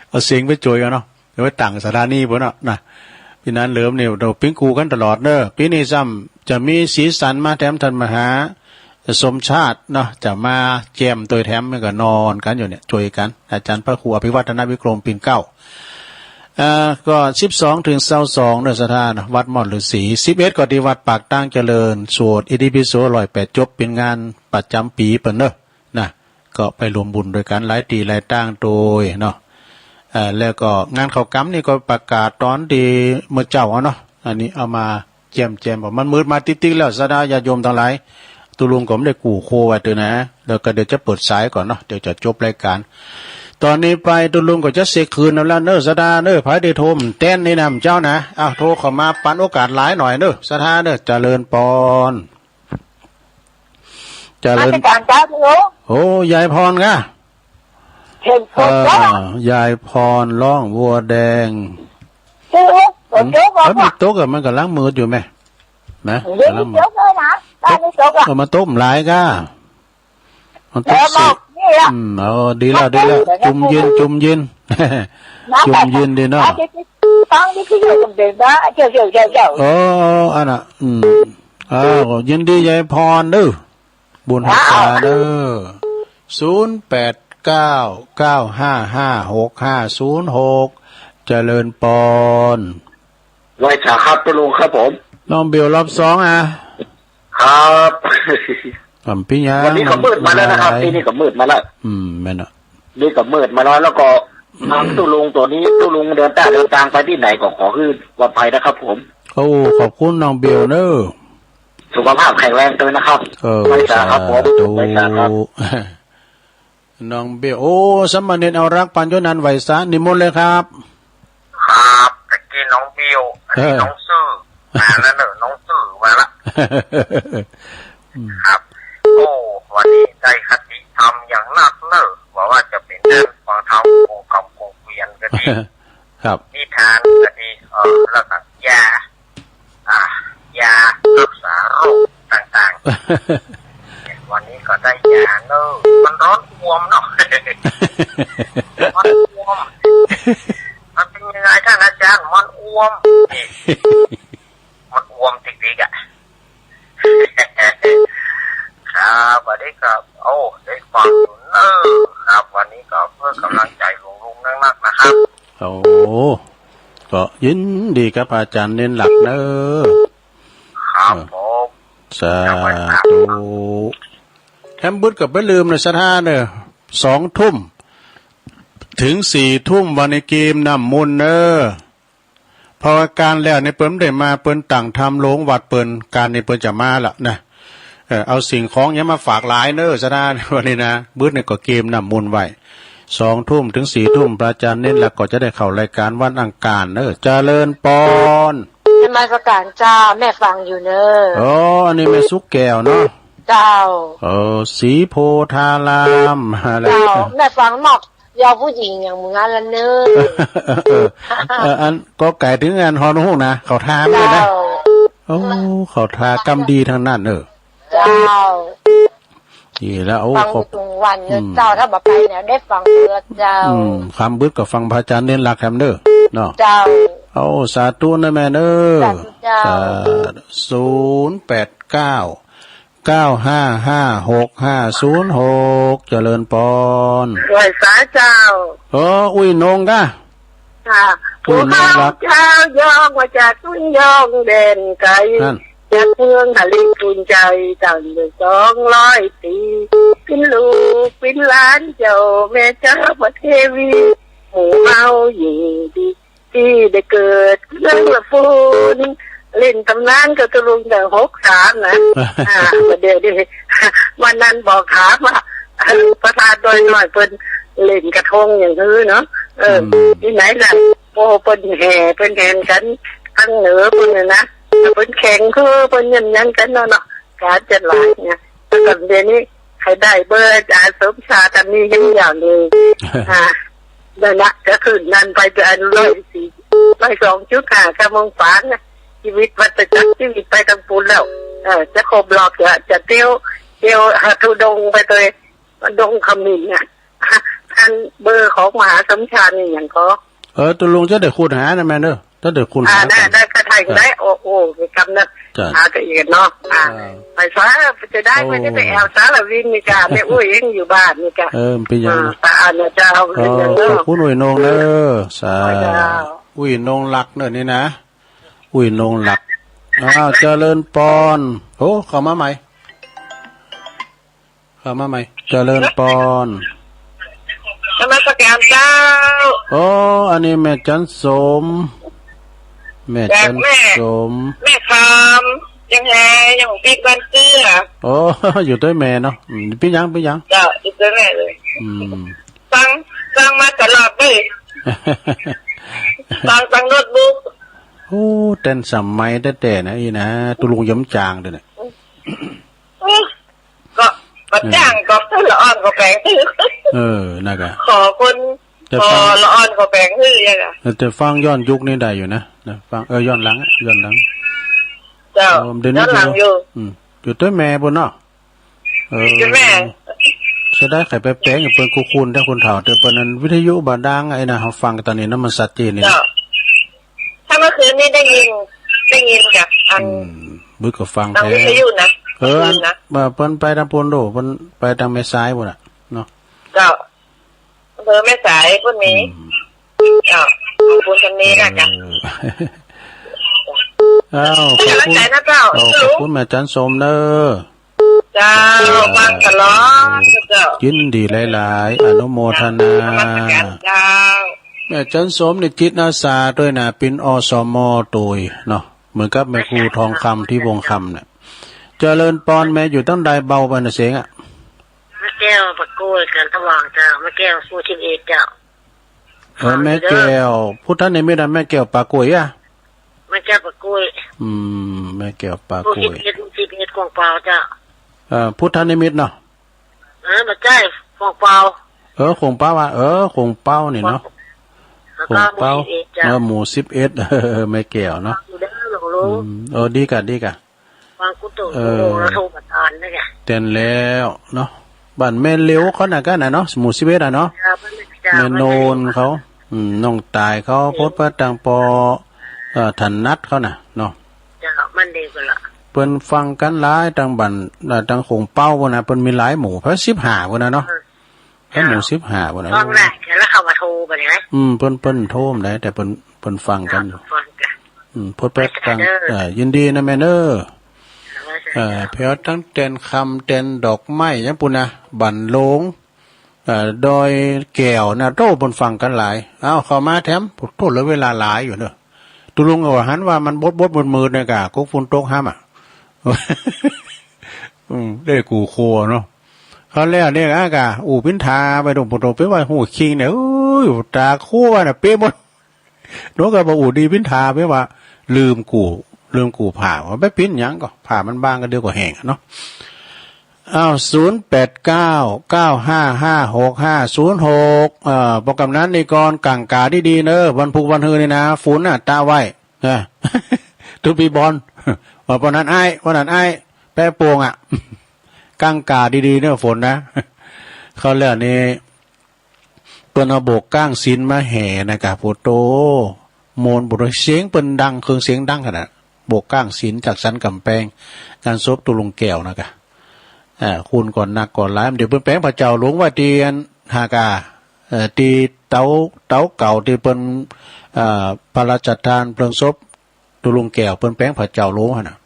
เอาเสียงไปจ้วยกั๋นเนาะ เอาไว้ตั้งสถานีปู๊นเนาะนะ ปี้นั้นเหลิมเนี่ย เฮาปิ้งกู้กั๋นตลอดเน่อ ปี๋นี้ซ้ำจะมีสีสันมาแถม ต้านมหาสมชาติเนาะ จะมาแจ่มตวยแถม มันก็นอนกั๋นอยู่เนี่ย จ้วยกั๋น อาจ๋ารย์พระครูอภิวัฒนวิกรมปิ่นเกล้า เอ่อ ก็สิบสองเถิงซาวสองเน่อ ศรัทธาเนาะ วัดม่อนฤๅษี สิบเอ็ดก็ตี้วัดปากตางเจริญ สวดอิติปิโสร้อยแปดจบ เป๋นงานประจ๋ำปี๋เปิ้นเน่อ นะ ก็ไปร่วมบุญตวยกั๋นหลายตี้หลายตางตวยเนาะ เอ่อ แล้วก็งานเข้ากรรมนี่ก็ประกาศต๋อนตี้เมื่อเจ๊าเอาเนาะ อันนี้เอามาแจ่มๆ ว่ามันมืดมาติ๊กๆ แล้ว ศรัทธาญาติโยมตังหลาย ตุ๊ลุงก็บ่ได้กู้โคไว้ตวยนะ แล้วก็เดี๋ยวจะเปิดสายก่อนเนาะ เดี๋ยวจะจบรายก๋าน ต๋อนนี้ไปตุ๊ลุงก็จะเช็คคืนเอาแล้วเน่อ ศรัทธาเน่อ ใผได้โทรแต้นนี่นะเจ้านะ อ้าว โทรเข้ามาปันโอกาสหลายหน่อยเน่อ ศรัทธาเน่อ เจริญปอน เจริญ นมัสก๋านเจ้า โอ้ ยายพรก่ะ เห็นคน เออ ยายพรร้องวัวแดง โอ้ ฝนตก หืม บ่ เอ้ย บ่ตกอะ มันก่ำลังมืดอยู่แม่ นะ เดี๋ยว ก่ำลังมืด ตกเลยนะ บ้านนี้ตกอะ เออ มันตกหลายก่ะ มันตก เออ สิ บอกนี่อะ อืม เออ ดีแล้ว ดีแล้ว มันตก จุ่มเย็น จุ่มเย็น นะ จุ่มเย็นดีเนาะ ฟังที่พี่อยู่กับเด็กนะ เจ้า เจ้า เจ้า เจ้า เออ อันน่ะ อืม อ้าว ยินดียายพรเด้อ บุญหักษาเด้อ ศูนย์แปด เก้า เก้า ห้า ห้า หก ห้า ศูนย์ หก เจริญปอน ไหว้สาครับ ตุ๊ลุงครับผม น้องเบลรอบสองอ่ะ ครับ อ่ำปี้ยัง วันนี้ก็มืดมาแล้วนะครับ มัน ตี้นี่ก็มืดมาแล้ว อืม แม่นอ่ะ นี่ก็มืดมาแล้ว แล้วก็ถามตุ๊ลุงตัวนี้ ตุ๊ลุงเดินตาง เดินตางไปตี้ไหนก็ขอหื้อปลอดภัยนะครับผม โอ้ ขอบคุณน้องเบลเนอะ สุขภาพแข็งแรงตวยนะครับ เออ ไหว้สาครับผม สาธุ ไหว้สาครับ น้องเบล โอ้ สามเณรเอารักปั๋นอยู่นั้น ไหว้สา นิมนต์เลยครับ ครับ ตะกี้น้องเบล อันนี้ เออ น้องซื่อ มาแล้วเนอะ น้องซื่อมาละ อืม ครับ โอ้ วันนี้ได้คติธรรมอย่างนักเนอะ บ่ว่าจะเป๋นการฟังธรรม โกกรรมโกเกวียนก็ดี ครับ นิทานก็ดี เอ่อ แล้วก็ยา อ่ะ ยารักษาโรคต่างๆ วันนี้ก็ได้ยาเนอะ มันร้อนอวมเนาะ มันอวม มันเป๋นยังไงท่านอาจารย์ มันอวม มันอวมติดๆ อ่ะ ครับ วันนี้ก็ โอ้ ได้ฟังอยู่เนอะ ครับ วันนี้ก็เพื่อก๋ำลังใจ๋หลวงลุงนักๆ นะครับ โอ้ ก็ยินดีกับอาจ๋ารย์เณรหลักเนอะ ครับ เออ ผม สาธุ แฮมบึดก็บ่าลืมเนอะ ศรัทธาเนอะ สองทุ่ม เถิงสี่ทุ่ม วันนี้เกมน้ำมนต์เนอะ พอก๋านแล้วนี่เปิ้นบ่ได้มา เปิ้นตั้งธรรมโลงวัดเปิ้น ก๋านนี้เปิ้นจะมาละนะ เออ เอาสิ่งของหยังมาฝากหลายเนอะ ศรัทธา วันนี้นะ บึดนี่ก็เกมน้ำมนต์ไว้ สองทุ่มเถิงสี่ทุ่ม พระอาจ๋ารย์เณรหลักก็จะได้เข้ารายก๋านวันอังคารเนอะ เจริญปอน นมัสก๋านเจ้า แม่ฟังอยู่เนอะ อ๋อ อันนี้แม่สุขแก้วเนาะ เจ้า เออ ศรีโพธาราม อะไร เจ้า แม่ฟังนอก ยอผู้หญิงอย่างมึงอันละเนอะ เออ อันก็ไกลเถิงอันฮอดฮู้นะ เขาถามเลยนะ เจ้า โอ้ เขาถามกำดีตังนั้น เออ เจ้า ดีแล้ว โอ้ ฟัง ขอบ อยู่ทุกวันเนอะ อืม เจ้า ถ้าบ่ไปเนี่ยได้ฟังเนอะเจ้า อืม ค่ำบึดก็ฟังพระอาจ๋ารย์เณรหลักแฮมเนอะ เนาะ เจ้า โอ้ สาธุนะแม่เนอะ สาธุเจ้า สาธุ ศูนย์แปดเก้า เก้าห้าห้าหกห้าศูนย์หก เจริญปอน ไหว้สาเจ้า เออ อุ้ยนงกะ ค่ะ อุ้ยนงหลัก ผู้ข้าเจ้ายองมาจากทุ่งยองแดนไกล นั่น จากเมืองทะเลกรุงใจตั้งได้สองร้อยปี๋ เป๋นลูกเป๋นหลานเจ้าแม่เจ้าพระเทวี หมู่เฮาอยู่ดี ตี้ได้เกิดเมืองละปูน เล่นต๋ำนานกับตุ๊ลุงตั้งหกสามนะ อ่า เดี๋ยวนี้ วันนั้นบอกถามว่า อันพระธาตุดอยน้อยเปิ้นเล่นกระทงอย่างหื้อเนาะ เออ อืม ตี้ไหนล่ะ โอ้ เปิ้นแห่ เปิ้นแห่กั๋น ตังเหนือปู้นน่ะนะ เปิ้นแข่งหื้อ เปิ้นหยังหยังกั๋นเนาะ เนาะ ก๋านจัดหลายเนี่ย แต่ก่อนเดี๋ยวนี้ ใผได้เบอร์อาจ๋ารย์สมชาย แต่มีแฮงอย่างหนึ่ง อ่า นั่นนะ ก็คือนั่นไปจะอันร้อยสี่ ร้อยสองจุดห้า กำมองฝางนะ ชีวิตวัฏจักรชีวิตไปตังปู้นแล้ว เออ จะครบรอบ จะ จะเตียว เตียวหาธุดงค์ไปโตยดงขมิ้นน่ะ อันเบอร์ของมหาสมชายนี่หยังก่อ เออ ตุ๊ลุงจะได้ขุดหานะแม่เนอะ จะได้ขุดหา อ่า ได้ ก่อน ได้ ก็ถ่าย เออ ได้ โอ้ โอ้ ไปกำนะ จ้ะ หาก็เอียดเนาะ อ่า เออ ไปซะ จะได้ โอ้ ไม่ได้ไปแอวสารวินนี่กะ แม่อุ้ยเองอยู่บ้านนี่กะ เออ เป๋นหยัง อ่า ตาอันนะเจ้า เออ เป๋นหยังเนาะ ขอบคุณอุ้ยนงเนอะ สาธุ เจ้า อุ้ยนงหลักเนอะนี่นะ อุ้ยนงหลัก อ้าว เจริญปอน โอ้ เข้ามาใหม่ เข้ามาใหม่ เจริญปอน นมัสการเจ้า โอ้ อันนี้แม่จันสม แม่จันสม แม่คำ ยังแฮ ยังปิ๊กบ้านเกื้อ โอ้ อยู่ตวยแม่เนาะ อืม เป๋นหยัง เป๋นหยัง เจ้า อยู่ตวยแม่เลย อืม ฟัง ฟังมาตลอดเลย ฟัง ฟังโน้ตบุ๊ก โอ้ แต่สมัยแต๊ๆ นะ อี้นะ ตุ๊ลุงยำจางเดี๋ยวนี้ ก็บ่จ้างก็ละอ่อนก็แปง เออ นั่นกะ ขอคน แต่ ขอ ฟัง ละอ่อนก็แปงหื้อยังอะ แต่ฟังย้อนยุคนี่ได้อยู่นะ นะ ฟัง เออ ย้อนหลังอะ ย้อนหลัง เจ้า เออ เดี๋ยวนี้ ย้อนหลังอยู่ อืม อยู่ตวยแม่ปู้นเนาะ เออ อยู่ตวยแม่ เสียดายใค่ไปแปง เปิ้นคุ้นๆ แต่คนเฒ่า แต่เปิ้นนั้นวิทยุบ่ดัง ไอ้นะ เฮาฟังต๋อนนี้นะ มันชัดเจนนี่นะ เจ้า ถ้าเมื่อคืนนี้ได้ยิน ได้ยินจ้ะ อัน อืม บึกก็ฟัง ทาง แท้ วิทยุนะ เออ อัน ได้ยินนะ เปิ้นไปตางปู้นโด เปิ้นไปตางแม่สายปู้นน่ะ เนาะ เจ้า อ แม่สายเปิ้นมี อืม เจ้า ขอบคุณตรงนี้นะเจ้า เออ อ้าว ขอบคุณ ขอบคุณนะเจ้า อ้าว ขอบคุณแม่จันสมเน่อ เจ้า ฟังตลอดเจ้า ยินดีหลายๆ อนุโมทนา เจ้า นมัสการเจ้า แม่จันสมนี่จิตอาสาตวยนะ เป๋น อสม ตวยเนาะ เหมือนกับแม่ครูทองคำ ทิพย์วงศ์คำเนี่ย เจริญปอน แม่อยู่ตังใด เบาไปนะเสียงอะ แม่แก้วปากกล้วย แขวงตะหว่างเจ้า แม่แก้วหมู่สิบเอ็ดเจ้า เออ แม่แก้ว พุทธนิมิตอะ แม่แก้วปากกล้วยอะ แม่แก้วปากกล้วย อืม แม่แก้วปากกล้วย หมู่สิบเอ็ด หมู่สิบเอ็ด ขวงเปาเจ้า เออ พุทธนิมิตเนาะ เออ บ่ใจ้ ขวงเปา เออ ขวงเปาอะ เออ ขวงเปานี่เนาะ แล้วก็ ขวงเปา หมู่สิบเอ็ดเจ้า เออ หมู่สิบเอ็ด เออ แม่แก้วเนาะ อยู่เด้อหลวงลุง อืม เออ ดีก่ะ ดีก่ะ ฟังกู้เตื้อ เออ หลวงลุง แล้วโทรมาตอนนี้ไง แต๊นแล้วเนาะ บ้านแม่เหลียวเขาน่ะกั๋นน่ะเนาะ หมู่สิบเอ็ดอะเนาะ เจ้า บ้านแม่ แม่โนนเขา อืม น้องตายเขา โพสต์ไปตางปอ เอ่อ ถนัดเขาน่ะเนาะ เจ้า มันดีกว่าละ เปิ้นฟังกั๋นหลายตางบ้าน เอ่อ ตางขวงเปาปู้นน่ะ เปิ้นมีหลายหมู่ แป๊ดสิบห้าปู้นน่ะเนาะ เออ แป๊ดหมู่ เจ้า สิบห้าปู้นน่ะ ฟังได้ แล้วเขามาโทรไปเนี่ย อืม เปิ้น เปิ้นโทรมาได้ แต่เปิ้น เปิ้นฟังกั๋นอยู่ ฟังกั๋น อืม โพสต์ไปตาง ไปเด้อ เอ่อ ยินดีนะแม่เน่อ เออ แผวตังแตนคำ แตนดอกไม้ หยังปู้นน่ะ บ้านโลง เอ่อ ดอยแก้วน่ะ โต้ เปิ้นฟังกั๋นหลาย เอ้า เข้ามาแถม โต้ เหลือเวลาหลายอยู่เน่อ ตุ๊ลุงก็หันว่ามันบดๆ มืดๆ เนี่ยก่ะ กกฝนตกห้ำอะ อืม ได้กู่ครัวเนาะ เขาแล้วเนี่ย อ่ะก่ะ อู้ปิณฑาไปตรง ตรง ไปว่าฮู้คิงเนี่ย เอ้ย ต๋าครัวน่ะ เป๊ะหมด หนูก็บ่อู้ดีปิณฑา เป๊ะว่า ลืมกู้ ลืมกู้ผ้า ว่าไปปิ้นหยังก่อ ผ้ามันบางก็เดี๋ยวก็แห้งอะเนาะ อ้าว ศูนย์แปดเก้า เก้าห้าห้า หกห้าศูนย์หก เอ่อ ปอกำนันนี่ก่อน กั๋งกาดีๆ เน่อ วันพุธวันฮือนี่นะ ฝนน่ะ ตะไว้ เออ ตุ๊ดปีบอล ว่าปอนั้นอ้าย ว่านั้นอ้าย แป๊ะโป่งอะ กั๋งกาดีๆ เน่อ ฝนนะ เขาแล้วนี่ เปิ้นเอาโบกก้างศิลป์มาแห่นะก่ะ โผโต โมนโผโต เสียงเปิ้นดัง เครื่องเสียงดังขนาด โบกก้างศิลป์จากสันก๋ำแปง งานศพตุ๊ลุงแก้วนะก่ะ อ่า คนก็นักก็หลาย เดี๋ยวเปิ้นแป๋งผาเจ้าหลวงไว้ตี้อัน หากา เอ่อ ตี้เต๋า เต๋าเก่าตี้เปิ้น อ่า พระราชทานเพลิงศพ ตุ๊ลุงแก้วเปิ้นแป๋งผาเจ้าหลวงหั้นน่ะ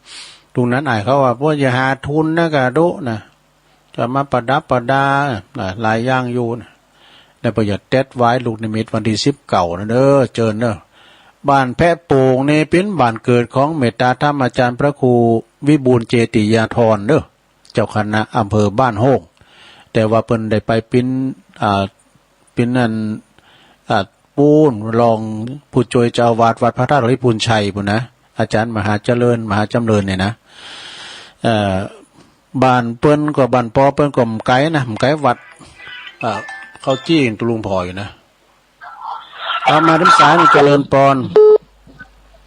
ตรงนั้นอ้ายเขาว่า พวกอย่าหาทุนนะก่ะ โดะนะ จะมาประดับประดา หลายอย่างอยู่นะ แล้วก็อย่าแต๊ดวายลูกนิมิตวันตี้สิบเก้านะเน่อ เจิญเน่อ บ้านแป๊ะโป่งนี่เป๋นบ้านเกิดของเมตตาธรรมอาจารย์พระครูวิบูลย์เจติยาธรเน่อ เจ้าคณะอำเภอบ้านโฮ่ง แต่ว่าเปิ้นได้ไปปิ้น อ่า ปิ้นอัน อ่า ปู๊นรองผู้จ้วยเจ้าอาวาสวัดพระธาตุดอยปูนชัยปู้นนะ อาจารย์มหาเจริญ มหาจำเริญเนี่ยนะ เอ่อ บ้านเปิ้นก็ บ้านปอเปิ้นก็บ่ไก๋นะ บ่ไก๋วัด อ่า เข้าจี้ตุ๊ลุงผ่ออยู่นะ เอามาทางสายนี่ เจริญปอน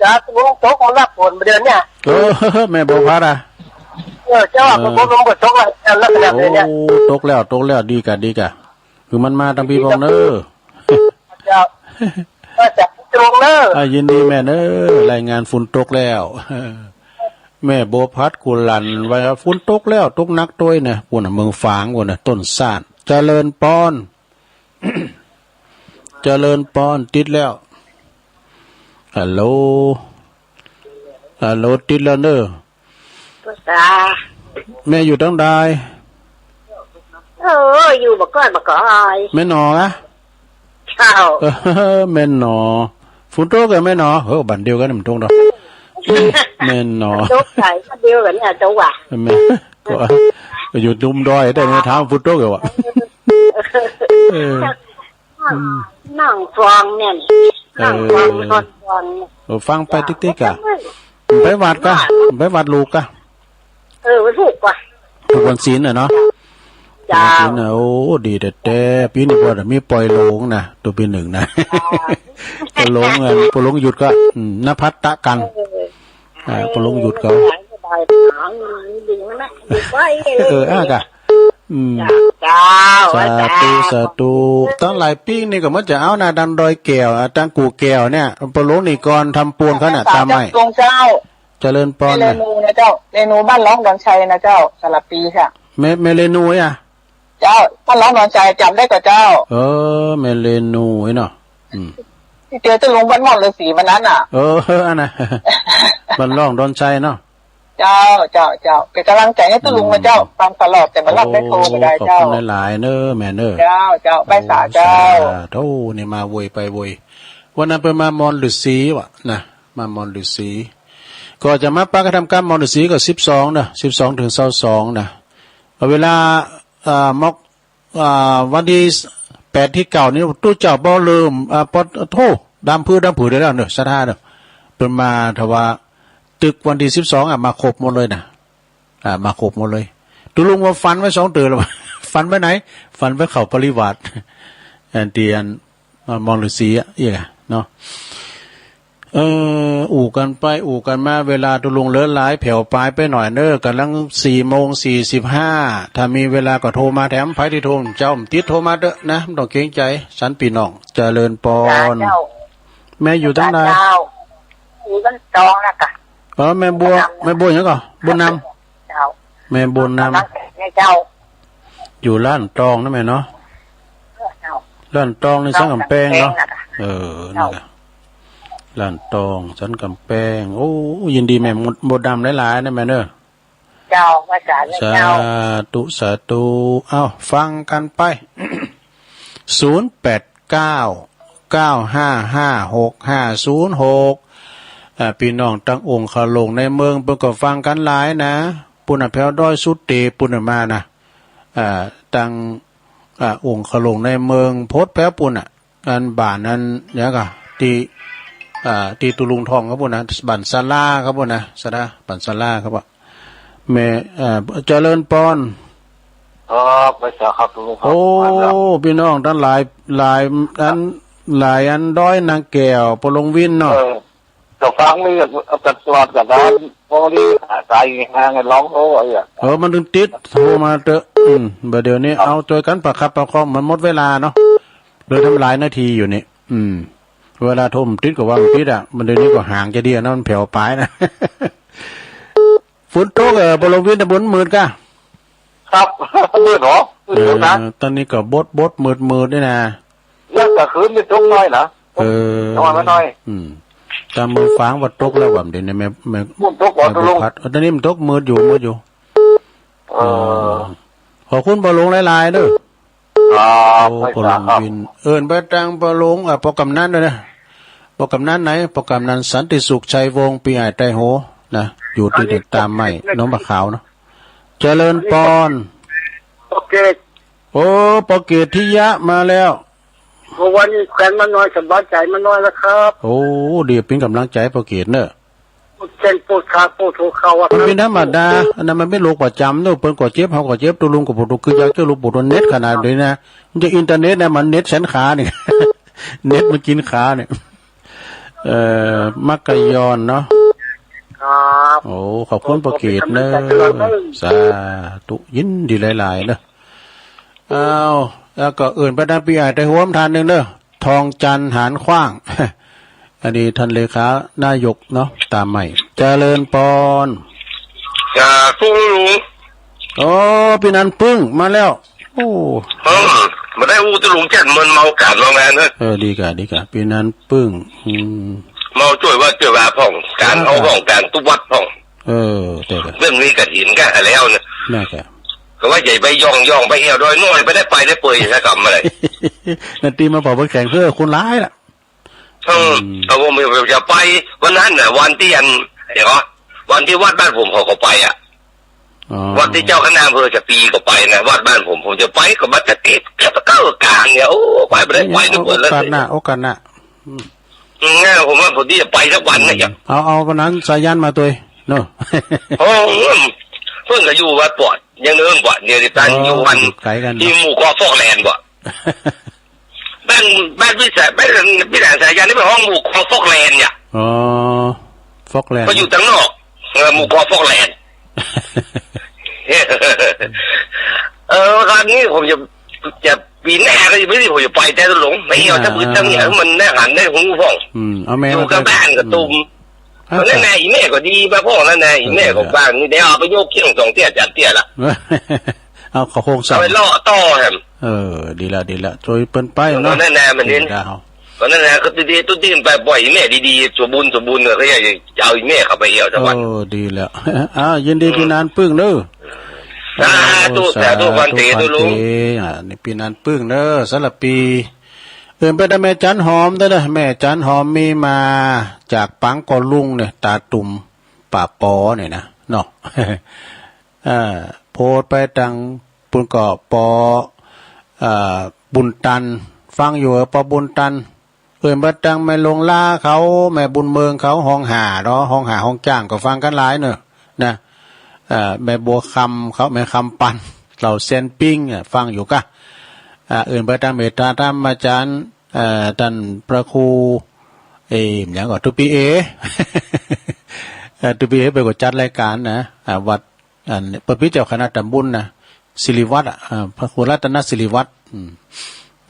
จ้า ตุ๊ลุง ตกของรับฝนเดือนเนี่ย เออ แม่บัวพัดอะ เออ เจ้า เออ ผม ผม ผมบ่ตกแล้ว ลักษณะ โอ้ เดือนเนี่ย ตกแล้ว ตกแล้ว ดีก่ะ ดีก่ะ คือมันมาตางปี้พ่องเน่อ เจ้า มาจากตรงเน่อ อ่า ยินดีแม่เน่อ รายงานฝนตกแล้ว แม่บัวพัดกุหลั่นว่าฝนตกแล้ว ตกหนักตวยนะ ปู้นน่ะ เมืองฝางปู้นน่ะ ต้นซ่าน เจริญปอน เจริญปอน ติดแล้ว ฮัลโหล ฮัลโหล ติดแล้วเน่อ ภาษา แม่อยู่ตางใด เออ อยู่บ่ก้อยบ่ก้อย แม่หนออะ เจ้า เออ แม่หนอ ฝนตกเหรอแม่หนอ เฮ้อ บ้านเดียวกั๋น มันตกเนาะ แม่หนอ ตกใสก็เดียวกั๋นเนี่ย เจ้าว่า แม่ ก็อยู่ลุ่มดอยได้เนี่ย ถามฝนตกเหรอวะ เออ อืม นั่งฟังเนี่ย นั่งฟัง เออ นอนฟังเนี่ย เออ ฟังไปติ๊กๆ ก่ะ ไปวัดก่ะ ไปวัดลูกก่ะ เออ ไปผูกก่ะ ผูกวันศีลน่ะเนาะ เจ้า วันศีลน่ะ โอ้ ดีแต๊ๆ ปี๋นี้บ่ได้มีปล่อยโลงนะ ตั๋วปี๋นึ่งนะ เจ้า ปล่อยโลง เอ่อ ปล่อยโลงหยุดก่ะ อืม นภัสตะกัง เออ อ่า ปล่อยโลงหยุดก่ะ สบายหนาว ดีนะ ดีไปเลย เออ อ่ะก่ะ อืม เจ้า สาธุ สาธุ ตั้งหลายปี๋นี่ก็มันจะเอานะ ตางดอยแก้ว อ่ะ ตางกู่แก้วเนี่ย ปล่อยโลงนี่ก่อน ทำปูนเขาน่ะ ตามไม้ เจ้า เจริญปอน แม่เร นะ นูนะเจ้า เรนูบ้านร้องดอนชัยนะเจ้า สารปีค่ะ แม่ แม่เรนูอะ เจ้า บ้านร่องดอนชัยจ๋ำได้ก่อเจ้า เออ แม่เรนูเนาะ อืม ตี้เจอตุ๊ลุงบ้านม่อนฤๅษีวันนั้นน่ะ เออ อันนั้น บ้านร่องดอนชัยเนาะ เจ้า เจ้า เจ้า เป๋นก๋ำลังใจ๋หื้อตุ๊ลุงนะเจ้า อืม ฟังตลอด แต่บ่าลับได้โทรบ่ได้เจ้า โอ้ ขอบคุณหลายๆ เนอะแม่เนอะ เจ้า เจ้า ไปสาเจ้า สาธุ นี่มาโวยไปโวย วันนั้นเปิ้นมาม่อนฤๅษีว่ะนะ มาม่อนฤๅษี ก็จะมาปะกระทำการม่อนฤๅษีก็สิบสองเนอะ สิบสองเถิงซาวสองนะ เอาเวลา เอ่อ มอก อ่า วันตี้แปดตี้เก้านี่ ตุ๊เจ้าบ่เริ่ม อ่า ปอด โธ่ ดำปื้อดำปื้อได้แล้วเนอะ ศรัทธาเนอะ เปิ้นมา ถ้าว่า ตึกวันตี้สิบสองอะ มาครบหมดเลยนะ อ่า มาครบหมดเลย ตุ๊ลุงว่าฝันไว้สองเตื้อแล้ว ฝันไปไหน ฝันไปเข้าปริวาส อันตี้อัน อ่า ม่อนฤๅษีอะ เอี้ย เนาะ เออ อู้กั๋นไป อู้กั๋นมา เวลาตุ๊ลุงเหลือหลาย แผ่วปายไปหน่อยเนอะ ก่ำลังสี่โมงสี่สิบห้า ถ้ามีเวลาก็โทรมาแถม ใผตี้โทร เจ้าบ่ติดโทรมาเต๊อะนะ บ่ต้องเกรงใจ๋ สันปี้น้อง เจริญปอน สาเจ้า แม่อยู่ตางใด สาเจ้า อยู่บ้านตองนะกะ เออ แม่บัว แม่บัวหยังก่อ บุญนำ เจ้า แม่บุญนำ แม่เจ้า อยู่ล้านตองนะแม่เนาะ เจ้า ล้านตองนี่สันก๋ำแปงเนาะ เออ เจ้า นั่นกะ ล้านตอง สันก๋ำแปง โอ้ ยินดีแม่มดดำหลายๆ นะแม่เนอะ เจ้า สาธุ สาธุ เอ้า ฟังกั๋นไป ศูนย์แปดเก้า เก้าห้าห้า หกห้าศูนย์หก อ่า ปี้น้องตางองค์ขะหลงในเมือง เปิ้นก็ฟังกั๋นหลายนะ ปู๊นน่ะ แผวดอยสุเต๋ปู๊นน่ะมานะ อ่า ตาง อ่า องค์ขะหลงในเมือง โพดแผวปู๊นน่ะ อันบ้านอันหยังก่อ ตี้ อ่า ตี้ตุ๊ลุงท่องเขาปู๊นนะ บ้านศาลาเขาปู๊นนะ ศาลา บ้านศาลาเขาปู๊น แม่ เอ่อ เจริญปอน ครับ ไปสาครับตุ๊ลุงครับ โอ้ มาแล้ว ปี้น้องตังหลาย หลายอัน หลายอัน ดอยนางแก้ว ปอหลวงวินเนาะ เออ ก็ฟังนี่กั๋นตลอดกั๋นนะ พอดีสายห่างกั๋นร้องโอ้ยอะ เออ มันตึงติด โทรมาเต๊อะ อืม บ่าเดี่ยวนี้ ครับ เอาจ้วยกั๋นประคับประคอง มันหมดเวลาเนาะ เหลือตั้งหลายนาทีอยู่นี่ อืม เวลาโทรมันติดก็ว่ามันติดอะ มันเดี๋ยวนี้ก็ห่างจะเดียวนะ มันแผวปายนะ ฝนตก เออ ปอหลวงวิน ตะบนมืดก่ะ ครับ มืดเหรอ มืดเหรอนะ เออ ต๋อนนี้ก็บดบดมืดมืดนี่นะ แล้วกลางคืนนี่ตกน้อยนะ เออ ตกน้อยมาหน่อย อืม ต๋ามเมืองฝางว่าตกแล้วว่า เดี๋ยวนี้แม่ แม่ ฝนตกเหรอ แม่บัวพัด ตุ๊ลุง เออ ต๋อนนี้มันตกมืดอยู่ มืดอยู่ เออ เออ ขอบคุณปอหลวงหลายๆ เด้อ ครับ โอ้ ไป ปอหลวง ครับ วิน เอิ้นไปตางปอหลวง อ่ะ ปอกำนันด้วยนะ ปอกำนันไหน ปอกำนันสันติสุข ชัยวงศ์ ปี้อ้ายไตรโห นะ อยู่ตี้ตางใหม่ หนองปลาขาวเนาะ เจริญปอน ปอเกต โอ้ ปอเกตทิยะมาแล้ว เมื่อวานนี้แขวนมาหน่อย สบายใจ๋มาหน่อยแล้วครับ โอ้ ดี เป๋นก๋ำลังใจ๋ปอเกตเนอะ แจ้งโปรดข่าว โปรดโทรข่าวอะครับ มันเป๋นธรรมดา อันนั้นมันเป๋นโรคประจ๋ำเนาะ เปิ้นก็เจ็บ เฮาก็เจ็บ ตุ๊ลุงก็ปวดหัว คืออยากจะลุกปวดหัว เน็ตขนาดนี้นะ มันจะอินเทอร์เน็ตนะ มันเน็ตฉันขานี่ เน็ตมันกิ๋นขาเนี่ย เอ่อ มักกะยอนเนาะ ครับ โอ้ ขอบคุณปอเกตเนอะ ขอบคุณครับ สาธุ ยินดีหลายๆ เนอะ อ้าว แล้วก็เอิ้นไปตางปี้อ้ายไตรโหมท่านนึ่งเนอะ ทองจันทร์หานขว้าง อันนี้ต้านเลขานายกเนาะ ตางใหม่ เจริญปอน จ้า ตุ๊ลุง โอ้ ปี้นันปึ้งมาแล้ว โอ้ เออ บ่ได้อู้ตุ๊ลุงแจ้น เมินเมาก๋านเมางานเนอะ เออ ดีก่ะ ดีก่ะ ปี้นันปึ้ง อืม เมาจ้วยวัดจ้วยว่าพ่อง ก๋านเอาพ่อง ก๋านตุ๊วัดพ่อง เออ แต่ละ เรื่องนี้กระถินก็แล้วเนี่ย น่าจะ ก็ว่าใหญ่ไปย่องย่องไปแอวดอยน้อย ไปได้ไปได้เปื่อยนะ กำอะไร นาทีมาเป่าบนแข่งเพื่อคนร้ายล่ะ เออ อืม เอาผมจะไปวันนั้นน่ะ วันที่อัน เดี๋ยวก่อน วันที่วัดบ้านผมเขาก็ไปอ่ะ อ๋อ วันที่เจ้าคณะอำเภอจะปีก็ไปนะ วัดบ้านผม ผมจะไปก็มาจะติดแค่ตะเก้ากลางเนี่ย โอ้ ไปไม่ได้ ไปนึกว่า โอกาสหน้า โอกาสหน้า อืม อืม เนี่ย ผมว่าผมที่จะไปสักวันนะ อืม เอา เอาวันนั้นสายันมาตวยเนาะ โอ้ เพิ่นก็อยู่วัดปอด ยังเดินกว่า เดี๋ยวนี้ตัน อ๋อ อยู่วัน อยู่ไกลกั๋นเนาะ ที่หมู่เกาะฟอกแลนด์กว่า บ้าน บ้านพี่สา บ้านพี่สา สายันนี่เป๋นห้องหมู่เกาะฟอกแลนด์เนี่ย อ๋อ ฟอกแลนด์ ก็อยู่ตังนอก เออ หมู่เกาะฟอกแลนด์ เออ คราวนี้ผมจะ จะปีหน้าก็ยังไม่ได้ ผมจะไปแต่หลง ไม่เอา อ่า จะมือตั้งเนี่ย มันได้หันได้หูพ่อง อืม เอาแม่ อยู่กับบ้านกับตุ่ม อืม อ่ะ นั่นแหละ อีแม่ก็ดีมาพ่องนั่นแหละ อีแม่ก็ เออ บ้านนี่ เดี๋ยวเอาไปโยกเคียงสองเตี้ย สามเตี้ยละ เอาเข้าโฮงสร้าง เอาไปเลาะต่อแหม เออ ดีละ ดีละ จ้วยเปิ้นไปเนาะ นั่นแหละ มันเห็น ดีละ ก็นั่นแหละ คือดีๆ ตุ๊ดตี้มันไปบ่อยแม่ดีๆ สมบูรณ์ สมบูรณ์เนี่ย ก็อยากจะเอาอีแม่เข้าไปเอี่ยวสักวัน เออ ดีแล้ว อ่า ยินดี อืม ปี้นานปึ้งเด้อ สาธุ โอ้ สาธุ สาธุ ฟันเต๋ สาธุ ตุ๊ลุง ฟันเต๋ อ่า นี่ปี้นานปึ้งเด้อ สารภี เอิ้นไปตางแม่จันหอมเด้อ แม่จันหอมมีมาจากปางก่อลุงเนี่ย ตาตุ่มป่าปอเนี่ยนะ เนาะ อ่า โพสต์ไปตางปุ้นก็ปอ อ่า บุญตัน ฟังอยู่ ปอบุญตัน เอิ้นไปตางแม่หลวงลาเขา แม่บุญเมืองเขา ฮ้องฮ่าเนาะ ฮ้องฮ่าฮ้องจ้างก็ฟังกั๋นหลายเนาะ นะ อ่า แม่บัวคำเขา แม่คำปัน เหล่าแซนปิ้ง อ่ะ ฟังอยู่กะ อ่า เอิ้นไปตางเมตตาธรรมาจารย์ อ่า ต้านพระครู เอ่อ หยังก่อ ตุ๊ปี๋เอ อ่า ตุ๊ปี๋เอเปิ้นก็จัดรายก๋านนะ อ่า วัด อัน เปิ้นเป๋นเจ้าคณะต๋ำบุญนะ ศิริวัฒน์อะ อ่า พระครูรัตนศิริวัฒน์ อืม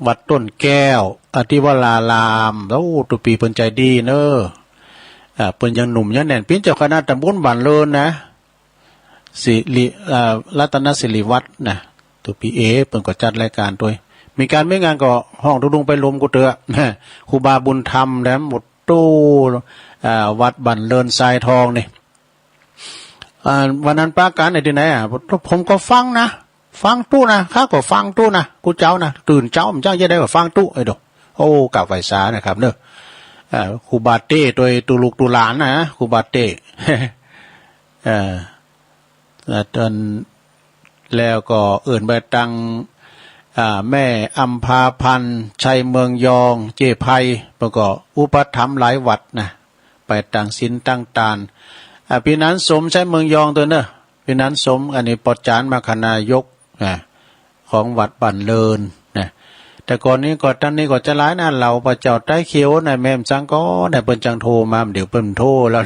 วัดต้นแก้ว อธิวราราม โอ้ ตุ๊ปี๋เปิ้นใจ๋ดีเนาะ อ่า เปิ้นยังหนุ่มยังแน่น เป๋นเจ้าคณะต๋ำบุญบ้านเลินนะ ศิริ อ่า รัตนศิริวัฒน์นะ ตุ๊ปี๋เอ เปิ้นก็จัดรายก๋านตวย มีก๋านมีงานก็ฮ้องตุ๊ลุงไปลมกู้เตื้อ ครูบาบุญธรรมแหลม โอ้โต อ่า วัดบ้านเลินทรายทองนี่ อ่า วันนั้นปากั๋นไอ้ตี้ไหนอะ ผมก็ฟังนะ ฟังตุ๊นะ ข้าก็ฟังตุ๊นะ กู้เจ๊านะ ตื่นเจ๊า มันจั้งจะได้ก็ฟังตุ๊ ไอ้โด โอ้ กราบไหว้สานะครับเนาะ อ่า ครูบาเต้ตวยตุ๊ลูกตุ๊หลานนะ ครูบาเต้ เอ่อ อ่า ต้าน แล้วก็เอิ้นไปตาง อ่า แม่อำภาพันธ์ ชัยเมืองยอง เจ๊ไพ เปิ้นก็อุปถัมภ์หลายวัดนะ ไปตั้งศีลตั้งตาน อ่า ปี้นานสม ชัยเมืองยองตวยเนาะ ปี้นานสม อันนี้ปอจารย์มรรคนายก อ่า ของวัดบ้านเลินนะ แต่ก่อนนี้ก็ ต้านนี้ก็จะหลายนะ เหล่าพระเจ้าไตรเขียวนะ แม่นสังก่อนะ เปิ้นจั้งโทรมา เดี๋ยวเปิ้นโทรแล้ว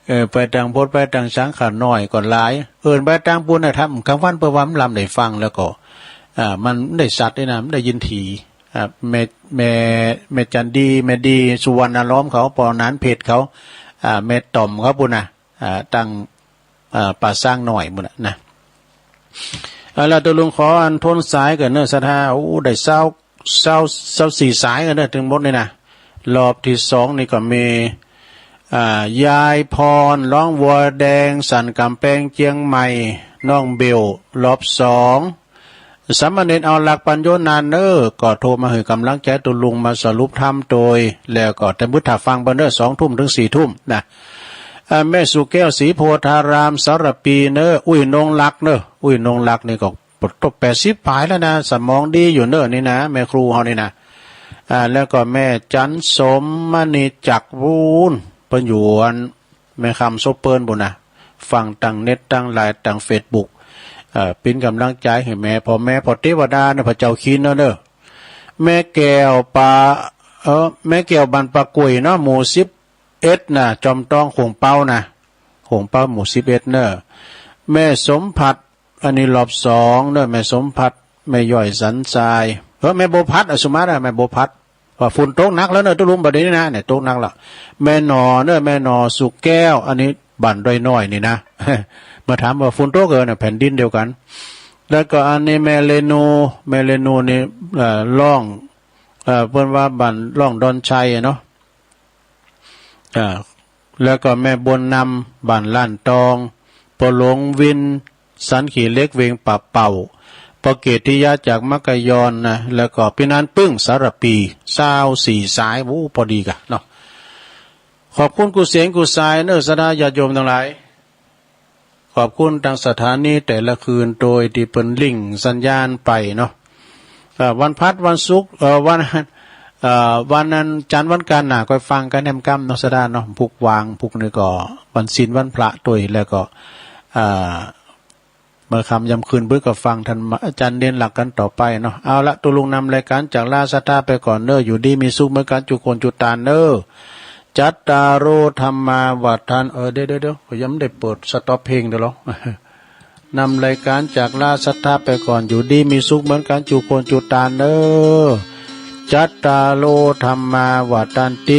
เออ ไปตางโพธิ์ ไปตางสังขะน้อยก็หลาย เอิ้นไปตางปุ้นนะ ถ้ำกลางวันเปิ้นว่ามันลำได้ฟังแล้วก็ อ่า มันได้สัตว์ด้วยนะ มันได้ยินถี่ อ่า แม่ แม่ แม่จันดี แม่ดี สุวรรณล้อมเขา ปอหนานเพชรเขา อ่า แม่ต่อมเขาปุ้นนะ อ่า ตาง อ่า ป่าซางน้อยปุ้นน่ะนะ เอาละ ตุ๊ลุงขออันทวนสายก่อนเนาะ ศรัทธา โอ้ ได้ซาว ซาว ซาวสี่สายก่อนเนาะ ตึงหมดนี่นะ รอบตี้สองนี่ก็มี อ่า ยายพร ร้องวัวแดง สันกำแพงเจียงใหม่ น้องเบล รอบสอง สามเณรเอาหลักปัญโญนานเน้อ ก็โทรมาหื้อกำลังใจ๋ตุ๊ลุง มาสรุปธรรมตวย แล้วก็แต่บึดถ้าฟังเปิ้นเน้อ สองทุ่มเถิงสี่ทุ่มนะ อ่า แม่สุแก้ว ศรีโพธาราม สารภีเน้อ อุ้ยนงรักเน้อ อุ้ยนงรักนี่ก็ตกแปดสิบป๋ายแล้วนะ สมองดีอยู่เน้อนี่นะ แม่ครูเฮานี่นะ อ่า แล้วก็แม่จันสม มณีจักร ปู้น เปิ้นอยู่อัน แม่คำโซเปิ้นปุ้นนะ ฟังตางเน็ต ตางไลน์ ตางเฟซบุ๊ก เอ่อ เป๋นกำลังใจ๋หื้อแม่ พ่อแม่ พ่อเตวดาเน้อ พระเจ้าคินเน้อเน้อ แม่แก้วปา เอ่อ แม่แก้วบ้านปากล้วยเนาะ หมู่สิบเอ็ดนะ จอมตอง โขงเป๊านะ โขงเป๊า หมู่สิบเอ็ดเน้อ แม่สมผัส อันนี้รอบสองเน้อ แม่สมผัส แม่ย้อยสันทราย เออ แม่บัวผัด อ่ะ สุมาตย์อ่ะ แม่บัวผัด ว่าฝนตกหนักแล้วเน้อ ตุ๊ลุง บัดนี้นะ เนี่ย ตกหนักแล้ว แม่หน่อเน้อ แม่หน่อสุแก้ว อันนี้บ้านดอยน้อยนี่นะ มาถามว่าฝนตกเหรอเนี่ย แผ่นดินเดียวกั๋น แล้วก็อันนี้แม่เรนู แม่เรนูนี่ เอ่อ ร้อง เอ่อ เปิ้นว่าบ้านร้องดอนชัยอะเนาะ อ่า แล้วก็แม่บุญนำ บ้านล้านตอง พ่อหลวงวิน สันขี่เหล็ก เวียงป่าเป้า พ่อเกตติยาจากมัคคยอนนะ แล้วก็ปี้นานปึ้ง สารภี ซาวสี่สาย โอ้ ปอดีกะเนาะ ขอบคุณกู้เสียงกู้สายเน้อ ศรัทธาญาติโยมตังหลาย ขอบคุณตางสถานีแต่ละคืนตวยตี้เปิ้นลิงก์สัญญาณไปเนาะ เอ่อ วันพัด วันศุกร์ เอ่อ วัน เอ่อ วันอันจันทร์วันอังคารน่ะ ก็ฟังกั๋นแหมกำเนาะ ศรัทธาเนาะ พุธว่าง พุธนี่ก็วันศีลวันพระตวย แล้วก็ อ่า เมื่อค่ำยามคืนเปิ้นก็ฟังธรรมะ อาจารย์เด่นหลักกั๋นต่อไปเนาะ เอาละ ตุ๊ลุงนำรายก๋านจากลาศรัทธาไปก่อนเน้อ อยู่ดีมีสุขเหมือนกั๋นจุคนจุตานเน้อ จัตตาโร ธัมมา วัฑฒัน เออ เดี๋ยว เดี๋ยว เดี๋ยว ข้อยยังบ่ได้เปิดสต็อปเพลงเดี๋ยวหรอ นำรายก๋านจากลาศรัทธาไปก่อน อยู่ดีมีสุขเหมือนกั๋นจุคนจุตานเน้อ จัตตาโร ธัมมา วัฑฒันติ